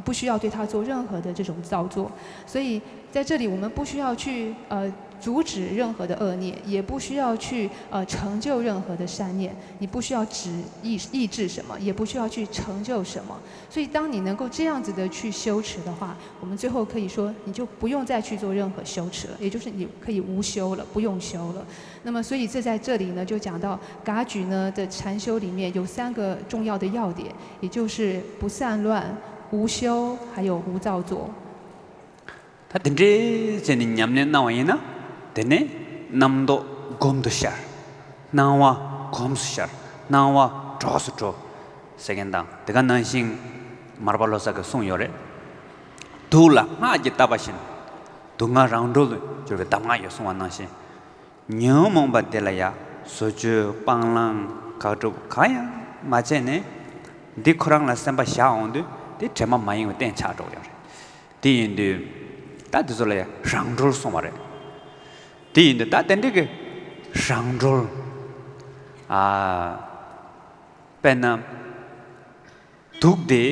不需要对它做任何的这种造作。所以在这里，我们不需要去呃阻止任何的恶念，也不需要去呃成就任何的善念，你不需要止抑抑制什么，也不需要去成就什么。所以，当你能够这样子的去修持的话，我们最后可以说，你就不用再去做任何修持了，也就是你可以无修了，不用修了。 那么，所以这在这里呢，就讲到噶举呢的禅修里面有三个重要的要点，也就是不散乱、无修，还有无造作。 ད་དེ་འདྲའི་བྱས་ནས་ཉམས་ལེན་གནང་བ་ཡིན་ན། དེ་ནས་རྣམ་རྟོག་སྒོམ་དུ་ཤར། སྣང་བ་གོམས་སུ་ཤར། སྣང་བ་གྲོགས་སུ་འགྲོ། ཟེར་མཁན་དང་དེ་ག་ནང་བཞིན་མར་པ་ལོ་ཙཱ་གིས་གསུངས་ཡོད་རེད། དུག་ལ་སྔགས་ཀྱིས་བཏབ་པ་བཞིན། དུག་ལྔ་རང་གྲོལ་དུ་གྱུར་པའི་གདམས་ངག་ཡོད་གསུངས་པ་ནང་བཞིན། ཉོན་མོངས་པ་འདི་ལ་ཡ་བཟོ་བཅོས་སྤང་བླང་དགག་སྒྲུབ་གང་ཡང་མ་བྱས་ནས། འདི་ཁོ་རང་ལ་སེམས་པ་བཞག་འོང་དུས་དེ་དྲན་པ་མ་ཡེངས་པའི་རྟེན་ཆགས་འགྲོ་གི་ཡོད་རེད། དེ་ཡིན་དུས་ད་དེ་ཚོ་ལ་ཡང་རང་གྲོལ་གསུངས་པ་རེད། དེ་ཡིན་དུས་ད་དེ་འདྲ་གི་རང་གྲོལ། ཨ། དཔེར་ན། དུག་དེ་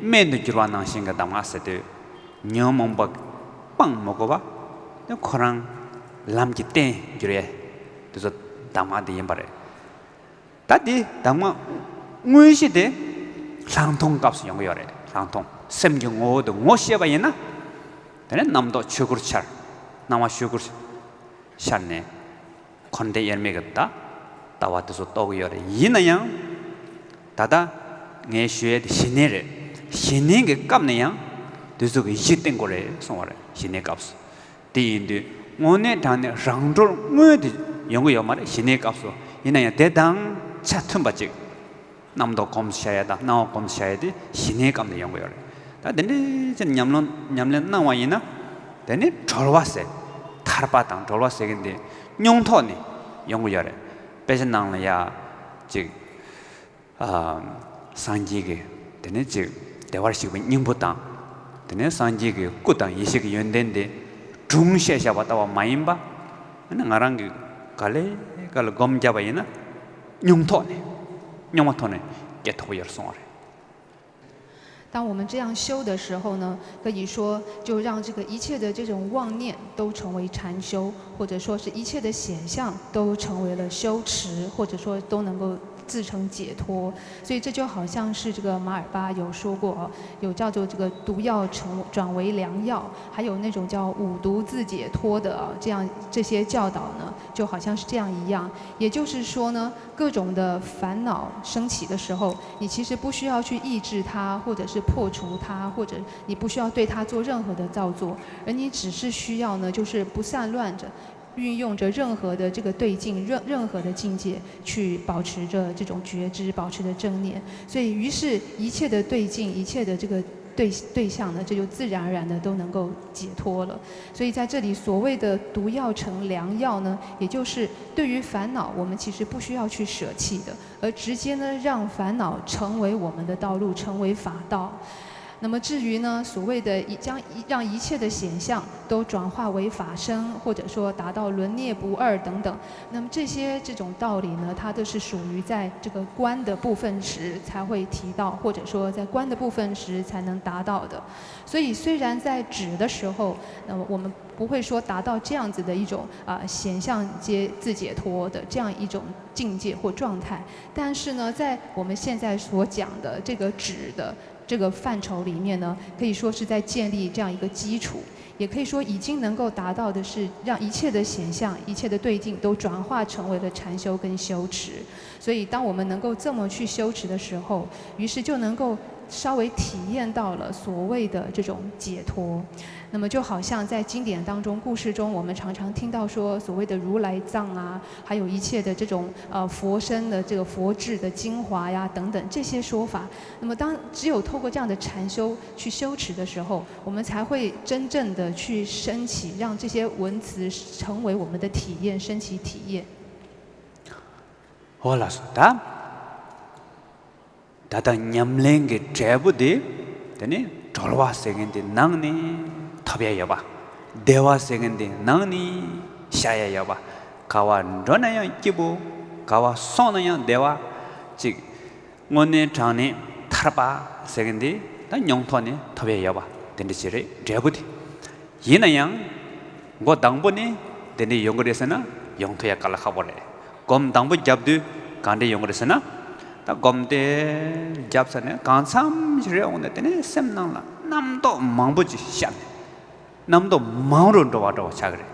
སྨན་དུ་འགྱུར་བ་ནང་བཞིན་གྱི་གདམས་ངག་ཟེར་དུས། ཉོན་མོངས་པ་སྤང་མི་དགོས་པ། དེ་ཁོ་རང་ལམ་གྱི་རྟེན་འགྱུར་ཡས་དེ་ཚོ་གདམས་ངག་དེ་ཡིན་པ་རེད། ད་དེ་གདམས་ངག་དངོས་གཞི་དེ་ལྷག་མཐོང་སྐབས་སུ་ཡོང་གི་ཡོད་རེད། ལྷག་མཐོང་སེམས་ཀྱི་ངོ་བོ་དེ་ངོ་ཤེས་པ་ཡིན་ན། དེ་ནས་རྣམ་རྟོག་ཆོས་སྐུར་འཆར། སྣང་བ་ཆོས་སྐུར་འཆར་ནས། འཁོར་འདས་དབྱེར་མེད་ཀྱི་ད་ལྟ་བ་དེ་ཚོ་རྟོགས་ཀྱི་ཡོད་རེད། ཡིན་ན་ཡང་ད་ལྟ་ངས་ཞུ་ཡས་དེ་ཞི་གནས་རེད། ཞི་གནས་ཀྱི་སྐབས་ནས་ཡང་དེ་ཚོ་གི་གཞི་བརྟན་དགོས་རེད་གསུངས་པ་རེད། ཞི་གནས་སྐབས་སུ། དེ་ཡིན་དུས་དངོས་གནས་དྲང་གནས་རང་གྲོལ་དངོས་དེ་ཡོང་གི་ཡོད་མ་རེད། ཞི་གནས་སྐབས་སུ། ཡིན་ན་ཡང་དེ་དང་ཆ་མཐུན་པ་ཅིག་རྣམ་རྟོག་གོམས་སུ་བྱ་ཡས་དང་སྣང་བ་གོམས་སུ་བྱ་ཡས་དེ་ཞི་གནས་སྐབས་ནས་ཡོང་གི་ཡོད་རེད། ད་དེ་འདྲའི་ཕྱིར་ཉམས་ལེན་ཉམས་ལེན་གནང་བ་ཡིན་ན། དེ་ནི་གྲོལ་བ་ཟེར། ཐར་པ་དང་གྲོལ་བ་ཟེར་མཁན་དེ་མྱོང་ཐོག་ནས་ཡོང་གི་ཡོད་རེད། དཔེ་ཆ་ནང་ལ་ཡ་ཅིག་ཨ། སངས་རྒྱས་ཀྱི་དེ་ནས་ཅིག་བདེ་བར་གཤེགས་པའི་སྙིང་པོ་དང་། དེ་ནས་སངས་རྒྱས་ཀྱི་སྐུ་དང་ཡེ་ཤེས་ཀྱི་ཡོན་ཏན་དེ་སྒྲུང་བཤད་བཞག་པ་ལྟ་བུ་མ་ཡིན་པ། ཨ་ནི་ང་རང་གིས་ག་ལེ་ག་ལེ་སྒོམ་བརྒྱབ་པ་ཡིན་ན། མྱོང་ཐོག་ནས་མྱོང་བ་ཐོག་ནས་སྐྱེ་ཐུབ་ཀྱི་ཡོད་རེད་གསུངས་པ་རེད། 当我们这样修的时候呢，可以说就让这个一切的这种妄念都成为禅修，或者说是一切的显象都成为了修持，或者说都能够自成解脱。所以这就好像是这个马尔巴有说过，有叫做这个毒药成转为良药，还有那种叫五毒自解脱的这样这些教导呢，就好像是这样一样。也就是说呢，各种的烦恼升起的时候，你其实不需要去抑制它，或者是破除它，或者你不需要对它做任何的造作，而你只是需要呢，就是不散乱着，运用着任何的这个对境，任任何的境界去保持着这种觉知，保持着正念。所以，于是一切的对境，一切的这个对对象呢，这就自然而然的都能够解脱了。所以在这里所谓的毒药成良药呢，也就是对于烦恼，我们其实不需要去舍弃的。而直接呢让烦恼成为我们的道路，成为法道。那么至于呢，所谓的一将一让一切的显象都转化为法身，或者说达到轮涅不二等等，那么这些这种道理呢，它都是属于在这个观的部分时才会提到，或者说在观的部分时才能达到的。所以虽然在止的时候，那么我们不会说达到这样子的一种啊、显象解自解脱的这样一种境界或状态，但是呢，在我们现在所讲的这个止的这个范畴里面呢，可以说是在建立这样一个基础，也可以说已经能够达到的是让一切的显象、一切的对境都转化成为了禅修跟修持。所以，当我们能够这么去修持的时候，于是就能够稍微体验到了所谓的这种解脱。那么，就好像在经典当中、故事中，我们常常听到说，所谓的如来藏啊，还有一切的这种呃佛身的这个佛智的精华呀等等这些说法。那么当只有透过这样的禅修去修持的时候，我们才会真正的去升起，让这些文词成为我们的体验，升起体验。 འོ་ལགས་སོ། ད་ད་ལྟ་ཉམས་ལེན་གྱི་འབྲས་བུ་དེ། དེ་ནི་གྲོལ་བ་ཟེར་མཁན་དེ་ནང་ནས་ཐོབ་ཡ་ཡོད་པ། བདེ་བ་ཟེར་མཁན་དེ་ནང་ནས་ཤར་ཡ་ཡོད་པ། ག་བ་འགྲོ་ན་ཡང་སྐྱིད་པོ། ག་བ་སོང་ན་ཡང་བདེ་བ་ཅིག་དངོས་གནས་དྲང་གནས་ཐར་པ་ཟེར་མཁན་དེ་ད་མྱོང་ཐོག་ནས་ཐོབ་ཡ་ཡོད་པ་དེ་འདྲ་ཅིག་རེད། འབྲས་བུ་དེ། ཡིན་ན་ཡང་། འགོ་དང་པོ་ནས་དེ་འདྲ་ཡོང་གི་རེད་ཟེར་ན་ཡོང་ཐུབ་ཡ་དཀའ་ལས་ཁག་པོ་རེད། སྒོམ་དང་པོ་བརྒྱབ་དུས་གང་འདྲ་ཡོང་གི་རེད་ཟེར་ན། ད་སྒོམ་དེ་བརྒྱབ་ཚར་ནས་གང་འཚམ་ཞིག་རེད་འོང་ནས། དེ་ནས་སེམས་ནང་ལ་རྣམ་རྟོག་མང་པོ་ཅིག་ཤར་ནས། རྣམ་རྟོག་མང་རུ་འགྲོ་བ་འདྲ་བོ་ཆགས་ཀྱི་རེད།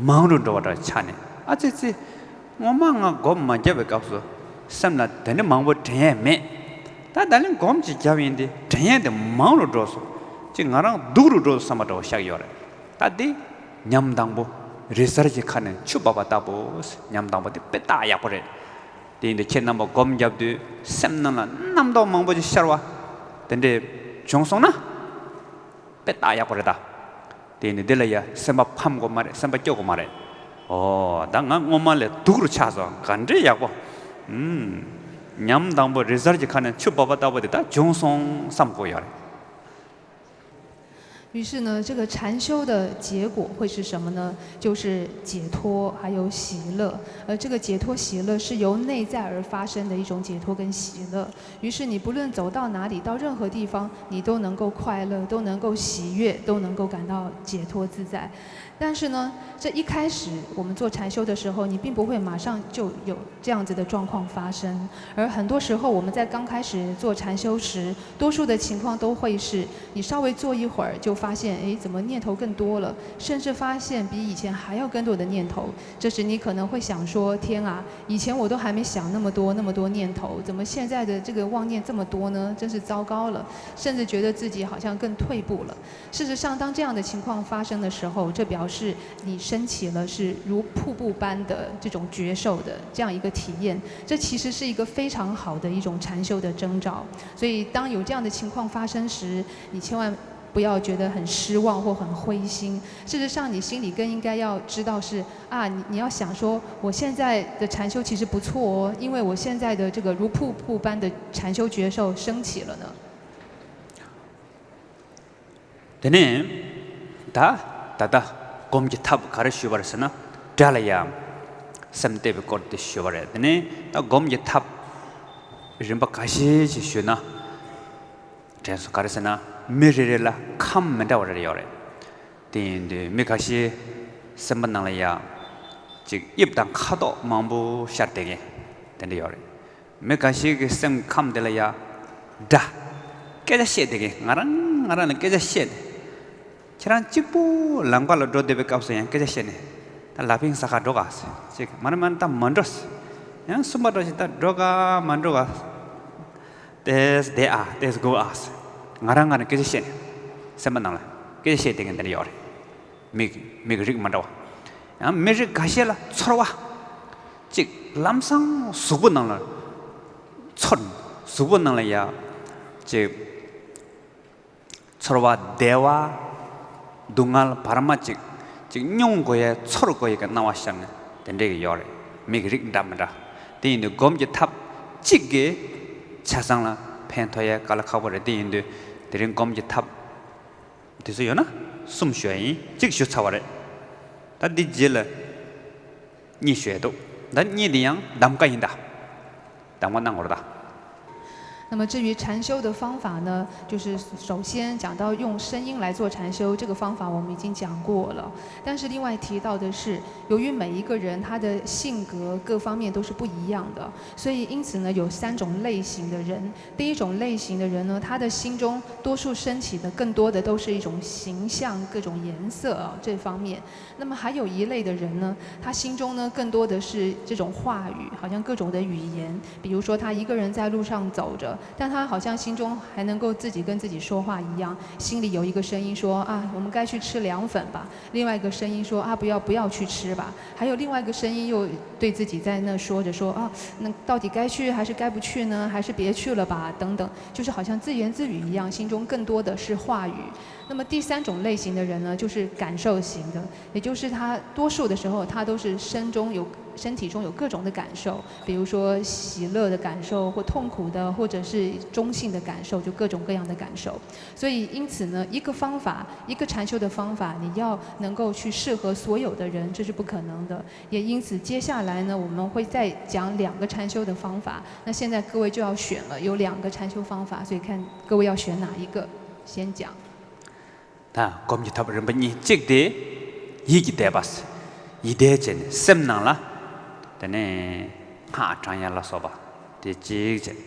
མང་རུ་འགྲོ་བ་འདྲ་བོ་ཆགས་ནས། ཨ་ཙི་ཙི། སྔོན་མ་ང་སྒོམ་མ་བརྒྱབ་པའི་སྐབས་སུ་སེམས་ལ་དེ་འདྲ་མང་པོ་དྲན་ཡས་མེད། ད་ད་ལན་སྒོམ་ཅིག་བརྒྱབ་ཡིན་དེ་དྲན་ཡས་དེ་མང་རུ་འགྲོ་སོང་། ཅིག་ང་རང་སྡུག་རུ་འགྲོ་བསམ་པ་འདྲ་བོ་ཤར་གྱི་ཡོད་རེད། ད་དེ་ཉམས་དང་པོ། རི་གཟར་གྱི་ཁ་ནས་ཆུ་འབབ་པ་ལྟ་བུ། ཉམས་དང་པོ་དེ་དཔེ་ཏག་ཡག་པོ་རེད། དེ་ཡིན་དུས་ཁྱེད་རྣམ་པ་སྒོམ་བརྒྱབ་དུས་སེམས་ནང་ལ་རྣམ་རྟོག་མང་པོ་ཅིག་ཤར་བ་དེ་འདྲས་བྱུང་སོང་ན། དཔེ་ཏག་ཡག་པོ་རེད་ད། དེ་ནི་འདི་ལ་ཡ་སེམས་པ་ཕམ་དགོས་མ་རེད། སེམས་པ་སྐྱོ་དགོས་མ་རེད། ཨོ། ད་ང་སྔོན་མ་ལས་སྡུག་རུ་ཆགས་སོང་། ག་འདྲའི་ཡག་པོ། ཨུམ། ཉམས་དང་པོ་རི་གཟར་གྱི་ཁ་ནས་ཆུ་འབབ་པ་ལྟ་བུ་དེ་ད་བྱུང་སོང་བསམ་དགོས་ཡོད་རེད། 于是呢，这个禅修的结果会是什么呢？就是解脱，还有喜乐。而这个解脱、喜乐是由内在而发生的一种解脱跟喜乐。于是你不论走到哪里，到任何地方，你都能够快乐，都能够喜悦，都能够感到解脱自在。但是呢，这一开始我们做禅修的时候，你并不会马上就有这样子的状况发生。而很多时候，我们在刚开始做禅修时，多数的情况都会是你稍微坐一会儿，就发现，诶，怎么念头更多了？甚至发现比以前还要更多的念头。这时你可能会想说：“天啊，以前我都还没想那么多，那么多念头，怎么现在的这个妄念这么多呢？真是糟糕了。”甚至觉得自己好像更退步了。事实上，当这样的情况发生的时候，这表示你升起了是如瀑布般的这种觉受的这样一个体验。这其实是一个非常好的一种禅修的征兆。所以，当有这样的情况发生时，你千万不要觉得很失望或很灰心。事实上，你心里更应该要知道是啊，你你要想说，我现在的禅修其实不错哦，因为我现在的这个如瀑布般的禅修觉受升起了呢。 དེ་ནས་ད་ད་ལྟ་སྒོམ་གྱི་ཐབས་ག་རེ་ཞུས་པ་རེད་ཟེར་ན། སྒྲ་ལ་ཡང་སེམས་གཏད་པའི་སྐོར་དེ་ཞུས་པ་རེད། དེ་ནས་ད་སྒོམ་གྱི་ཐབས་རིམ་པ་ཁ་ཤས་ཤིག་ཞུས་ན། དྲན་སོང་། ག་རེ་ཟེར་ན། མི་རེ་རེ་ལ་ཁམས་མི་འདྲ་བ་རེ་ཡོད་རེད། དེ་ཡིན་དུས་མི་ཁ་ཤས་སེམས་པ་ནང་ལ་ཡང་ཅིག་དབྱིབས་དང་ཁ་དོག་མང་པོ་ཤར་བསྡད་མཁན་དེ་འདྲ་ཡོད་རེད། མི་འགའ་ཞིག་གི་སེམས་ཁམས་དེ་ལ་ཡ་དགྲ། སྐད་ཆ་བཤད་བསྡད་མཁན། ང་རང་ང་རང་ལ་སྐད་ཆ་བཤད་དེ། ཁྱེད་རང་གཅིག་པུ་ལམ་ཁ་ལ་འགྲོ་བསྡད་པའི་སྐབས་སུ་ཡང་སྐད་ཆ་བཤད་ནས། ད་ལ་ཕིང་ས་ཁ་འགྲོ་ག་ཟེར། ཅིག་མ་རེད་མ་རེད་ད་མ་འགྲོ་ཟེར། ཡང་གསུམ་པ་འགྲོ་ཞིག་ད་འགྲོ་ག་མ་འགྲོ་ག་ཏེས་བསྡད་ཨ་ཏེས་སྒུག་ཨ་ཟེར། ང་རང་ང་རང་སྐད་ཆ་བཤད་ནས། སེམས་པ་ནང་ལ་སྐད་ཆ་བཤད་བསྡད་མཁན་དེ་འདྲ་ཡོད་རེད། མི་མི་གི་རིགས་མ་འདྲ་བ། ཡང་མི་རིགས་འགའ་ཤས་ལ་ཚོར་བ། གཅིག་ལམ་སང་གཟུགས་པོ་ནང་ལ་ཚོར། གཟུགས་པོ་ནང་ལ་ཡ། གཅིག་ཚོར་བ་བདེ་བ། སྡུག་བསྔལ་བར་མ་གཅིག་གཅིག་མྱོང་དགོས་ཡ་ཚོར་དགོས་ཡ་གི་སྣང་བ་ཤར་ནས་དེ་འདྲས་ཀྱི་ཡོད་རེད། མི་གི་རིགས་འདྲ་མི་འདྲ། དེ་ཡིན་དུས་སྒོམ་གྱི་ཐབས་གཅིག་གིས་ཆ་ཚང་ལ་ཕན་ཐོགས་ཡ་དཀའ་ལས་ཁག་པོ་རེད། དེ་ཡིན་དུས་དེ་རིང་སྒོམ་གྱི་ཐབས། དུས་ཚོད་ཡོད་ན་གསུམ་ཞུ་ཡ་ཡིན། གཅིག་ཞུ་ཚར་བ་རེད། ད་འདི་རྗེས་ལ་གཉིས་ཞུ་ཡ་འདུག་ད་གཉིས་འདི་ཡང་གདམ་ག་ཡིན་ད། གདམ་ག་གནང་དགོས་རེད་ད།那么至于禅修的方法呢，就是首先讲到用声音来做禅修，这个方法我们已经讲过了。但是另外提到的是，由于每一个人他的性格各方面都是不一样的，所以因此呢，有三种类型的人。第一种类型的人呢，他的心中多数升起的更多的都是一种形象、各种颜色啊这方面。那么还有一类的人呢，他心中呢更多的是这种话语，好像各种的语言。比如说他一个人在路上走着，但他好像心中还能够自己跟自己说话一样，心里有一个声音说啊，我们该去吃凉粉吧。另外一个声音说啊，不要不要去吃吧。还有另外一个声音又对自己在那说着说啊，那到底该去还是该不去呢？还是别去了吧？等等，就是好像自言自语一样，心中更多的是话语。那么第三种类型的人呢，就是感受型的，也就是他多数的时候他都是身中有身体中有各种的感受，比如说喜乐的感受，或痛苦的，或者是中性的感受，就各种各样的感受。所以因此呢，一个方法，一个禅修的方法，你要能够去适合所有的人，这是不可能的。也因此，接下来呢，我们会再讲两个禅修的方法。那现在各位就要选了，有两个禅修方法，所以看各位要选哪一个，先讲。 ད་སྒོམ་གྱི་ཐབས་རིམ་པ་གཉིས། གཅིག་དེ་ཡིད་ཀྱི་བཟླས་པ། ཡིད་བཟླས་བྱས་ནས་སེམས་ནང་ལ་དེ་ནས་སྔགས་བགྲང་ཡ་ལ་སོགས་པ་དེ་གཅིག་བྱས།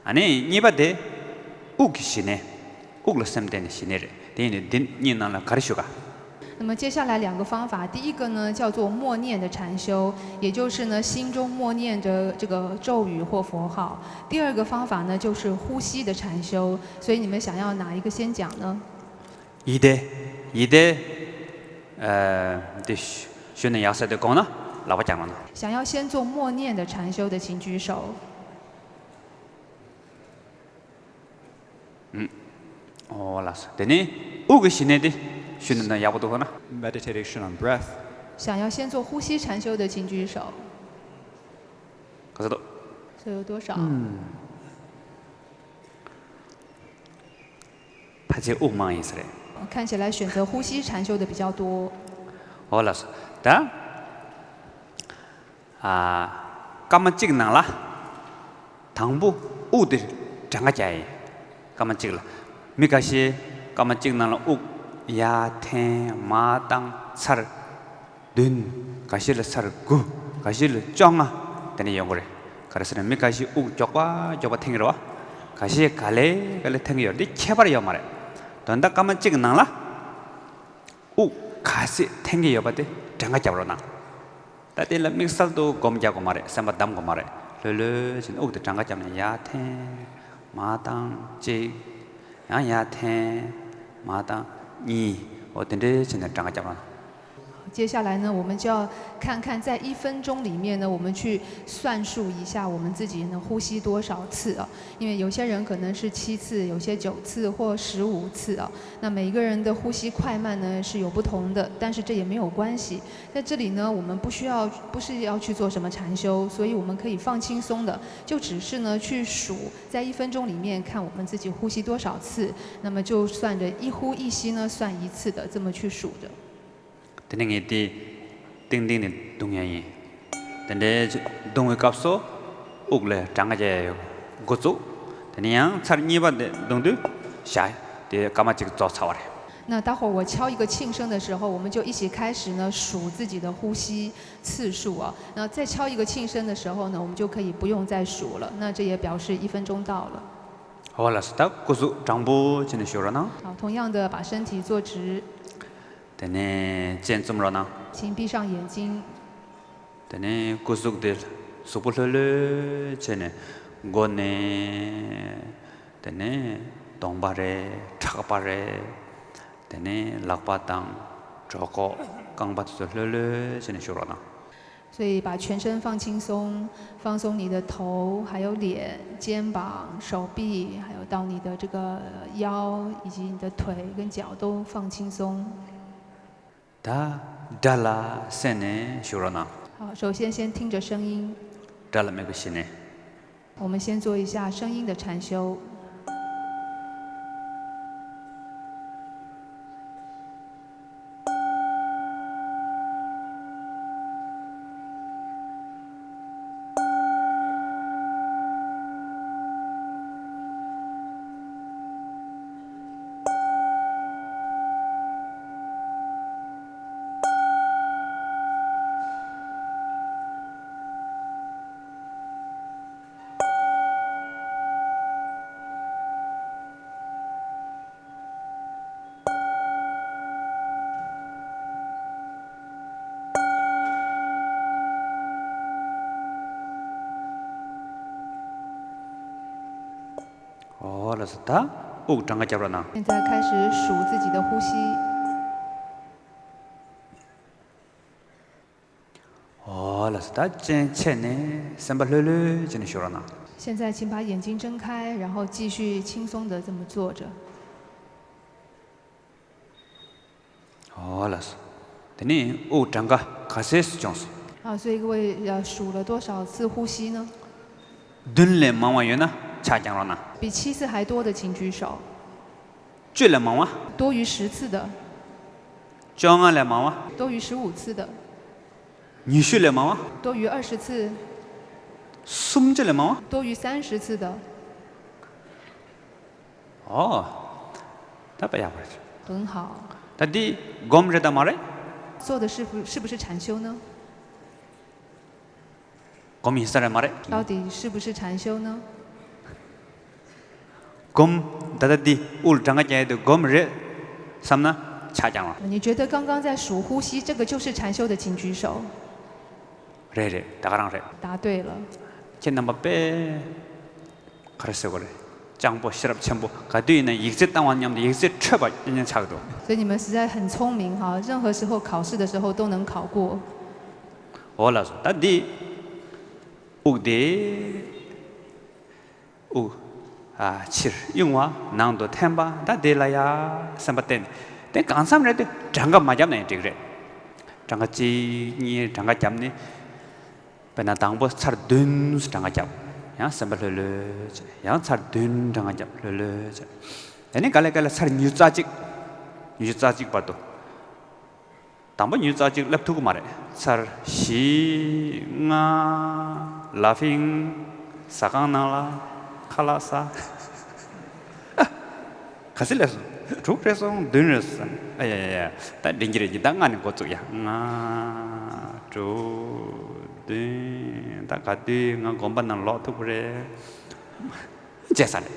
ཨ་ནི་གཉིས་པ་དེ་དབུགས་ཀྱི་ཞི་གནས། དབུགས་ལ་སེམས་གཏད་ནས་ཞི་གནས་རེད། དེ་ཡིན་དུས་འདི་གཉིས་ནང་ལ་ག་རེ་ཞུ་ག། 那么接下来两个方法，第一个呢叫做默念的禅修，也就是呢心中默念着这个咒语或佛号。第二个方法呢就是呼吸的禅修，所以你们想要哪一个先讲呢？ ཡིད་བཟླས། ཡིད་བཟླས། ཨ། འདི་ཞུ་ན་ཡག་ས་དེ་དགོངས་ན་ལག་པ་བརྐྱངས་རོགས་གནང་། 想要先做默念的禅修的，请举手。 ཨུམ། ཨོ་ལགས་སོ། དེ་ནས་དབུགས་ཀྱི་ཞི་གནས་དེ་ཞུ་ན་ཡག་པོ་འདུག་ན། Meditation on breath. 想要先做呼吸禅修的，请举手。 ག་ཚོད་འདུག所以有多少？ ཕལ་ཆེར་དབུགས་མང་ཡིན་ས་རེད། 看起来选择呼吸禅修的比较多。 འོ་ལགས་སོ། ད། ཨ། སྐར་མ་གཅིག་ནང་ལ། དང་པོ་དབུགས་དེ་གྲངས་ཀ་རྒྱག་ཡིན། སྐར་མ་གཅིག་ལ། མི་འགའ་ཤས་སྐར་མ་གཅིག་ནང་ལ་དབུགས་ཡར་འཐེན་མར་བཏང་ཚར་བདུན། འགའ་ཤས་ལ་ཚར་དགུ། འགའ་ཤས་ལ་བཅོ་ལྔ། དེ་ནས་ཡོང་གི་རེད། ག་རེ་ཟེར་ན་མི་འགའ་ཤས་དབུགས་མགྱོགས་པ་མགྱོགས་པ་འཐེན་གི་རེད་བ། འགའ་ཤས་ག་ལེ་ག་ལེ་འཐེན་གི་ཡོད་རེད། འདི་ཁྱད་པར་ཡོད་མ་རེད། དོན་དག་སྐར་མ་གཅིག་ནང་ལ། དབུགས་ག་ཚད་འཐེན་གྱི་ཡོད་པ་དེ་གྲངས་ཀ་རྒྱབ་རོགས་གནང་། ད་དེ་ལ་དམིགས་བསལ་དུ་སྒོམ་རྒྱག་དགོས་མ་རེད། སེམས་པ་བསྡམ་དགོས་མ་རེད། ལྷོད་ལྷོད་བྱས་ནས་དབུགས་དེ་གྲངས་ཀ་བརྒྱབ་ནས་ཡར་འཐེན། མར་བཏང་གཅིག། ཡང་ཡར་འཐེན། མར་བཏང་གཉིས། འོ་དེ་འདྲའི་བྱས་ནས་གྲངས་ཀ་རྒྱབ་རོགས་གནང་། 接下来呢，我们就要看看在一分钟里面呢，我们去算数一下我们自己能呼吸多少次啊。因为有些人可能是七次，有些九次或十五次啊。那每一个人的呼吸快慢呢是有不同的，但是这也没有关系。在这里呢，我们不需要，不是要去做什么禅修，所以我们可以放轻松的，就只是呢去数，在一分钟里面看我们自己呼吸多少次，那么就算着一呼一吸呢算一次的这么去数着。 དེ་ནས་ངས་དེ་ཏིང་ཏིང་ནས་བརྡུང་ཡ་ཡིན། དེ་འདྲའི་བརྡུང་བའི་སྐབས་སུ་དབུགས་ལ་གྲངས་ཀ་རྒྱག་ཡ་འགོ་བཙུགས། དེ་ནས་ཡང་ཚར་གཉིས་པ་དེ་བརྡུང་དུས་བཞག་དེ་སྐར་མ་གཅིག་རྫོགས་ཚར་བ་རེད། 那待会儿我敲一个磬声的时候，我们就一起开始呢数自己的呼吸次数啊。那再敲一个磬声的时候呢，我们就可以不用再数了。那这也表示一分钟到了。 འོ་ལགས་སོ། ད་སྐུ་གཟུགས་དྲང་པོ་བྱས་ནས་བཞུགས་རོགས་གནང་། 好，同样的把身体坐直。 དེ་ནས་སྤྱན་བཙུམ་རོགས་གནང་། 请闭上眼睛。 དེ་ནས་སྐུ་གཟུགས་དེ་གཟུགས་པོ་ལྷོད་ལྷོད་བྱས་ནས་མགོ་ནས། དེ་ནས་གདོང་པ་རེད། ཕྲག་པ་རེད། དེ་ནས་ལག་པ་དང་གྲོད་ཁོག་རྐང་པ་དེ་ཚོ་ལྷོད་ལྷོད་བྱས་ནས་བཞུགས་རོགས་གནང་། 所以把全身放轻松，放松你的头，还有脸、肩膀、手臂，还有到你的这个腰，以及你的腿跟脚都放轻松。 ད་སྒྲ་ལ་གསན་ནས་བཞུགས་རོགས་གནང་། 好，首先先听着声音。 སྒྲ་ལ་དམིགས་པ་བྱས་ནས། 我们先做一下声音的禅修。 འོ་ལགས་སོ། ད་དབུགས་གྲངས་ཀ་རྒྱབ་རོགས་གནང་། 现在开始数自己的呼吸。 འོ་ལགས་སོ། ད་སྤྱན་ཕྱེ་ནས་སེམས་པ་ལྷོད་ལྷོད་བྱས་ནས་བཞུགས་རོགས་གནང་། 现在请把眼睛睁开，然后继续轻松地这么坐着。 འོ་ལགས་སོ། དེ་ནས་དབུགས་གྲངས་ཀ་ག་ཚད་སུ་བྱུང་སོང་། 啊，所以各位，呃，数了多少次呼吸呢？ བདུན་ལས་མང་བ་ཡོད་ན་ཕྱག་བརྐྱང་རོགས་གནང་། 比七次还多的请举手。 བཅུ་ལས་མང་བ། 多于十次的。 བཅོ་ལྔ་ལས་མང་བ། 多于十五次的。 ཉི་ཤུ་ལས་མང་བ། 多于二十次。 སུམ་ཅུ་ལས་མང་བ། 多于三十次的。 ཨོ། ད་དཔེ་ཡག་པོ་རེད། 很好。 ད་འདི་སྒོམ་རེད་དམ་མ་རེད། 做的是不，是不是禅修呢？ སྒོམ་ཡིན་ས་རེད་མ་རེད། 到底是不是禅修呢？ སྒོམ། ད་ལྟ་འདི་དབུགས་གྲངས་ཀ་རྒྱག་ཡས་དེ་སྒོམ་རེད་བསམ་ན་ཕྱག་བརྐྱང་རོགས། 你觉得刚刚在数呼吸，这个就是禅修的，请举手。 རེད་རེད། ད་ག་རང་རེད། 答对了。 ཁྱེད་རྣམ་པ་དཔེ་ག་རེ་ཟེར་དགོས་རེད། སྤྱང་པོ་ཤེས་རབ་ཆེན་པོ། ག་དུས་ཡིན་ན་ཡིག་ཚད་བཏང་བ་མཉམ་དུ་ཡིག་ཚད་འཕྲོད་པ་ཉན་ཉན་ཆགས་འདུག 所以你们实在很聪明哈，任何时候考试的时候都能考过。 འོ་ལགས་སོ། ད་འདི་དབུགས་དེ། དབུགས། ཨ། ཕྱིར་གཡུང་བ། ནང་དུ་འཐེན་པ། ད་དེ་ལ་ཡ་སེམས་པ་གཏད་ནས། དེ་གང་འཚམ་རེད་དེ་གྲངས་ཀ་མ་བརྒྱབ་ན་ཡང་འགྲིག་རེད། གྲངས་ཀ་གཅིག་གཉིས་གྲངས་ཀ་བརྒྱབ་ནས། དཔེར་ན་དང་པོ་ཚར་བདུན་གྲངས་ཀ་བརྒྱབ། ཡང་སེམས་པ་ལྷོད་ལྷོད་བྱས། ཡང་ཚར་བདུན་གྲངས་ཀ་བརྒྱབ། ལྷོད་ལྷོད་བྱས། དེ་ནས་ག་ལེ་ག་ལེ་ཚར་ཉི་ཤུ་རྩ་གཅིག་ཉི་ཤུ་རྩ་གཅིག་བར་དུ། དང་པོ་ཉི་ཤུ་རྩ་གཅིག་སླེབས་ཐུབ་ཀྱི་མ་རེད། ཚར་བཞི། ལྔ། ལ་ཕིང་། ཟ་ཁང་ནང་ལ། ཁ་ལག་ཟ། ཨ། ག་ཚོད་སླེབས་སོང་། དྲུག་རེད་སོང་། བདུན་རེད་སོང་། ཨ་ཡ་ཡ་ཡ། ད་འགྲིག་གི་རེད། ད་ལྔ་ནས་འགོ་བཙུགས་ཡ། ལྔ། དྲུག། བདུན། ད་ག་དུས་ང་དགོན་པ་ནང་ལོག་ཐུབ་ཀྱི་རེད། བྱས་ས་རེད།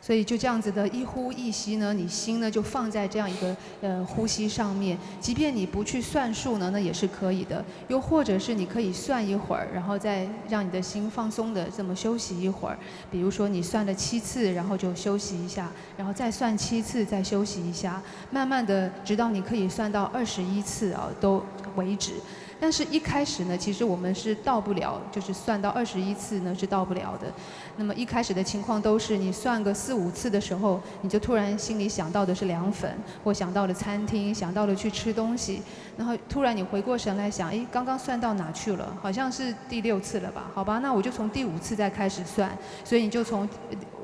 所以就这样子的一呼一吸呢，你心呢就放在这样一个呃呼吸上面，即便你不去算数呢，那也是可以的。又或者是你可以算一会儿，然后再让你的心放松的这么休息一会儿。比如说你算了七次，然后就休息一下，然后再算七次，再休息一下，慢慢的直到你可以算到二十一次啊都为止。但是一开始呢，其实我们是到不了，就是算到二十一次呢是到不了的。那么一开始的情况都是你算个四五次的时候，你就突然心里想到的是凉粉，或想到了餐厅，想到了去吃东西，然后突然你回过神来想，诶，刚刚算到哪去了？好像是第六次了吧？好吧，那我就从第五次再开始算。所以你就从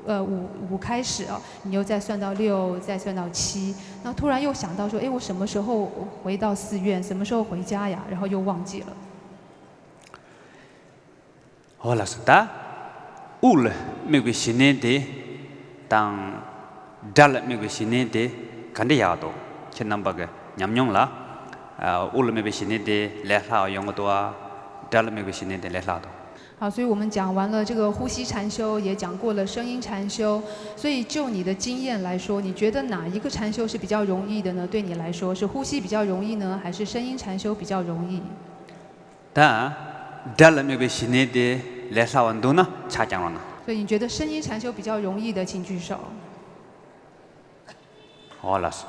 呃五五开始啊，你又再算到六，再算到七，那突然又想到说，诶，我什么时候回到寺院？什么时候回家呀？然后又忘记了。 འོ་ལགས་སོ། ད་དབུགས་ལ་དམིགས་པའི་ཞི་གནས་དེ་དང་། སྒྲ་ལ་དམིགས་པའི་ཞི་གནས་དེ་ག་འདྲ་ཡག་འདུག་ཁྱེད་རྣམ་པ་གི་ཉམས་མྱོང་ལ། ཨ། དབུགས་ལ་དམིགས་པའི་ཞི་གནས་དེ་ལས་སླ་བ་ཡོང་གི་འདུག་ཨ། སྒྲ་ལ་དམིགས་པའི་ཞི་གནས་དེ་ལས་སླ་བ་འདུག 好，所以我们讲完了这个呼吸禅修，也讲过了声音禅修。所以就你的经验来说，你觉得哪一个禅修是比较容易的呢？对你来说，是呼吸比较容易呢，还是声音禅修比较容易？ ད་སྒྲ་ལ་དམིགས་པའི་ཞི་གནས་དེ་ལས་སླ་བ་འདུག་ན་ཕྱག་བརྐྱངས་རོགས་གནང་། 所以你觉得声音禅修比较容易的，请举手。 འོ་ལགས་སོ།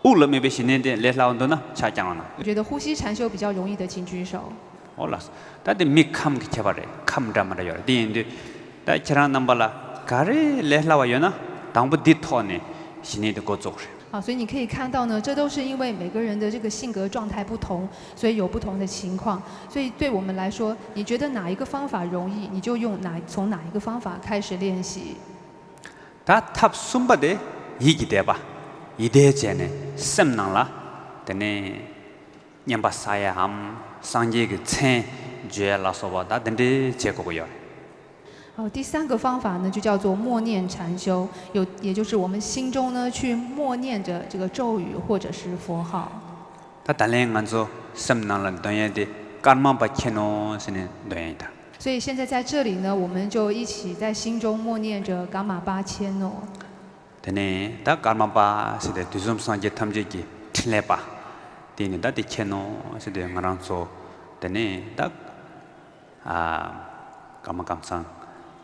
དབུགས་ལ་དམིགས་པའི་ཞི་གནས་དེ་ལས་སླ་བ་འདུག་ན་ཕྱག་བརྐྱངས་རོགས་གནང་། 你觉得呼吸禅修比较容易的，请举手。 འོ་ལགས་སོ། ད་དེ་མི་ཁམས་ཀྱི་ཁྱད་པར་རེད། ཁམས་འདྲ་མི་འདྲ་ཡོད་རེད། དེ་ཡིན་དུས་ད་ཁྱེད་རང་རྣམ་པ་ལ་ག་རེ་ལས་སླ་བ་ཡོད་ན་དང་པོ་འདི་ཐོག་ནས་ཞི་གནས་དེ་འགོ་བཙུགས་རེད། 好，所以你可以看到呢，这都是因为每个人的这个性格状态不同，所以有不同的情况。所以对我们来说，你觉得哪一个方法容易，你就用哪从哪一个方法开始练习。 ད་ཐབས་གསུམ་པ་དེ་ཡིད་ཀྱི་བཟླས་པ། ཡིད་བཟླས་བྱས་ནས་སེམས་ནང་ལ་དེ་ནས་བསྙེན་པ་བསགས་ཡའམ་སངས་རྒྱས་ཀྱི་མཚན་བརྗོད་ཡ་ལ་སོགས་པ་ད་དེ་འདྲའི་བྱེད་དགོས་ཀྱི་ཡོད་རེད། 好，第三个方法呢，就叫做默念禅修，有，也就是我们心中呢去默念着这个咒语或者是佛号。 ད་ད་ལན་ང་ཚོ་སེམས་ནང་ལ་འདོན་ཡ་དེ་ཀརྨ་པ་མཁྱེན་ནོ་ཟེར་ནས་འདོན་ཡ་ཡིན་ད། 所以现在在这里呢，我们就一起在心中默念着噶玛巴切诺。 དེ་ནས་ད་ཀརྨ་པ་ཟེར་ཏེ་དུས་གསུམ་སངས་རྒྱས་ཐམས་ཅད་ཀྱི་འཕྲིན་ལས་པ། དེ་ནི་ད་དེ་མཁྱེན་ནོ་ཟེར་ཏེ་ང་རང་ཚོ་དེ་ནས་ད་ཨ་ཀརྨ་ཀམ་ཚང་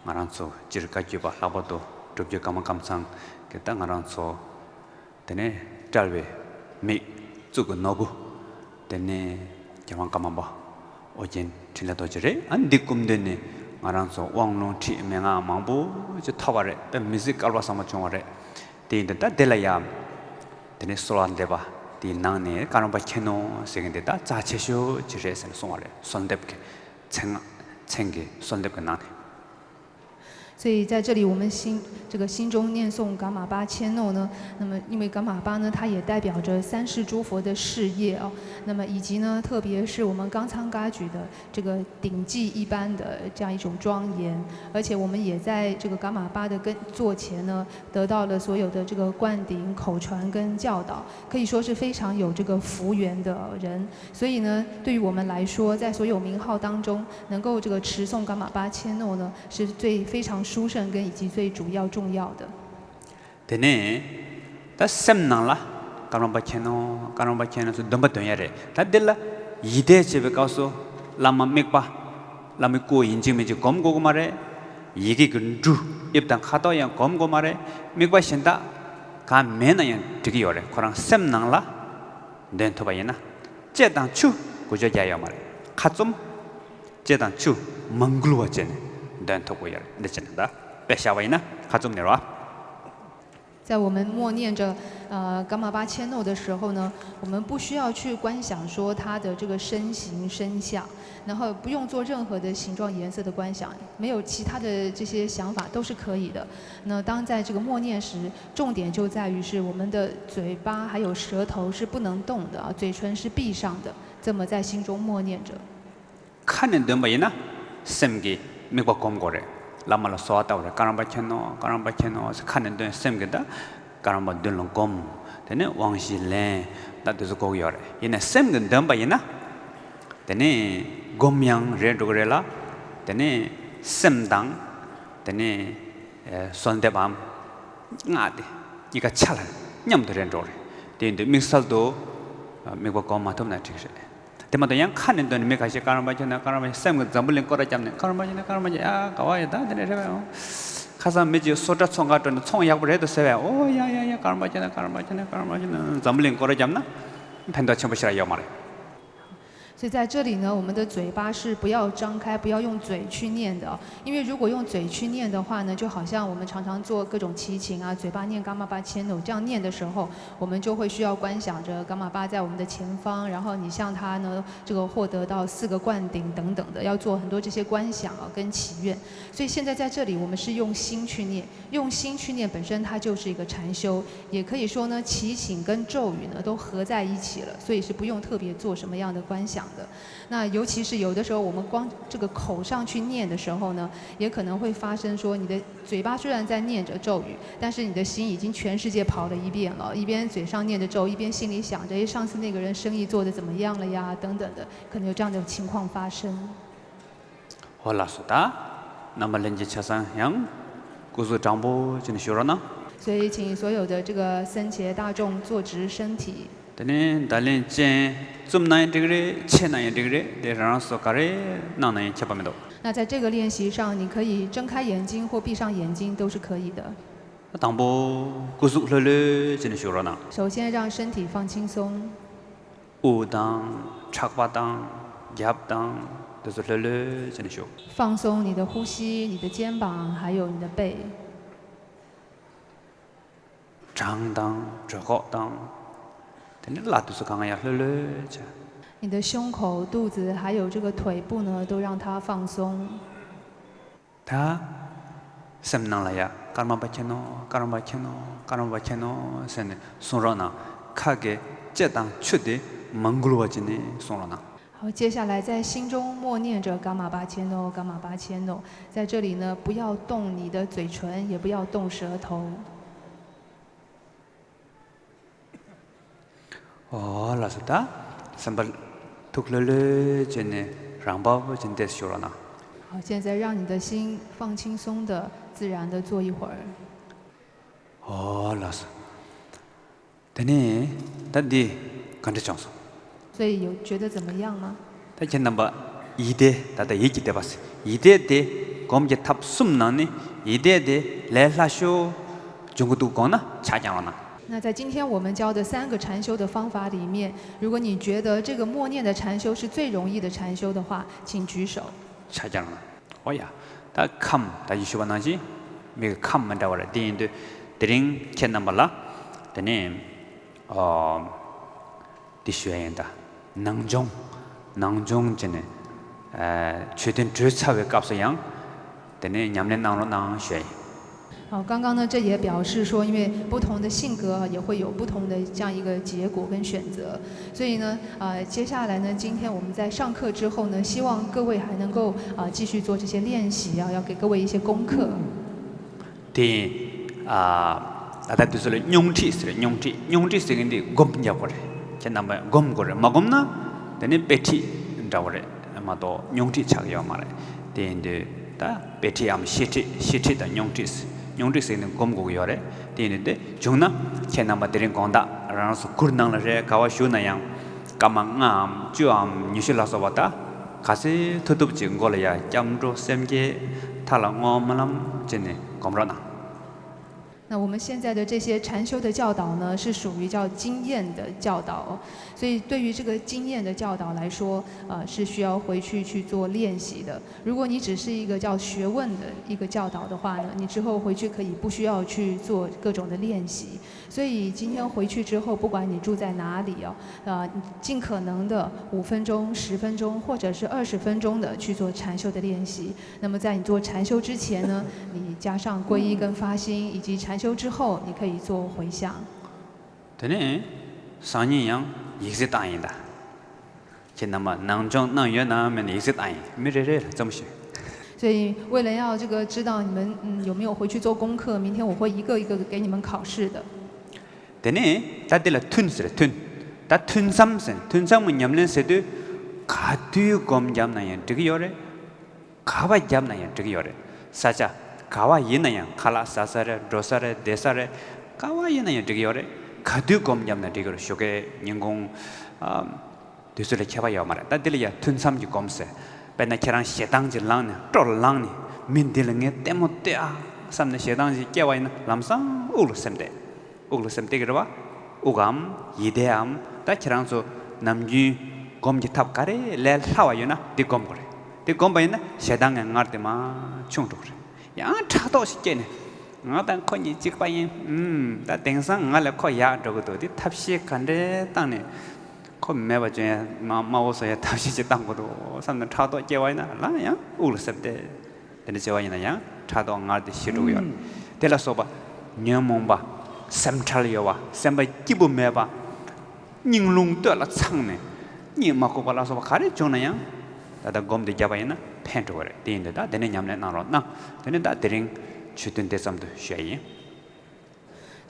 ང་རང་ཚོ་སྤྱིར་བཀའ་བརྒྱུད་པ་ལྷག་པར་དུ་སྒྲུབ་བརྒྱུད་ཀརྨ་ཀམ་ཚང་གི་ད་ང་རང་ཚོ་དེ་ནས་བཀྲལ་བའི་མིག་གཙུག་གི་ནོར་བུ། དེ་ནས་རྒྱལ་དབང་ཀརྨ་པ་ཨོ་རྒྱན་འཕྲིན་ལས་རྡོ་རྗེ་རེད། ཨ་འདི་སྐུ་མདུན་ནས་ང་རང་ཚོ་དབང་ལུང་ཁྲིད་མན་ངག་མང་པོ་ཅིག་ཐོབ་པ་རེད། དཔེ་མི་སྲིད་སྐལ་བ་བཟང་པོ་བྱུང་བ་རེད། དེ་ཡིན་དུས་ད་དེ་ལ་ཡང་དེ་ནས་གསོལ་བ་འདེབས་པ་དེའི་ནང་ནས་ཀརྨ་པ་མཁྱེན་ནོ་ཟེར་མཁན་དེ་ད་རྩ་ཆེ་ཤོས་ཅིག་རེད་ཟེར་ནས་གསུངས་པ་རེད། གསོལ་འདེབས་ཀྱི་མཚན་མཚན་གྱི་གསོལ་འདེབས་ཀྱི་ནང་ནས། 所以在这里，我们心这个心中念诵噶玛巴切诺呢，那么因为噶玛巴呢，它也代表着三世诸佛的事业哦，那么以及呢，特别是我们刚参加举的这个顶级一般的这样一种庄严，而且我们也在这个噶玛巴的跟座前呢，得到了所有的这个灌顶、口传跟教导，可以说是非常有这个福缘的人。所以呢，对于我们来说，在所有名号当中，能够这个持诵噶玛巴切诺呢，是最非常殊胜跟以及最主要重要的。 དེ་ནས་ད་སེམས་ནང་ལ་ཀརྨ་པ་མཁྱེན་ནོ་ཀརྨ་པ་མཁྱེན་ནོ་ཟེར་འདོན་པ་འདོན་ཡ་རེད། ད་འདི་ལ་ཡིད་བཟླས་བྱེད་པའི་སྐབས་སུ་བླ་མ་དམིགས་པ། བླ་མའི་སྐུ་ཡིན་གཅིག་མིན་གཅིག་སྒོམ་དགོས་ཀྱི་མ་རེད། ཡི་གེ་གི་འབྲུ་དབྱིབས་དང་ཁ་དོག་ཡང་སྒོམ་དགོས་མ་རེད། དམིགས་པ་གཞན་དག་གང་མེད་ན་ཡང་འགྲིག་གི་ཡོད་རེད། ཁོ་རང་སེམས་ནང་ལ་འདོན་ཐུབ་པ་ཡིན་ན། ལྕེ་དང་ཆུ་འགུལ་སྐྱོད་རྒྱག་ཡོད་མ་རེད། ཁ་བཙུམ། ལྕེ་དང་ཆུ་མ་འགུལ་བ་བྱས་ནས་འདོན་ཐུབ་ཀྱི་ཡོད་རེད། འདི་བྱས་ནས་ད་དཔེ་བཞག་པ་ཡིན་ན་ཁ་བཙུམ་ནས་རོ། 在我们默念着呃 Karmapa Chenno 的时候呢，我们不需要去观想说它的这个身形身相，然后不用做任何的形状颜色的观想，没有其他的这些想法都是可以的。那当在这个默念时，重点就在于是我们的嘴巴还有舌头是不能动的啊，嘴唇是闭上的，这么在心中默念着。 ཁ་ནས་འདོན་པ་ཡིན་ན་སེམས་ཀྱིས་དམིགས་པ་སྒོམ་དགོས་རེད། བླ་མ་ལ་གསོལ་བ་བཏབ་རེད། Karmapa Chenno, Karmapa Chenno ཟེར་ཁ་ནས་འདོན། སེམས་ཀྱིས་ད་Karmapa མདུན་ལ་སྒོམ། དེ་ནས་དབང་བཞི་ལེན། ད་དེ་ཚོ་དགོས་ཀྱི་ཡོད་རེད། ཡིན་ནའི་སེམས་ཀྱིས་འདོན་པ་ཡིན་ན། དེ་ནས་སྒོམ་ཡང་རེད་འགྲོ་གི་རེད་ལ། དེ་ནས་སེམས་དང་། དེ་ནས་གསོལ་འདེབས་བམ། སྔགས་དེ་གཉིས་ཀ་ཆ་ལ་མཉམ་དུ་རེད་འགྲོ་རེད། དེ་ཡིན་དུས་དམིགས་བསལ་དུ་དམིགས་པ་སྒོམ་མ་ཐུབ་ན་འགྲིག་རེད། དེ་མ་གཏོགས་ཡང་ཁ་ནས་འདོན་ནས་མི་ཁ་ཤས་Karmapa Chenno, Karmapa Chenno སེམས་ཀྱི་འཛམ་བུ་གླིང་སྐོར་ར་བརྒྱབ་ནས་Karmapa Chenno, Karmapa Chenno ཡ་ག་བ་ཡོད་ད་དེ་འདྲ་རེད་པས། ཁ་སང་མི་གཅིག་སོ་ཊ་ཚོང་ཁང་འགྲོ་ནས་ཚོང་ཡག་པོ་རེད་འདུག་ཟེར་བས། ཨོ་ཡ་ཡ་ཡ་Karmapa Chenno, Karmapa Chenno, Karmapa Chenno འཛམ་བུ་གླིང་སྐོར་ར་བརྒྱབ་ན་ཕན་ཐོགས་ཆེན་པོ་ཞེ་དྲག་ཡོད་མ་རེད། 所以在这里呢，我们的嘴巴是不要张开，不要用嘴去念的，因为如果用嘴去念的话呢，就好像我们常常做各种祈请啊，嘴巴念 Karmapa Chenno 这样念的时候，我们就会需要观想着 Karmapa 在我们的前方，然后你向他呢这个获得到四个灌顶等等的，要做很多这些观想啊跟祈愿。所以现在在这里，我们是用心去念，用心去念本身它就是一个禅修，也可以说呢，祈请跟咒语呢都合在一起了，所以是不用特别做什么样的观想的。那尤其是有的时候我们光这个口上去念的时候呢，也可能会发生说你的嘴巴虽然在念着咒语，但是你的心已经全世界跑了一遍了，一边嘴上念着咒，一边心里想着，诶，上次那个人生意做得怎么样了呀，等等的，可能有这样的情况发生。 འོ་ལགས་སོ། ད་རྣམ་པ་ལྷན་རྒྱས་ཆ་ཚང་ཡང་སྐུ་གཟུགས་དྲང་པོ་བྱས་ནས་བཞུགས་རོགས་གནང་། 所以请所有的这个僧伽大众坐直身体。 དེ་ནས་བརྡ་ལན་ཅན་བཙུམ་ན་ཡང་འགྲིག་རེད། ཆེ་ན་ཡང་འགྲིག་རེད། དེ་རང་རང་སོ་ག་རེ་གནང་ན་ཡང་ཁྱད་པར་མི་འདུག 那在这个练习上，你可以睁开眼睛或闭上眼睛都是可以的。 དང་པོ་སྐུ་གཟུགས་ལྷོད་ལྷོད་བྱས་ནས་བཞུགས་རོགས་གནང་། 首先让身体放轻松， དབུ་དང་ཕྲག་པ་དང་རྒྱབ་དང་དེ་ཚོ་ལྷོད་ལྷོད་བྱས་ནས་བཞུགས། 放松你的呼吸、你的肩膀，还有你的背。 བྲང་དང་གྲོད་ཁོག་དང་། དེ་ནས་བརླ་དུས་སུ་གང་ཡང་ལྷོད་ལྷོད་བྱས། 你的胸口、肚子还有这个腿部呢，都让它放松。 ད་སེམས་ནང་ལ་ཡ་Karmapa Chenno, Karmapa Chenno, Karmapa Chenno ཟེར་ནས་གསུང་རོགས་གནང་། ཁ་གི་ལྕེ་དང་མཆུ་དེ་མ་འགུལ་བ་བྱས་ནས་གསུང་རོགས་གནང་། 好，接下来在心中默念着 Karmapa Chenno, Karmapa Chenno，在这里呢，不要动你的嘴唇，也不要动舌头。 འོ་ལགས་སོ། ད་སེམས་པ་ཐུགས་ལྷོད་ལྷོད་བྱས་ནས་རང་བབས་བྱས་ནས་བསྡད་ཤོག་རོགས་གནང་། 好，现在让你的心放轻松的，自然的坐一会儿。 འོ་ལགས་སོ། དེ་ནས་ད་འདི་ག་འདྲ་བྱུང་སོང་། 所以有觉得怎么样吗？ ད་ཁྱེད་རྣམ་པ་ཡིད་བདེ། ད་ལྟ་ཡིད་ཀྱི་བདེ་བ་ཟེར། ཡིད་བདེ་དེ་སྒོམ་གྱི་ཐབས་གསུམ་ནང་ནས་ཡིད་བདེ་དེ་ལས་སླ་ཤོས་འབྱུང་གི་འདུག་དགོངས་ན་ཕྱག་བརྐྱངས་རོགས་གནང་། 那在今天我们教的三个禅修的方法里面，如果你觉得这个默念的禅修是最容易的禅修的话，请举手。 ཕྱག་བརྐྱངས་རོགས་གནང་། འོ་ཡ། ད་ཁམས་ད་ཅི་ཞུས་པ་ནང་བཞིན་མི་གི་ཁམས་མི་འདྲ་བ་རེད། དེ་ཡིན་དུས་དེ་རིང་ཁྱེད་རྣམ་པ་ལ་དེ་ནས་ཨོ། འདི་ཞུ་ཡ་ཡིན། ད་ནང་སྦྱོང་། ནང་སྦྱོང་བྱས་ནས་ཨ་ཆོས་དོན་གྲོལ་ཚར་བའི་སྐབས་སུ་ཡང་དེ་ནས་ཉམས་ལེན་གནང་རོགས་གནང་ཞུ་ཡ་ཡིན། 好，刚刚呢，这也表示说，因为不同的性格啊，也会有不同的这样一个结果跟选择。所以呢，呃，接下来呢，今天我们在上课之后呢，希望各位还能够啊、呃继续做这些练习啊，要给各位一些功课。 དེ་ཡིན། ཨ་ད་ལྟ་དུས་ཚོད་ལ་སྙུང་མཁྲིས་ཟེར། སྙུང་མཁྲིས། སྙུང་མཁྲིས་ཟེར་མཁན་འདི་སྒོམ་རྒྱག་དགོས་རེད། ཁྱེད་རྣམ་པ་སྒོམ་དགོས་རེད། མ་སྒོམ་ན་དེ་ནི་དཔེ་ཁྲིད་འདྲ་བོ་རེད་མ་གཏོགས་སྙུང་མཁྲིས་ཆགས་ཀྱི་ཡོད་མ་རེད། དེ་ཡིན་དུས་ད་དཔེ་ཁྲིད་འམ་བཤེས་ཁྲིད། བཤེས་ཁྲིད་དང་སྙུང་མཁྲིས། སྙུང་མཁྲིས་ཟེར་མཁན་འདི་སྒོམ་དགོས་ཀྱི་ཡོད་རེད། དེ་ཡིན་དུས་དེ་བྱུང་ན་ཁྱེད་རྣམ་པ་དེ་རིང་དགོང་དག་རང་རང་སོ་གུར་ནང་ལ་རེད། ག་བ་བཞུགས་ན་ཡང་སྐར་མ་ལྔའམ་བཅུའམ་ཉི་ཤུ་ལ་སོགས་པ་ད་ག་ཚོད་ཐུབ་ཐུབ་ཅིག་མགོ་ལ་ཡ་སྐྱབས་འགྲོ་སེམས་བསྐྱེད། མཐའ་ལ་བསྔོ་སྨོན་ལམ་བྱས་ནས་སྒོམ་རོགས་གནང་། 那我们现在的这些禅修的教导呢，是属于叫经验的教导，所以对于这个经验的教导来说，呃，是需要回去去做练习的。如果你只是一个叫学问的一个教导的话呢，你之后回去可以不需要去做各种的练习。所以今天回去之后，不管你住在哪里哦，呃，尽可能的五分钟、十分钟，或者是二十分钟的去做禅修的练习。那么在你做禅修之前呢，你加上皈依跟发心，以及禅修之后，你可以做回向。 དེ་ནས་སང་ཉིན་ཡང་ཡིག་གཟུགས་བཏང་ཡིན་ད། ཁྱེད་རྣམ་པ་ནང་སྦྱོང་གནང་ཡོད་ན་མེད་ན་ཡིག་གཟུགས་བཏང་ཡིན། མི་རེ་རེ་ལ་རྩོམ་ཞུ། 所以为了要这个知道你们嗯有没有回去做功课，明天我会一个一个给你们考试的。 དེ་ནས་ད་འདི་ལ་ཐུན་ཟེར། ཐུན། ད་ཐུན་མཚམས་ཟེར། ཐུན་མཚམས་ཀྱི་ཉམས་ལེན་ཟེར་དུས་ག་དུས་སྒོམ་བརྒྱབ་ན་ཡང་འགྲིག་གི་ཡོད་རེད། ག་བ་བརྒྱབ་ན་ཡང་འགྲིག་གི་ཡོད་རེད། ས་ཆ་ག་བ་ཡིན་ན་ཡང་། ཁ་ལག་ཟ་ས་རེད། འགྲོ་ས་རེད། བསྡད་ས་རེད། ག་བ་ཡིན་ན་ཡང་འགྲིག་གི་ཡོད་རེད། ག་དུས་སྒོམ་བརྒྱབ་ན་འགྲིག་གི་ཡོད་རེད། ཞོགས་ཀས་ཉིན་གུང་། ཨམ། དུས་ཚོད་ལ་ཁྱད་པར་ཡོད་མ་རེད། ད་འདི་ལ་ཡང་ཐུན་མཚམས་ཀྱི་སྒོམ་ཟེར། དཔེར་ན་ཁྱེད་རང་ཞེ་སྡང་ཅིག་ལངས་ནས། སྤྲོ་ལངས་ནས། མི་འདི་ལ་ངས་ལྟད་མོ་ལྟོས་ཨ་བསམ་ནས་ཞེ་སྡང་ཅིག་སྐྱེ་བ་ཡིན་ན་ལམ་སང་དབུགས་ལ་སེམས་གཏད། དབུགས་ལ་སེམས་གཏད་ཀྱི་རེད་བ། དབུགས་འམ། ཡིད་བདེ་འམ། ད་ཁྱེད་རང་ཚོ་ནམ་རྒྱུན་སྒོམ་གྱི་ཐབས་ག་རེ་ལས་སླ་བ་ཡོད་ན་འདི་སྒོམ་དགོས་རེད། འདི་སྒོམ་པ་ཡིན་ན་ཞེ་སྡང་ངས་སྔར་དེ་མ་ཆུང་འགྲོ་གི་རེད། ཡང་ཕྲག་དོག་ཞིག་སྐྱེས་ནས། ང་དང་ཁོ་གཉིས་གཅིག་པ་ཡིན། ཨུམ། ད་དེང་སང་ང་ལས་ཁོ་ཡག་འགྲོ་གི་འདུག། འདི་ཐབས་ཤེས་ག་འདྲས་བཏང་ནས་ཁོ་མེད་པ་བྱུང་ཡ། མ་དམའ་བོ་བཟོ་ཡ་ཐབས་ཤེས་ཅིག་བཏང་དགོས་འདུག་བསམ་ནས་ཕྲག་དོག་སྐྱེ་བ་ཡིན་ན་ལ་ཡང་དབུགས་ལ་སེམས་གཏད། དེ་འདྲ་བྱས་པ་ཡིན་ན་ཡང་ཕྲག་དོག་ངར་དེ་ཞི་འགྲོ་གི་ཡོད་རེད། དེ་ལ་སོགས་པ་ཉོན་མོངས་པ། སེམས་ཁྲལ་ཡོད་པ། སེམས་པ་སྐྱིད་པོ་མེད་པ། སྙིང་རླུང་སྟོད་ལ་འཚངས་ནས་གཉིད་མ་ཁུག་པ་ལ་སོགས་པ་ག་རེ་བྱུང་ན་ཡང་། ད་ལྟ་སྒོམ་དེ་བརྒྱབ་པ་ཡིན་ན་ཕན་འགྲོ་གི་རེད། དེ་ཡིན་དུས་ད་དེ་ནས་ཉམས་ལེན་གནང་རོགས་གནང་། དེ་ནས་ད་དེ་རིང་ཆོས་ཐུན་དེ་ཙམ་དུ་ཞུ་ཡ་ཡིན།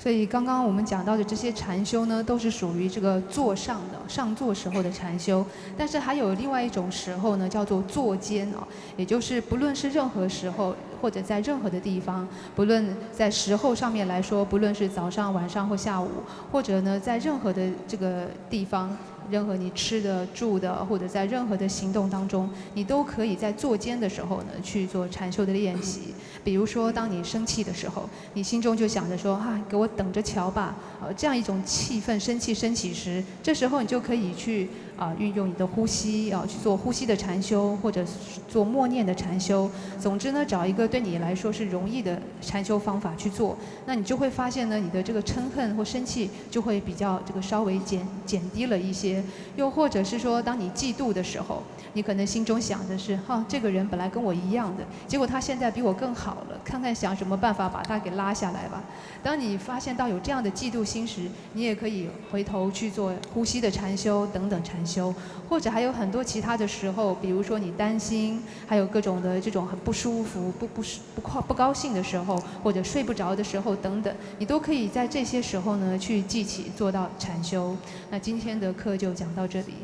所以刚刚我们讲到的这些禅修呢，都是属于这个坐上的，上座时候的禅修。但是还有另外一种时候呢，叫做坐间啊，也就是不论是任何时候，或者在任何的地方，不论在时候上面来说，不论是早上、晚上或下午，或者呢，在任何的这个地方，任何你吃的、住的，或者在任何的行动当中，你都可以在坐间的时候呢去做禅修的练习。比如说，当你生气的时候，你心中就想着说：“啊，给我等着瞧吧。”呃，这样一种气愤、生气升起时，这时候你就可以去啊、运用你的呼吸啊，去做呼吸的禅修，或者做默念的禅修。总之呢，找一个对你来说是容易的禅修方法去做，那你就会发现呢，你的这个嗔恨或生气就会比较这个稍微减减低了一些。又或者是说，当你嫉妒的时候，你可能心中想的是：“哈，这个人本来跟我一样的，结果他现在比我更好了，看看想什么办法把他给拉下来吧。”当你发现到有这样的嫉妒心时，你也可以回头去做呼吸的禅修等等禅修，或者还有很多其他的时候，比如说你担心，还有各种的这种很不舒服、不不不快不高兴的时候，或者睡不着的时候等等，你都可以在这些时候呢去记起做到禅修。那今天的课就讲到这里。